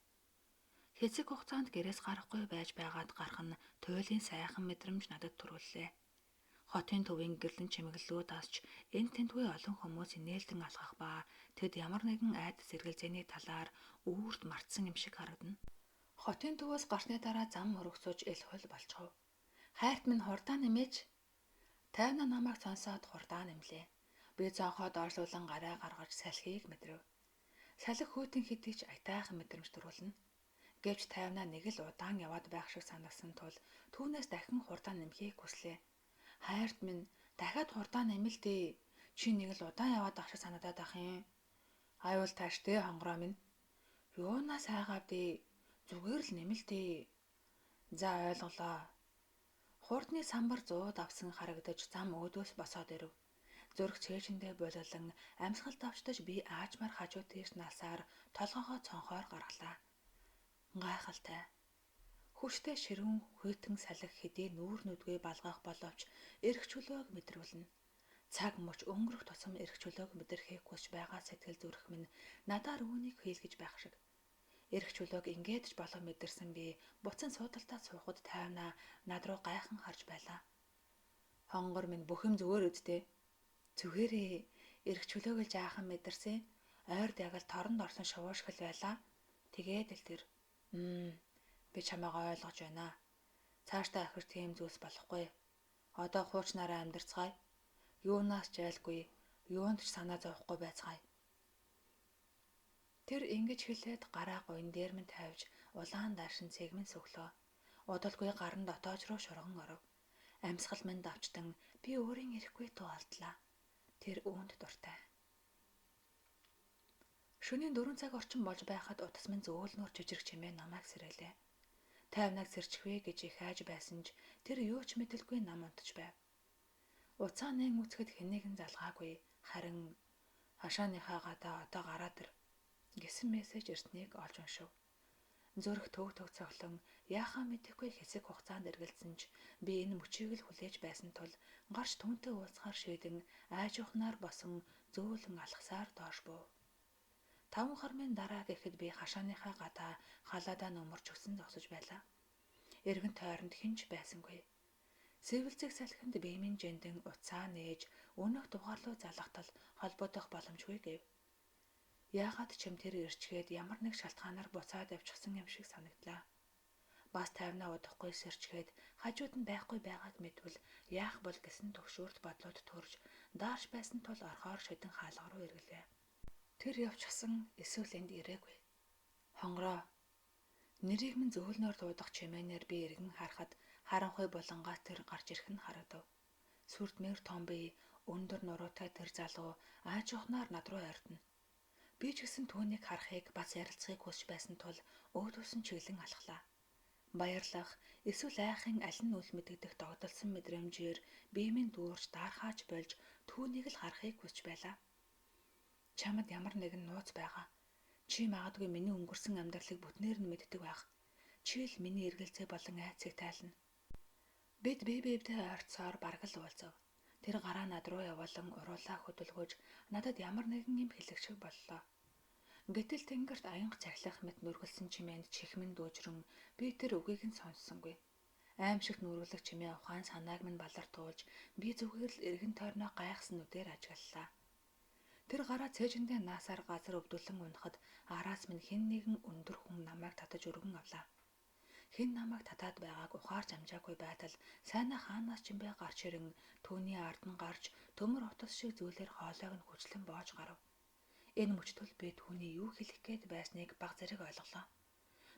Хэсэг хугацаанд гэрээс гарахгүй байж байгаад гарах нь туйлын сайхан мэдрэмж надад төрүүллээ. Хотын төвийн гэрлэн чимэглэлүүд асч энэ тентгүй олон хүмүүс инээлдэн алхах ба тэд ямар нэгэн айдас эргэлзээний талаар үүрд мартсан юм шиг харагдана. Хотын төвөөс гарсны дараа зам мөрөгсөж эл хул болчихов. Хайрт минь хурдаа нэмээч. Тайвна намайг сонсоод хурдаа нэмлээ. Би цонхоо доошлуулан гараа гаргаж салхийг мэдрэв. Салхи хүйтэн хэдий ч аятайхан мэдрэмж төрүүлнэ. Гэвч тайвнаа нэг л удаан яваад байх шиг санагдсан тул түүнээс дахин хурдаа нэмхийг хүслээ. Хайрт минь дахиад хурдаа нэмэл дээ. Чи нэг л удаан яваад байх шиг санагдаад ах юм. Аюул тааш дээ хонгороо минь. Юунаас айгаав дээ. Зүгээр л нэмэл дээ. За ойлголоо. Хурдны самбар зууд авсан харагдаж зам өөдөөс босоод ирэв. Зүрх цээжиндээ бололон амьсгал давчдаж би аажмаар хажуу тийш налсаар толгоогоо цонхоор гаргалаа. Гайхалтай. Хүчтэй ширүүн хүйтэн салхи хэдий нүүр нүдгүй балгах боловч эрх чөлөөг мэдрүүлнэ. Цаг мөч өнгөрөх тусам эрх чөлөөг мэдрэхийг хүсч байгаа сэтгэл зүрх минь надаар үүнийг хийлгэж байх шиг. Эрх чөлөөг ингээд ч болов мэдэрсэн би буцан суудалтаа суухад тайвнаа над руу гайхан харж байлаа. Хонгор минь бүх юм зүгээр үсттэй. Зүгээрээ эрх чөлөөг л жаахан мэдэрсэн. Ойрд яг л торонд орсон шувуушгил байлаа. Тэгээд л тэр би чамайг ойлгож байна. Цаашдаа ахир тийм зүйлс болохгүй. Одоо хуучнаараа амьдарцгаая. Юунаас ч айлгүй, юунд ч санаа зовхгүй байцгаая. Тэр ингэж хэлээд гараа гуйн дээр минь тавьж улаан даашин цэг минь сүглөө. Удалгүй гар нь дотоож руу шурган оров. Амьсгал минь давчтан би өөрийн ирэхгүй туу алдлаа. Тэр үүнд дуртай. Шөнийн 4 цаг орчим болж байхад утас минь зөөлнөр жижиг чимээ намайг сэрээлээ. Тайвнаг сэрчихвээ гэж их айж байсан ч тэр юу ч мэдэлгүй нам унтж байв. Уцаа нээн үцхэд хэнийг нь залгаагүй харин хашааныхаа гадаа одоо гараад ир гэсэн мессеж ирснийг олж уншив. Зүрх төг төг цоглон яахаа мэдэхгүй хэсэг хугацаанд эргэлзсэн ч би энэ мөчийг л хүлээж байсан тул гарч түүнтэй уулзахаар шийдэн айжуухнаар босон зөөлөн алхасаар доош буув. 5 хармын дараа гэхэд би хашааныхаа гадаа халаадаа нөмөрч өгсөн зогсож байлаа. Эргэн тойронд хэн ч байсангүй. Сэвэлзэг салхинд биемийн жэндэн утсаа нээж өнөөх дугаар руу залгатал холбоодох боломжгүй гэв. Яагаад ч юм тэр ирчгээд ямар нэг шалтгаанаар буцаад авчихсан юм шиг санагдлаа. Бас тайвнаа удахгүй сэрчгээд хажууд нь байхгүй байгааг мэдвэл яах бол гэсэн төгшөөрт бодлууд төрж даарч байсан тул орхоор шидэн хаалга руу эргэлээ. Тэр явчихсан эсвэл энд ирээгүй. Хонгороо. Нэрийг минь зөөлнөөр дуудах чимээнээр би эргэн харахад харанхуй булангаа тэр гарч ирэх нь харагдав. Сүрдмээр том бие, өндөр нуруутай тэр залуу аажуухнаар над руу ойртоно. Би ч гэсэн түүнийг харахыг бас ярилцахыг хүсч байсан тул өөдөөс нь чиглэн алхлаа. Баярлах эсвэл айхын аль нь үл мэдэгдэх догдолсон мэдрэмжээр бие минь дүүрч даархаач болж түүнийг л харахыг хүсч байлаа. Чамд ямар нэгэн нууц байгаа. Чи магадгүй миний өнгөрсөн амьдралыг бүтнээр нь мэддэг байх. Чи л миний эргэлзээ болон айцыг тайлна. Бид бие биедээ ойрцоор бараг л уулзав. Тэр гараа над руу явуулан уруулаа хөдөлгөж надад ямар нэгэн юм хэлэх шиг боллоо. Гэтэл тэнгэрт аянга цахилах мэт нүргэлсэн чимээнд чихмэн дүүжрэн би тэр үгийг нь сонссонгүй. Аимшигт нүргэлэх чимээ ухаан санааг минь балар туулж би зүгээр л эргэн тойрноо гайхсан нүдээр ажиглалаа. Тэр гараа цээжиндээ наасаар газар өвдөлөн унахад араас минь хэн нэгэн өндөр хүн намайг татаж өргөн авлаа. Хэн намайг татаад байгааг ухаарч амжаагүй байтал Сайнаа хаанаас ч юм бэ гарч ирэн түүний ард нь гарч төмөр утас шиг зүйлээр хоолойг нь хүчлэн боож гарав. Энэ мөчтөл би түүний юу хэлэх гээд байсныг баг зэрэг ойлголоо.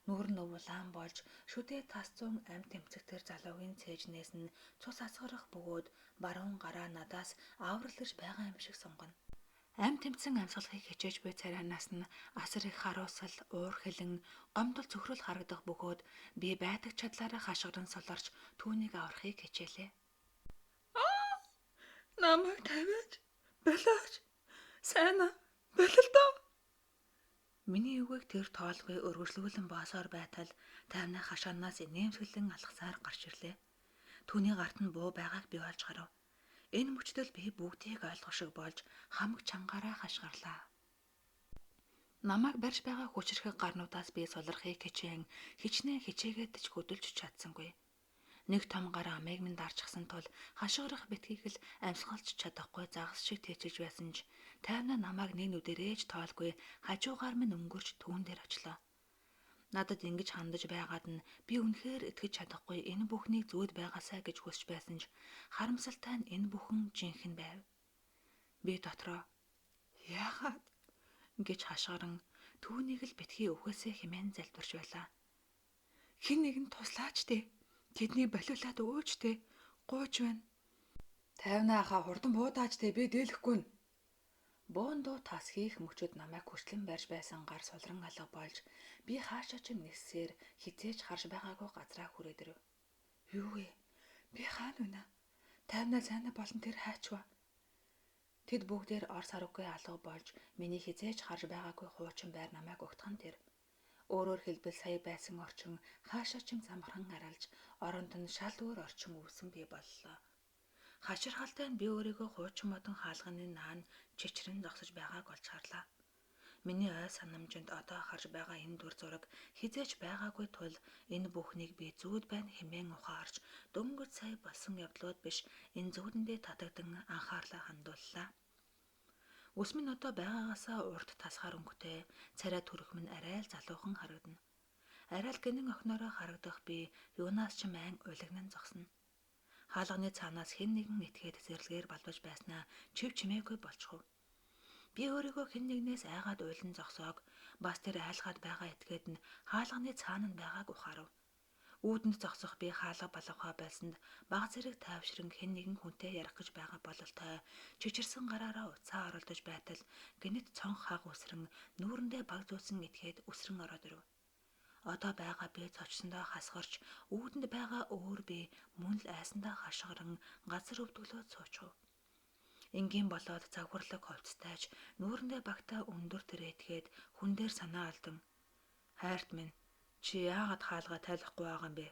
Нүүр нь улаан болж шүдээ тас зүүн амь тэмцэх тэр залуугийн цээжнээс нь цус асгарах бөгөөд баруун гараа надаас аврал ирж байгаа юм шиг сунгана. Амь тэмцэн амьсгалахыг хичээж буй царайнаас нь асар их харуусал, уур хилэн, гомдол цөхрөл харагдах бөгөөд би байдаг чадлаараа хашгиран солорч түүнийг аврахыг хичээлээ. Намайг тавиач. Болооч. Сайна. Бололтоо. Миний үгийг тэр тоолгүй өргөжлүүлэн боосоор байтал тайвны хашаанаас инээмсэглэн алхасаар гарч ирлээ. Түүний гарт нь буу байгааг би олж гарав. Энэ мөчтөл би бүгдийг ойлгох шиг болж хамаг чангаараа хашгирлаа. Намайг барьж байгаа хүчирхэг гарнуудаас би сулрахыг хичээн хичнээн хичээгээд ч хөдөлж чадсангүй. Нэг том гар амийг минь дарчихсан тул хашгирах битгийг л амьсгалж чадахгүй загас шиг тэжиж байсан ч тайвнаа намайг нэг нүдэрээж тоолгүй хажуугаар минь өнгөрч түүн дээр очлоо. Надад ингэж хандаж байгаад нь би үнэхээр итгэж чадахгүй энэ бүхнийг зүүд байгаасай гэж хүсч байсан ч харамсалтай нь энэ бүхэн жинхэнэ байв. Би дотроо Яагаад гэж хашгиран түүнийг л битгий өхөөсэй хэмээн залбирч байлаа. Хэн нэгэн туслаач дээ. Тэднийг болиулаад өгөөч дээ. Гууж байна. Тайвнаа хаа хурдан буудаач дээ. Би дийлэхгүй нь. Буун дуу тас хийх мөчөд намайг хүчлэн барьж байсан гар сулран алга болж би хаашаа ч ниссээр хизээж харж байгаагүй газраа хүрээд ирэв. Юу вэ? Би хаана вэ? Тайвнаа сайнаа болон тэр хайчва. Тэд бүгдээр ор сарвгүй алга болж миний хизээж харж байгаагүй хуучин байр намайг угтхан тэр. Өөрөөр хэлбэл сая байсан орчин хаашаа ч юм замхран аралж оронд нь шал өөр орчин үүсэн бий боллоо. Хаширхалтай нь би өөрийгөө хуучин модон хаалганы наан чичрэн зогсож байгааг олж харлаа. Миний ой санамжинд одоо харж байгаа энэ дүр зураг хизээч байгаагүй тул энэ бүхнийг би зүүд байна хэмээн ухаарч дөнгөж сая болсон явдлууд биш энэ зүүдэндээ татагдан анхаарлаа хандууллаа. Үс минь одоо байгаагаасаа урт тасгаар өнгөтэй, царай төрөх минь арай л залуухан харагдана. Арай л гэнэн охиноороо харагдах би юунаас ч майн улагнан зогсно. Хаалганы цаанаас хэн нэгэн этгээд зэрлэгээр балбаж байснаа чив чимээгүй болчихов. Би өөрийгөө хэн нэгнээс айгаад уйлан зогсоог бас тэр айлгаад байгаа этгээд нь хаалганы цаана нь байгааг ухаарав. Үүдэнд зогсох би хаалга балавхаа байлсанд баг зэрэг тайвшран хэн нэгэн хүнтэй ярих гэж байгаа бололтой чичирсэн гараараа уцаа оролдож байтал гэнэт цонх хаг үсрэн нүүрэндээ баг зүүсэн этгээд үсрэн ороод ирэв. Одоо байгаа би цочсондоо хасгарч үүдэнд байгаа өөр би мөн л айсандаа хашгиран газар өвдөглөөд суучихв. Энгийн болоод загварлаг хувцастайч нүүрэндээ багтаа өндөр тэрэтгээд хүн дээр санаа алдан. Хайрт минь, чи яагаад хаалгаа тайлахгүй байгаа юм бэ?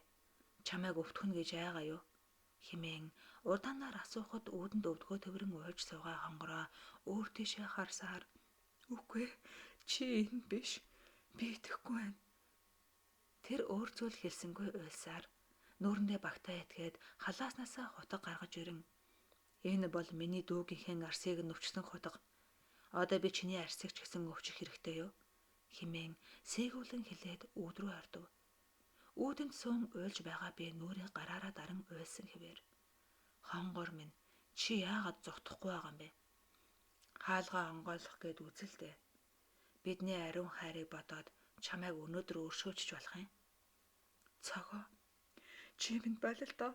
Чамайг өвтгөн гэж айгаа юу? Химээн удаанаар асуухад үүдэнд өвдгөө төврөн уйлж суугаа хонгороо өөр тийшээ харсаар Үгүй чи энэ биш. Би итгэхгүй байна. Тэр өөр зүйл хэлсэнгүй уйлсаар нүүрэндээ багтаа этгээд халааснасаа хутга гаргаж ирэн энэ бол миний дүүгийнхээ арсыг нүвчсэн хутга. Одоо би чиний арсыг ч гэсэн өвчих хэрэгтэй юу? Химээн сээгүүлэн хэлээд үүд рүү ордов. Үүдэнд суун уйлж байгаа би нүрийг гараараа даран уйлсан хэвээр. Хонгор минь чи яагаад зогтохгүй байгаа юм бэ? Хаалгаа онгойлох гээд үзэлдэ. Бидний ариун хайрыг бодоод чамайг өнөөдөр өршөөчж болох юм. Цогоо. Чи минь бололтоо.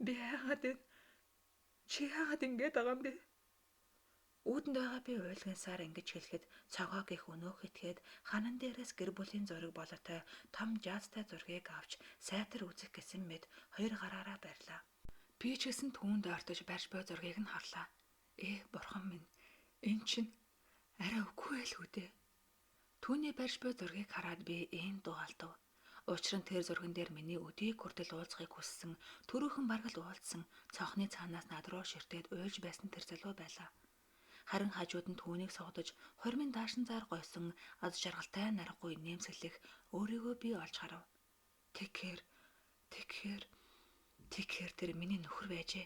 Би яагаад энэ чи яагаад ингэж байгаа юм бэ? Үүдэнд байгаа би уйлгансаар ингэж хэлэхэд цогоо гих өнөөх итгээд ханан дээрээс гэр бүлийн зураг болоотой том жаазтай зургийг авч сайтар үзэх гэсэн мэт хоёр гараараа барьлаа. Би ч гэсэн түүнд ортож барьж буй зургийг нь харлаа. Бурхан минь, эн чинь арай үгүй байлгүй дээ. Түүний барьж буй зургийг хараад би ийм дуу алдав. Учир нь тэр зурган дээр миний өдийг хүртэл уулзахыг хүссэн, түрүүхэн бараг л уулзсан цонхны цаанаас над руу ширтээд уйлж байсан тэр залуу байлаа. Харин хажууд нь түүнийг согдож хормын даашин заар гойсон аз жаргалтай наргагүй нэмсэглэх өөрийгөө би олж харав. Тэгэхээр тэгэхээр тэгэхээр тэр миний нөхөр байжээ.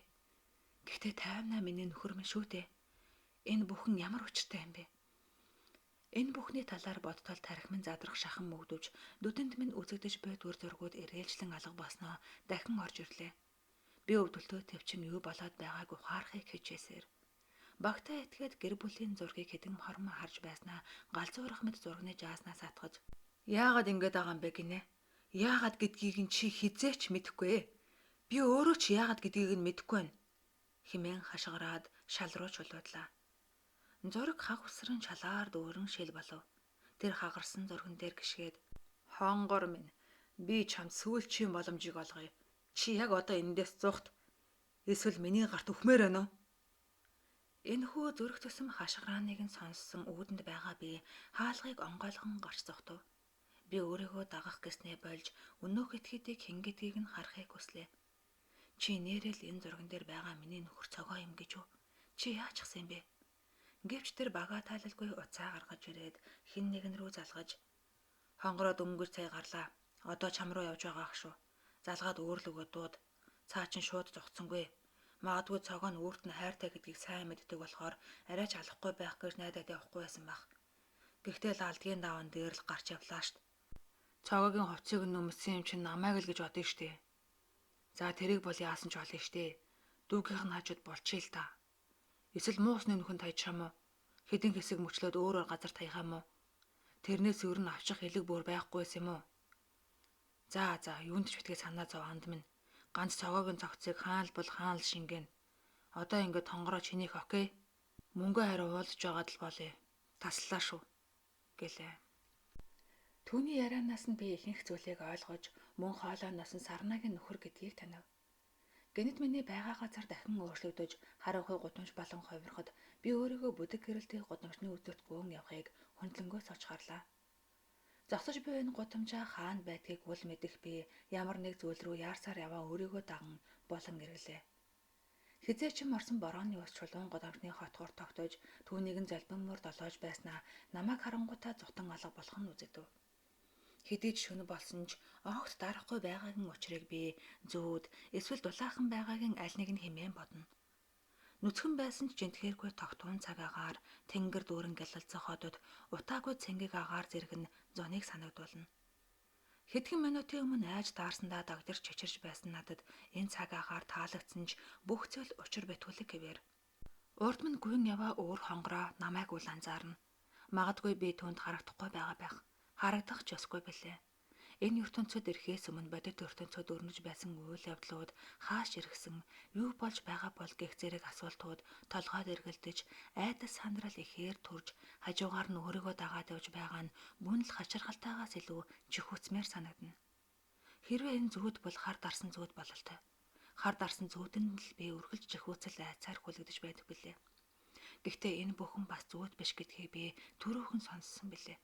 Гэхдээ тайвнаа миний нөхөр минь шүү дээ. Энэ бүхэн ямар учиртай юм бэ? Энэ бүхний талаар бодтол тархи минь задрах шахан мөгдөж, нүдэнд минь үзэгдэж буй дүр зургууд эргэлжлэн алга болсноо дахин орж ирлээ. Би өвдөлтөө төвчин юу болоод байгааг ухаарахыг хичээсээр. Багтаа этгээд гэр бүлийн зургийг хэдэн хормон харж байснаа галзуурах мэт зурганы жааснаас атгаж "Яагаад ингэж байгаа юм бэ гинэ? Яагаад гэдгийг нь чи хизээч мэдэхгүй. Би өөрөө ч яагаад гэдгийг нь мэдэхгүй байна" хэмээн хашгираад шал руу чулуудлаа. Зураг хаг усран шалаар дүүрэн шил болов. Тэр хагарсан зурган дээр гიშгээд "Хонгор минь, би чамд сүүлчийн боломжийг олгоё. Чи яг одоо эндээс зугт. Эсвэл миний гарт өхмээр байна уу?" Энэхүү зүрх тусам хашгирааныг нь сонссон үүдэнд байгаа би хаалгыг онгойлгон гарч зогтов. Би өөрийгөө дагах гэснээ болж өнөөх этгээдийг хэн гэдгийг нь харахыг хүслээ. Чи нээрээ л энэ зурган дээр байгаа миний нөхөр Цогоо юм гэж үү? Чи яачихсан юм бэ? Гэвч тэр багаа тайлалгүй уцаа гаргаж ирээд хэн нэгэн рүү залгаж "Хонгороо дөнгөж сая гарлаа. Одоо чам руу явж байгаа ах шүү. Залгаад өөрлөгөө дууд. Цаа чин шууд зогцсонгүй. Магадгүй Цогоо нь өөрт нь хайртай гэдгийг сайн мэддэг болохоор арайч алахгүй байх гэж найдаад явахгүй байсан байх. Гэхдээ л алдгийн даван дээр л гарч явлаа штт. Цогоогийн хувцсыг нь өмссөн юм чинь намайг л гэж бодно штэ. За тэрийг бол яасан ч болно штэ. Дүүгийнх нь хажууд болчихъя л та. Эсвэл муусны нүхэн таячих юм уу? Хэдэн хэсэг мөчлөөд өөр өөр газар таях юм уу? Тэрнээс ер нь авчих элэг бүр байхгүйсэн юм уу? За юунд ч битгий санаа зов анд минь. Ганц Цогоогийн цогцыг хаан л бол хаан л шингэн. Одоо ингээд хонгороо чинийх окей. Мөнгө хариу уулзж байгаад л болъё. Таслаа шүү" гэлээ. Түүний ярианаас нь би ихэнх зүйлийг ойлгож, мөн хоолойноос нь Сарнагийн нөхөр гэдгийг танив. Гэнэт миний байгаа газар дахин өөрчлөгдөж, харанхуй гудамж болон хувирахад би өөрийгөө бүдэг гэрэлтэй гудамжны үзүүрт гүөн явахыг хөндлөнгөөс олж харлаа. Зогсож буй энэ гудамжаа хаана байдгийг үл мэдэх би ямар нэг зүйл рүү яарсаар яваа өөрийгөө даган болон эргэлээ. Хэзээ ч орсон борооны ус чулуун гудамжны хотгоор тогтож, түүнийг нь золбин мөр долоож байснаа намайг харангуйтаа зутан алга болох нь үзэгдэв. Хэдий ч шөнө болсон ч огт дарахгүй байгаагийн учрыг би зүүд эсвэл дулаахан байгаагийн аль нэг нь хэмээн бодно. Нүцгэн байсан ч жинтгээргүй тогтун цаг агаар тэнгэр дүүрэн гялалзах хотод утаагүй цэнгийг агаар зэрэг нь зуныг санагдуулна. Хэдхэн минутын өмнө айж даарсандаа дагдэрч чичирч байсан надад энэ цаг агаар таалагдсан ч бүх зүйл учир битгүүлэг хэвээр. Урд минь гүн яваа өөр хонгороо намайг үл анзаарна. Магадгүй би түүнд харагдахгүй байгаа байх. Харагдах ч ёсгүй билээ. Энэ ертөнцид ирэхээс өмнө бодит ертөнцид өрнөж байсан үйл явдлууд хааш иргэсэн, юу болж байгаа бол гэх зэрэг асуултууд толгойд эргэлдэж, айдас сандрал ихээр төрж, хажуугаар нь өөрийгөө дагаад явж байгаа нь мөн л хачирхалтайгаас илүү чихүүцмээр санагдана. Хэрвээ энэ зүуд бол хар дарсан зүуд бололтой. Хар дарсан зүудэнд л би үргэлж чихүүцэл айцаар хүлэгдэж байдаг билээ. Гэхдээ энэ бүхэн бас зүуд биш гэдгийг би түрүүхэн сонссон билээ.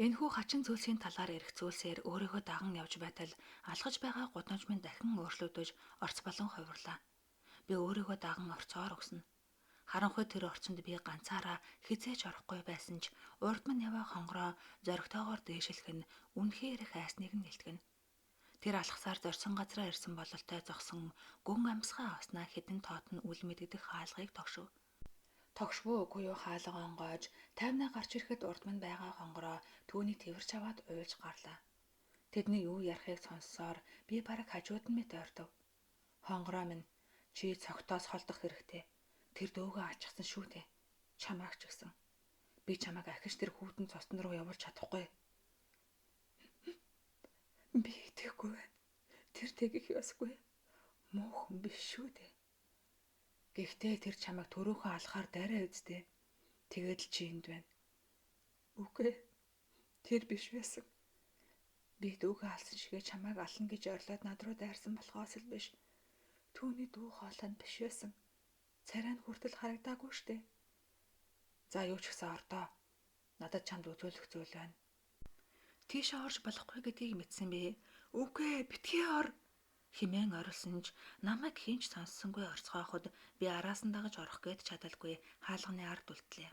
Энэхүү хачин зүйлсийн талаар эрх зүйлсээр өөрийгөө даган явж байтал алхаж байгаа гудамж минь дахин өөрчлөгдөж орц болон хувирлаа. Би өөрийгөө даган орцоор өгснө. Харанхуй тэр орцонд би ганцаараа хизээч орохгүй байсан ч урд минь яваа хонгороо зоригтойгоор дээшилэх нь үнэхээр их айсныг нь илтгэнэ. Тэр алхасаар зорьсон газраа ирсэн бололтой зогсон гүн амьсгаа авснаа хэдэн тоот нь үл мэдэгдэх хаалгыг тогшов. Тогшвоо үгүй юу хаалга онгойж тайвнаа гарч ирэхэд урд минь байгаа хонгороо түүнийг тэвэрч аваад уйлж гарлаа. Тэдний юу ярихыг сонссоор би бараг хажууд нь мэт ойртов. Хонгороо минь, чи цогтоос холдох хэрэгтэй. Тэр дөөгөө ачсан шүү дээ. Чамааг ч гэсэн. Би чамайг ахиж тэр хүүтэн цоцон руу явуулж чадахгүй. Би итгэхгүй байна. Тэр тэгэх ёсгүй. Муу хүн биш шүү дээ. Гэхдээ тэр чамайг төрөөхөн алхаар дайраа үсттэй. Тэгээд л чи энд байна. Үгүй. Тэр биш байсан. Би дүүгээ алсан шигээ чамайг ална гэж ойрлоод над руу дайрсан болохоос л биш. Түүний дүү хоолой нь биш байсан. Царай нь хүртэл харагдаагүй штэ. За юу ч гэсэн ордоо. Надад чамд үзүүлэх зүйл байна. Тийшээ орж болохгүй гэдгийг мэдсэн би. Үгүй, битгий ор хэмээн орилсон ч намайг хэн ч сонссонгүй орцгооход би араас нь дагаж орох гээд чадалгүй хаалганы ард үлдлээ.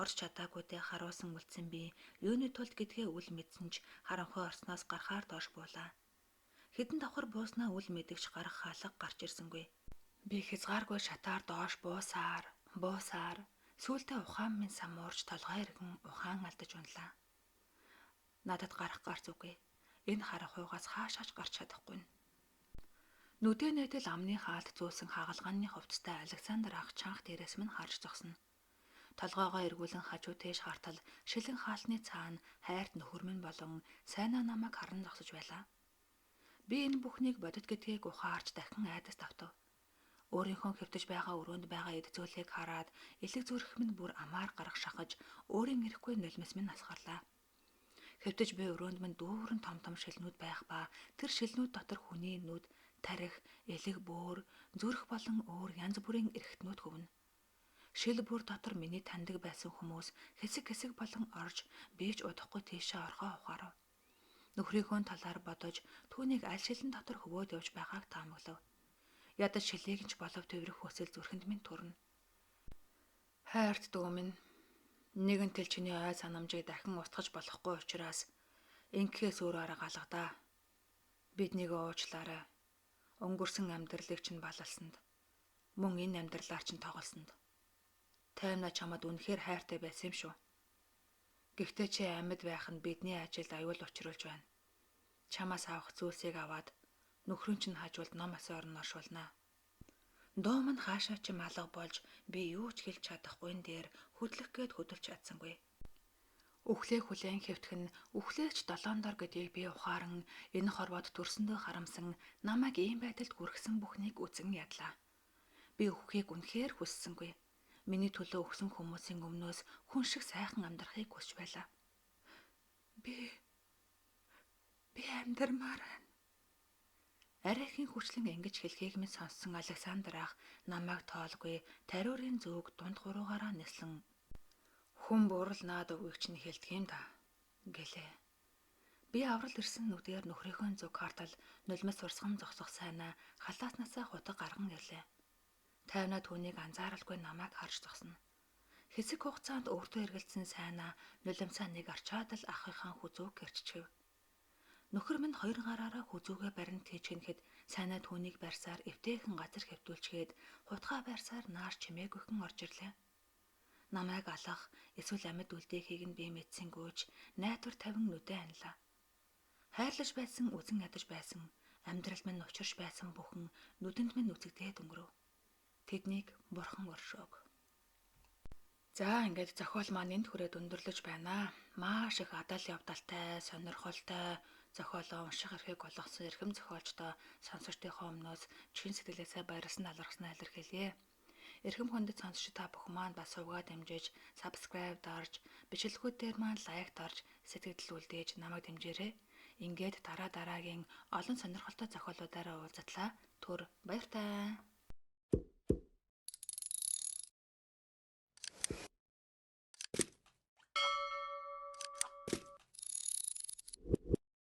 Орж чадаагүйдээ харуулсан үлдсэн би юуны тулд гэдгээ үл мэдсэн ч харанхуй орсноос гарахаар доош буулаа. Хэдэн давхар бууснаа үл мэдгч гарах хаалга гарч ирсэнгүй. Би хязгааргүй шатаар доош буусаар, буусаар Сүүлдээ ухаан минь самуурч толгой эргэн ухаан алдаж унлаа. Надад гарах гарц үгүй. Энэ харах хуйгаас хаашаач гарч чадахгүй. Нүдэ нэтэл амны хаалт зөөсөн хагалгааны хувцастай Александр ах чанх дээрээс минь харж зогсно. Толгоогоо эргүүлэн хажуу тийш хартал шилэн хаалтны цаана хайрт нөхөр минь болон сайнаа намайг харан зогсож байлаа. Би энэ бүхнийг бодит гэдгийг ухаарч дахин айдас давтав. Өөрийнхөө хэвтэж байгаа өрөөнд байгаа эд зүйлийг хараад элэг зүрх минь бүр амаар гарах шахаж өөрийн эрэхгүй нулимс минь асгарлаа. Хэвтэж буй өрөөнд минь дүүрэн том том шилнүүд байх ба тэр шилнүүд дотор хүний нүд, тарих, элэг бөөр, зүрх болон өөр янз бүрийн эрхтнүүд хөвнө. Шил бүр дотор миний таньдаг байсан хүмүүс хэсэг хэсэг болон орж би ч удахгүй тийшээ орхоо ухаарав. Нөхрийнхөө талаар бодож түүнийг аль шилэн дотор хөвөөд явж байгааг таамаглав. Ядаж шилийг нь ч болов тэврэх хүсэл зүрхэнд минь төрнө. Хайрт дүү минь, нэгэн тэл чиний ой санамжийг дахин устгаж болохгүй учраас ингэхээс өөр арга алга. Биднийг уучлаарай. Өнгөрсөн амьдралыг чинь балалсанд, мөн энэ амьдралаар чинь тоглосонд. Таймна чамд үнэхээр хайртай байсан юм шүү. Гэхдээ чи амьд байх нь бидний ажилд аюул учруулж байна. Чамаас авах зүйлсийг аваад нөхрийн чинь хажуулд ном асаар нь оршуулнаа. Дуу минь хаашаа ч алга болж би юу ч хэлж чадахгүй дээр хөдлөх гээд хөдөлж чадсангүй. Үхлээ хүлээн хэвтэх нь үхлээч долоон дор гэдгийг би ухааран энэ хорвоод төрсөндөө харамсан намайг ийм байдалд хүргэсэн бүхнийг үзэн ядлаа. Би үхэхийг үнэхээр хүссэнгүй. Миний төлөө өгсөн хүмүүсийн өмнөөс хүн шиг сайхан амьдрахыг хүсч байлаа. Би амьдрмаар байна. Арайхийн хүчлэн ингэж хэлхийг минь сонссон Александр ах намайг тоолгүй тариурын зүүг дунд хуруугаараа нислэн хүн бурал наад үгийг чинь хэлдэг юм да гэлээ. Би аврал ирсэн нүдээр нөхрийнхөө зүг хартал нулимс урсган зогсох сайнаа халааснасаа хутга гарган ирлээ. Тайвнаа түүнийг анзааралгүй намайг харж зогсно. Хэсэг хугацаанд өөртөө эргэлзсэн сайнаа нулимсаа нэг арчаад л ахынхаа хүзүүг гэрччихэв. Нөхөр минь хоёр гараараа хүзүүгээ барин тийчгэнэхэд сайнаа түүнийг барьсаар эвтэйхэн газар хэвтүүлчгээд хутгаа барьсаар нааш чимээгүйхэн орж ирлээ. Намайг алах эсвэл амьд үлдээхийг нь би мэдсэнгүүч найдвар тавин нүдэ анилаа. Хайрлаж байсан, үзэн ядаж байсан, амьдрал минь учирч байсан бүхэн нүдэнд минь үзэгдээд өнгөрөв. Тэднийг бурхан өршөөг. За ингээд зохиол маань энд хүрээд өндөрлөж байна. Маш их адал явдалтай, сонирхолтой зохиолоо унших эрхийг олгосон эрхэм зохиолчдоо сонсогчдынхоо өмнөөс чин сэтгэлээсээ баярлсан талархснаа илэрхийлье. Эрхэм хүндэт сонсогч та бүхэн маань бас сувгаа дэмжиж, subscribe дарж, бичлэгүүд дээр маань лайк дарж, сэтгэгдэл үлдээж намайг дэмжээрэй. Ингээд дараа дараагийн олон сонирхолтой зохиолуудаараа уулзтлаа. Түр баяртай.